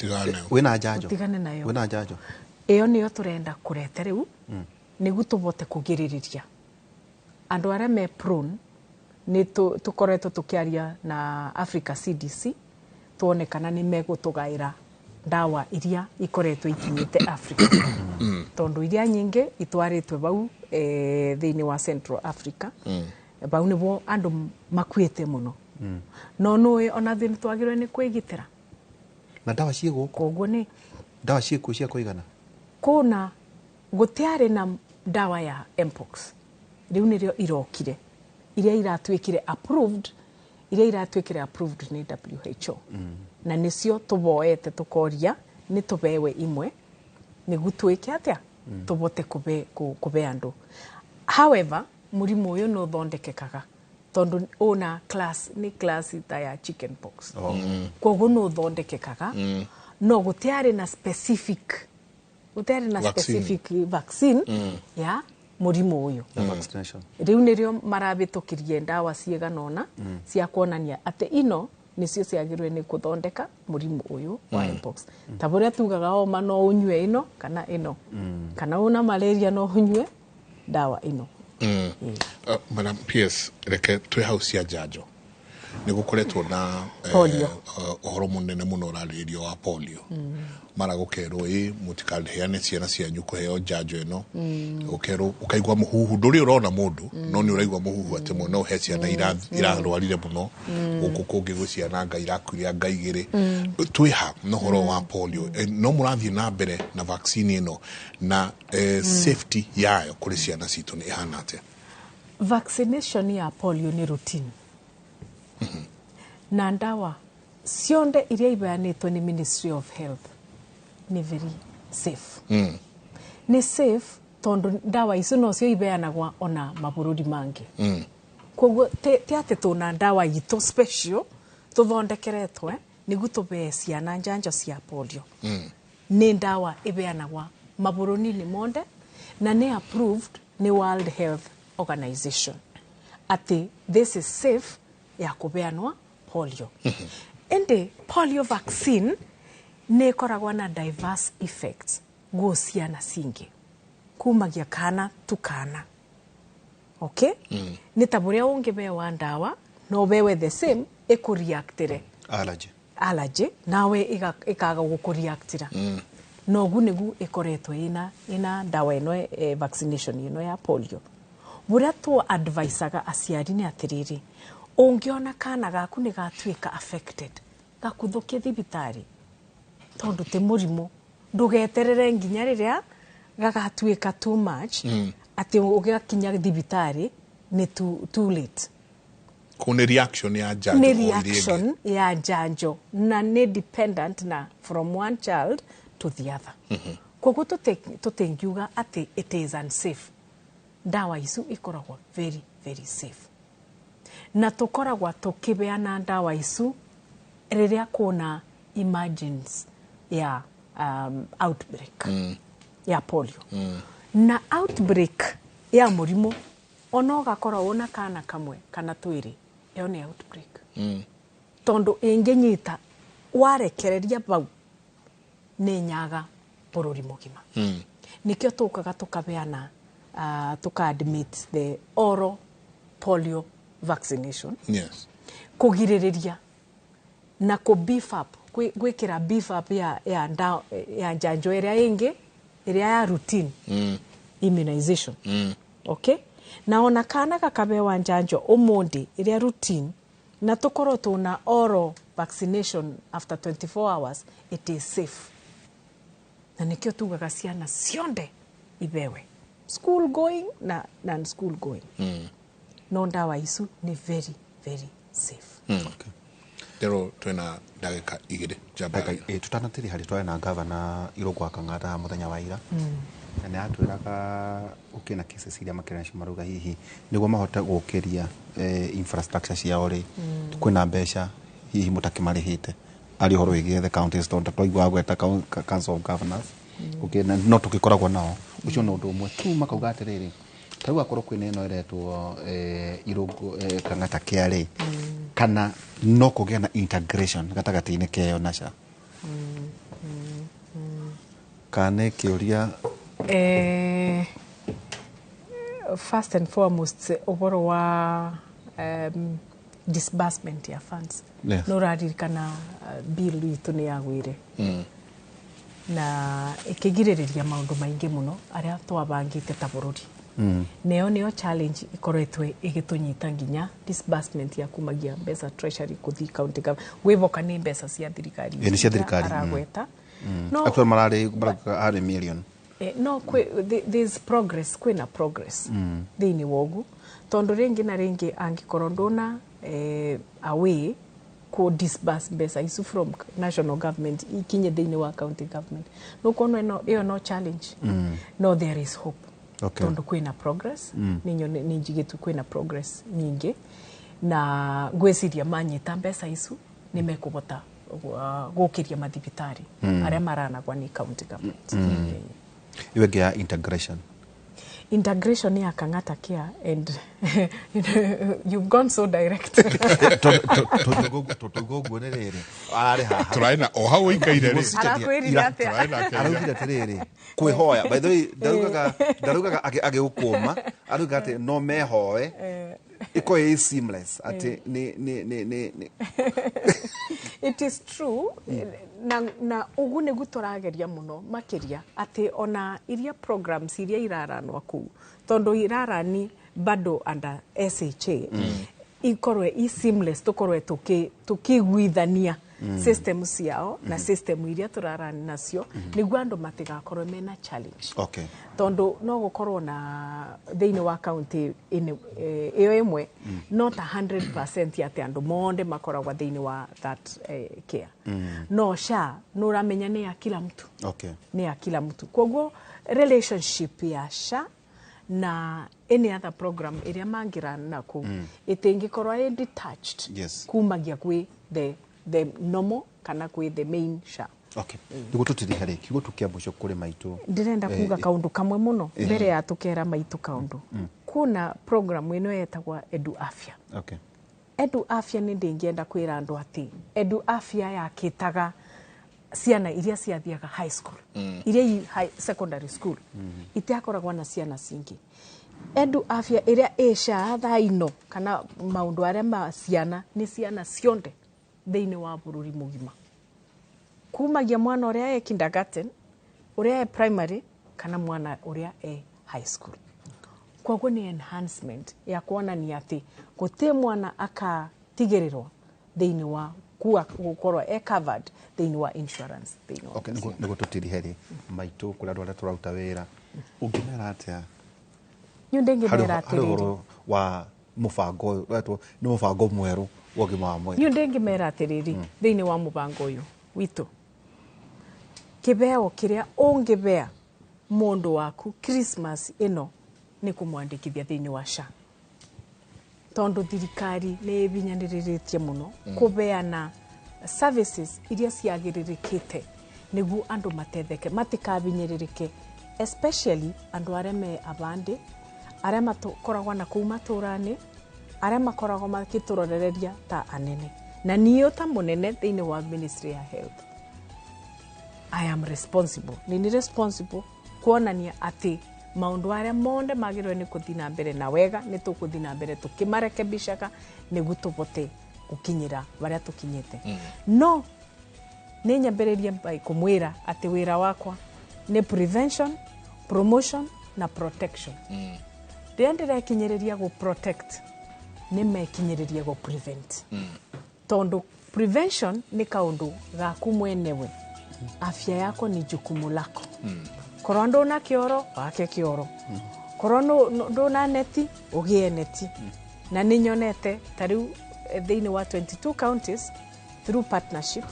wina njanjo utigane nayo wina njanjo iyo niyo turenda kurete riu niguo tubote kugiririria andu aria me prone. Ni tukoretwo tukiaria na Africa CDC tuone kana ni megutugaira ndawa iria ikoretwo ikinyite Africa. Tondu iria nyingi itwaritwe bau thiini wa Central Africa. Bau nibo andu makuite muno. No nui ona thini twagirwe ni kwigitira. Na ndawa ciĩ gũkũ koguo nĩ ndawa ciĩkuo cia kũigana kũna gũtiarĩ na ndawa ya mpox. Rĩu nĩrĩo irokire iria iratuĩkire approved, iria iratuĩkire approved nĩ WHO. Na nĩcio tũboete tũkoria nĩ tũbewe imwe nĩguo twĩke atĩa tũbote kũbe andũ. However mũrimũ ũyũ nĩ ũthondekekaga tondu ona class ni class ta ya chicken pox. Koguo no thondekekaga no gutiari na specific vaccine ya murimu uyu. Vaccination riu nirio marabitukirie ndawa ciigana ona cia kuonania ati ino nicio ciagirwe ni kuthondeka murimu uyu wa mpox. Ta buria tugaga homa no unywe ino kana ino kana una malaria no unywe ndawa ino. Madam PS reke twi hau cia njanjo nä gå koretwo na ũhoro mũnene mũno ũrarĩrĩrio wa polio. Mara gũkerwo ĩ mũtikaheane ciana cianyu kũheo njanjo ĩno. Ũkerwo ũkaigua mũhuhu ndũrĩ ũrona mũndũ no nĩ ũraigua mũhuhu atĩ mwana ũhe ciana irarwarire mũno gũkũ kũngĩ gwĩ ciana nga irakuire anga igĩrĩ. Twĩ ha na ũhoro wa polio no mũrathiĩ na mbere na vaccine ĩno na safety yayo kũrĩ ciana citũ nĩ ĩhana atĩa? Vaccination ya polio ni routine. Na ndawa cionde iria ibeanĩtwo nĩ Ministry of Health ni very safe. Ni safe tondu ndawa icio nocio ibeanagwa ona mabũrũri mangĩ. Koguo ti atĩ tũna ndawa itũ special tũthondekeretwe nĩguo tũbee ciana njanjo cia polio. Nĩ ndawa ibeanagwa mabũrũri-inĩ mothe na nĩ approved nĩ World Health Organization ati this is safe ya kubeanwa polio. Ende polio vaccine nĩ ĩkoragwo na diverse effects guo ciana cingi kumagia kana tu kana. Okay? Nĩ ta buria ũngĩbewa ndawa no bewe the same Ĩkũreactĩre Allergy. Allergy nawe ĩkaga gũkũreactĩra. Nogu nĩgu ĩkoretwo ĩna ndawa ĩno, vaccination ĩno ya polio. Bũrĩa tũ advisaga aciari nĩ atĩrĩrĩ, ũngĩona kana gaku nĩ gatuĩka affected, gakuthũkie thibitarĩ, tondũ ti mũrimũ. Ndũgeterere nginya rĩrĩa gagatuĩka too much, atĩ ũgakinya thibitarĩ nĩ too late. Kũu nĩ reaction ya njanjo Nĩ o iria ĩngĩ. Reaction ya njanjo, na nĩ dependent na from one child to the other. Koguo tũtingiuga atĩ it is unsafe. Ndawa icu ikoragwo very very safe, na tũkoragwo tũkĩbeana ndawa icu rĩrĩa kwĩna emergence ya outbreak ya polio. Na outbreak ya mũrimũ, ona ũgakorwo wona kana kamwe kana twĩrĩ, ĩyo nĩ outbreak, tondũ ĩngĩnyita warekereria bau nĩ nyaga bũrũri mũgima. Nĩkĩo tũkaga tũkabeana, tũka admit the oral polio vaccination kũgirĩrĩria na kũ beef up, gwĩkĩra beef up ya njanjo ĩrĩa ĩngĩ, ĩrĩa ya routine immunization. Okay, na ona kana gakabewa njanjo ũmũndĩ ĩrĩa routine, na tũkorwo tũna oral vaccination after 24 hours, it is safe. Na nĩkĩo tugaga ciana cionde ibewe, school going na non school going. No ndawa icu nĩ very very safe. Okay. Ndero twĩna ndagĩka 2 njamba. Tũtanatĩri harĩ twarĩ na gavana Irũngũ wa Kang'ata mũthenya wa ira, na nĩ atwĩraga gũkĩna cases iria makĩria nacio, marauga hihi nĩguo mahote gũkĩria infrastructure ciao rĩ, kwĩna mbeca hihi mũtakĩmarĩhĩte arĩ ũhoro wĩgiĩ the counties, tondũ twaiguaga gweta Council of Governors. Gũkĩna no tũgĩkoragwo nao, ũcio nĩ ũndũ ũmwe tu. Makauga atĩrĩrĩ, ta rĩu akorwo kwĩna ĩno ĩretwo Irũngũ Kang'ata Care rĩ, kana no kũgĩa na integration gatagatĩ-inĩ keyo na SHA, kana nĩ kĩũria? First and foremost, ũhoro wa disbursement ya funds, nĩ ũraririkana bill itũ nĩ yagwire na ĩkĩgirĩrĩria maũndũ maingĩ mũno arĩa twabangĩte ta bũrũri. Neyo nĩyo challenge ĩkoretwo ĩgĩtũnyita nginya disbursement ya kumagia mbeca treasury kũthiĩ county government. Gwĩboka nĩ mbeca cia thirikari. Ĩ, nĩ cia thirikari. Aragweta no. Actually mararĩ marauga arĩ million. No there's progress, kwĩna progress thĩinĩ wa ũguo, tondũ rĩngĩ na rĩngĩ angĩkorwo ndũna a way kũ disburse mbeca icu from national government ikinye thĩinĩ wa county government, nũkuona ĩno ĩyo no challenge. No there is hope, tondũ kwĩna progress. Nĩ njigĩtu kwĩna progress nyingĩ, na ngwĩciria manyita mbeca icu nĩ mekũhota gũkĩria mathibitarĩ arĩa maranagwa nĩ county government. Ĩyo ĩngĩ ya integration. Integration ya Kang'ata Care, and you've gone so direct. Tondũ ũguo nĩ rĩrĩ ararĩ haha. Tũrarĩ na o hau ũikaire rĩ. Arakwĩrire atĩa? Tũrarĩ nake ira. Araugire atĩrĩrĩ, kwĩhoya, by the way, ndarugaga agĩgũkũma, arauga atĩ no mehoe ĩkorwo ĩ seamless, atĩ nĩ It is true, na ũguo nĩguo tũrageria mũno makĩria, atĩ ona iria programs iria iraranwa kũu, tondũ irarani bado under SHA, ikorwe i seamless, tũkorwe tũkĩiguithania system ciao na system iria tũrarani nacio, nĩguo andũ matigakorwe mena challenge, tondũ no gũkorwo na thĩinĩ wa county ĩyo ĩmwe, not 100% atĩ andũ monde makoragwo thĩinĩ wa that care. No SHA nĩ ũramenya nĩ ya kila mtu. Nĩ ya kila mtu, koguo relationship ya SHA na any other program ĩrĩa mangĩrana na kũu ĩtingĩkorwo ĩ detached kumagia kwĩ the normal kana kwĩ the main SHA. Okay, nĩguo tũtiriha rĩ, kiugo tu kĩa mũico kũrĩ maitũ. Ndĩrenda kuga kaundu kamwe mũno mbere ya tukera maitu kaundu. Kuna program ĩno yetagwa Edu Afya. Edu Afya, nĩ ndĩngĩenda kwĩra andũ atĩ Edu Afya yakĩtaga ciana iria ciathiaga high school, iria i high, secondary school, itiakoragwo na ciana cingĩ. Edu Afya ĩrĩa ĩ SHA thaa ino kana maũndũ arĩa ma ciana nĩ ciana cionde thĩinĩ wa bũrũri mũgima, kumagia mwana ũrĩa e kindergarten, ũrĩa e primary, kana mwana ũrĩa e high school. Koguo nĩ enhancement ya kuonania atĩ gũtĩ mwana akatigĩrĩrwo thĩinĩ wa gũkorwo e covered thĩinĩ wa insurance thĩinĩ wa Okay, nĩguo tũtirihe rĩ maitũ kũrĩ andũ arĩa tũraruta wĩra, ũngĩmera atĩa Niĩ ndĩngĩmera harĩ atĩrĩrĩ, ũhoro wa mũbango ũyũ ũretwo nĩ mũbango mwerũ wa ũgima wa mwĩrĩ? Niĩ ndĩngĩmera atĩrĩrĩ, thĩinĩ wa mũbango ũyũ witũ, kĩbeo kĩrĩa ũngĩbea mũndũ waku Christmas ĩno nĩ kũmwandĩkithia thĩinĩ wa SHA, tondũ thirikari nĩ ĩbinyanĩrĩrĩtie mũno kũbeana services iria ciagĩrĩrĩkĩte nĩguo andũ matetheke, matikabinyĩrĩrĩke, especially andũ arĩa me abandĩ, arĩa makoragwo na kũu matũra-inĩ, arĩa makoragwo makĩtũrorereria ta anene. Na niĩ ta mũnene thĩinĩ wa Ministry ya Health, I am responsible, nĩ nĩ responsible kuonania atĩ maũndũ arĩa mothe magĩrĩirwo nĩ kũthiĩ na mbere na wega nĩ tũkũthiĩ na mbere tũkĩmarekebishaga nĩguo tũbote gũkinyĩra barĩa tũkinyĩte. No nĩ nyambĩrĩrie by kũmwĩra atĩ wĩra wakwa nĩ prevention, promotion na protection. Rĩrĩa ndĩrekinyĩrĩria gũ protect, nĩ mekinyĩrĩrie gũ prevent, tondũ prevention nĩ kaũndũ gaku mwenewe. Afya yako ni jukumu lako. Korwo ndũna kĩoro, wake kĩoro. Korwo ndũna neti, ũgĩe neti. Na nĩ nyonete ta rĩu thĩinĩ wa 22 counties through partnership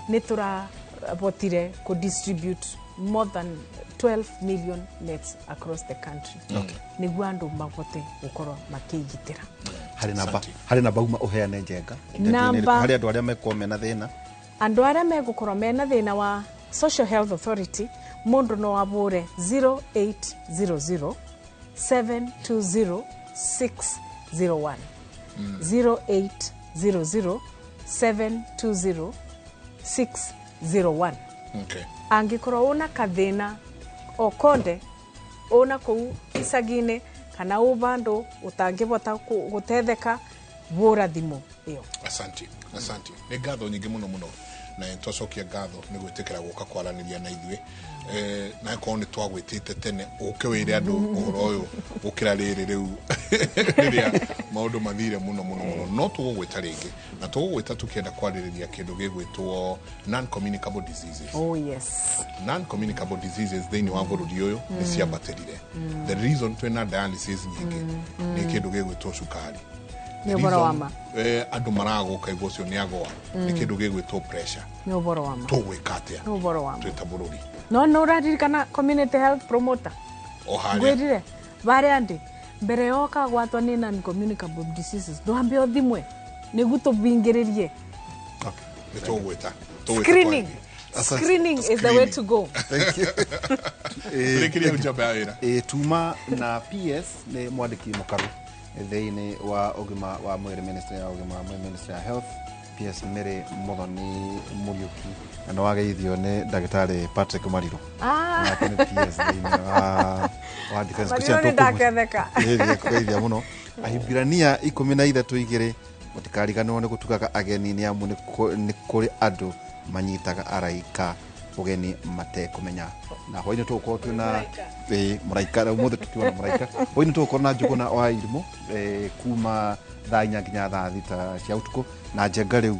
nĩ tũrabotire kũ distribute more than 12 million nets across the country nĩguo andũ mabote gũkorwo makĩigitĩra. Harĩ namba Asante. Harĩ namba uma ũheane, Njenga? Namba- Harĩ andũ arĩa mekorwo mena thĩna. Andũ arĩa megũkorwo mena thĩna wa Social Health Authority, mũndũ no abũre 0800 720 601, 0800 720 601. Angĩkorwo una kathĩna o konde una kũu icagi-inĩ kana ũ vandũ ũtangĩbota gũtetheka, bũra thimũ ĩyo. Asante, asante, nĩ ngatho nyingĩ mũno mũno, na nĩ twacokia ngatho nĩ gwĩtĩkĩra gũka kwaranĩria na ithuĩ. Na korwo nĩ twagwĩtĩte tene ũke wĩre andũ ũhoro ũyũ gũkĩra rĩrĩ rĩu rĩrĩa maũndũ mathire mũno mũno mũno, no tũgũgwĩta rĩngĩ na tũgũgwĩta tũkĩenda kwarĩrĩria kĩndũ gĩgwĩtwo non communicable diseases. Oh yes. Non communicable diseases thĩinĩ wa bũrũri ũyũ nĩ ciambatĩrire. The reason twĩna dialysis nyingĩ nĩ kĩndũ gĩgwĩtwo cukari. Nĩ ũhoro wa ma. Andũ maragũka igua ũcio nĩ agũa nĩ kĩndũ gĩgwĩtwo pressure. Nĩ ũhoro wa ma. Tũgwĩka atĩa Nĩ ũhoro wa ma. twĩ ta bũrũri? No nĩ ũraririkana community health promoter? O harĩa Ngwĩrire barĩa ndĩ mbere yoka gwatwo nĩ non communicable diseases, ndwambe ũthimwe nĩguo tũbingĩrĩrie. Nĩ tũgwĩta. Tũgwĩta Screening. kwarĩria. Screening is the way to go. Thank you. Tũrĩkĩrie hau njamba ya wĩra. Ĩ tuma na PS nĩ mwandĩki mũkaru thĩinĩ wa ũgima wa mwĩrĩ, ministry ya ũgima wa mwĩrĩ, Ministry ya Health, PS Mary Muthoni Mũriũki, na nĩ wageithio nĩ ndagĩtarĩ Patrick Mariru. Ah. Nake nĩ PS thĩinĩ wa defense. Mariru nĩ ndaketheka. Kũgeithia mũno. Ahibirania 13:2, mũtikariganĩrwo nĩ gũtugaga ageni, nĩ amu nĩ kũrĩ andũ manyitaga araika ũgeni matekũmenya. Na hwainĩ tũgũkorwo twĩna ĩ mũraika, ũmũthĩ tũtiona mũraika. Hwainĩ tũgũkorwo na Njũgũna wa Irimũ, kuma thaa 4 nginya thaa 6 cia ũtukũ. Na Njenga, rĩu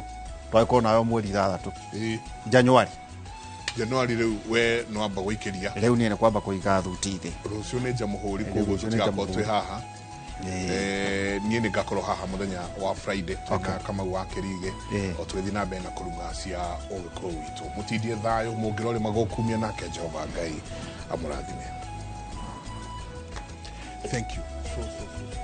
twagĩkorwo nawe mweri 6, Januari. Januari rĩu we no amba gũikĩria. Rĩu niĩ nĩ kwamba kũiga thuti thĩ. Rũciũ nĩ njamũhũri, koguo Rũciũ nĩ tũtigakorwo twĩ Njamũhũri. haha. Niĩ nĩ ngakorwo haha mũthenya wa Friday twĩna Kamau wa Kĩrigĩ, o tũgĩthiĩ na mbere na kũrunga cia ũgĩkũyũ witũ. Mũtindie thayũ, mũngĩrorĩ magũkumia nake Jehova Ngai amũrathime. Thank you so, so, so.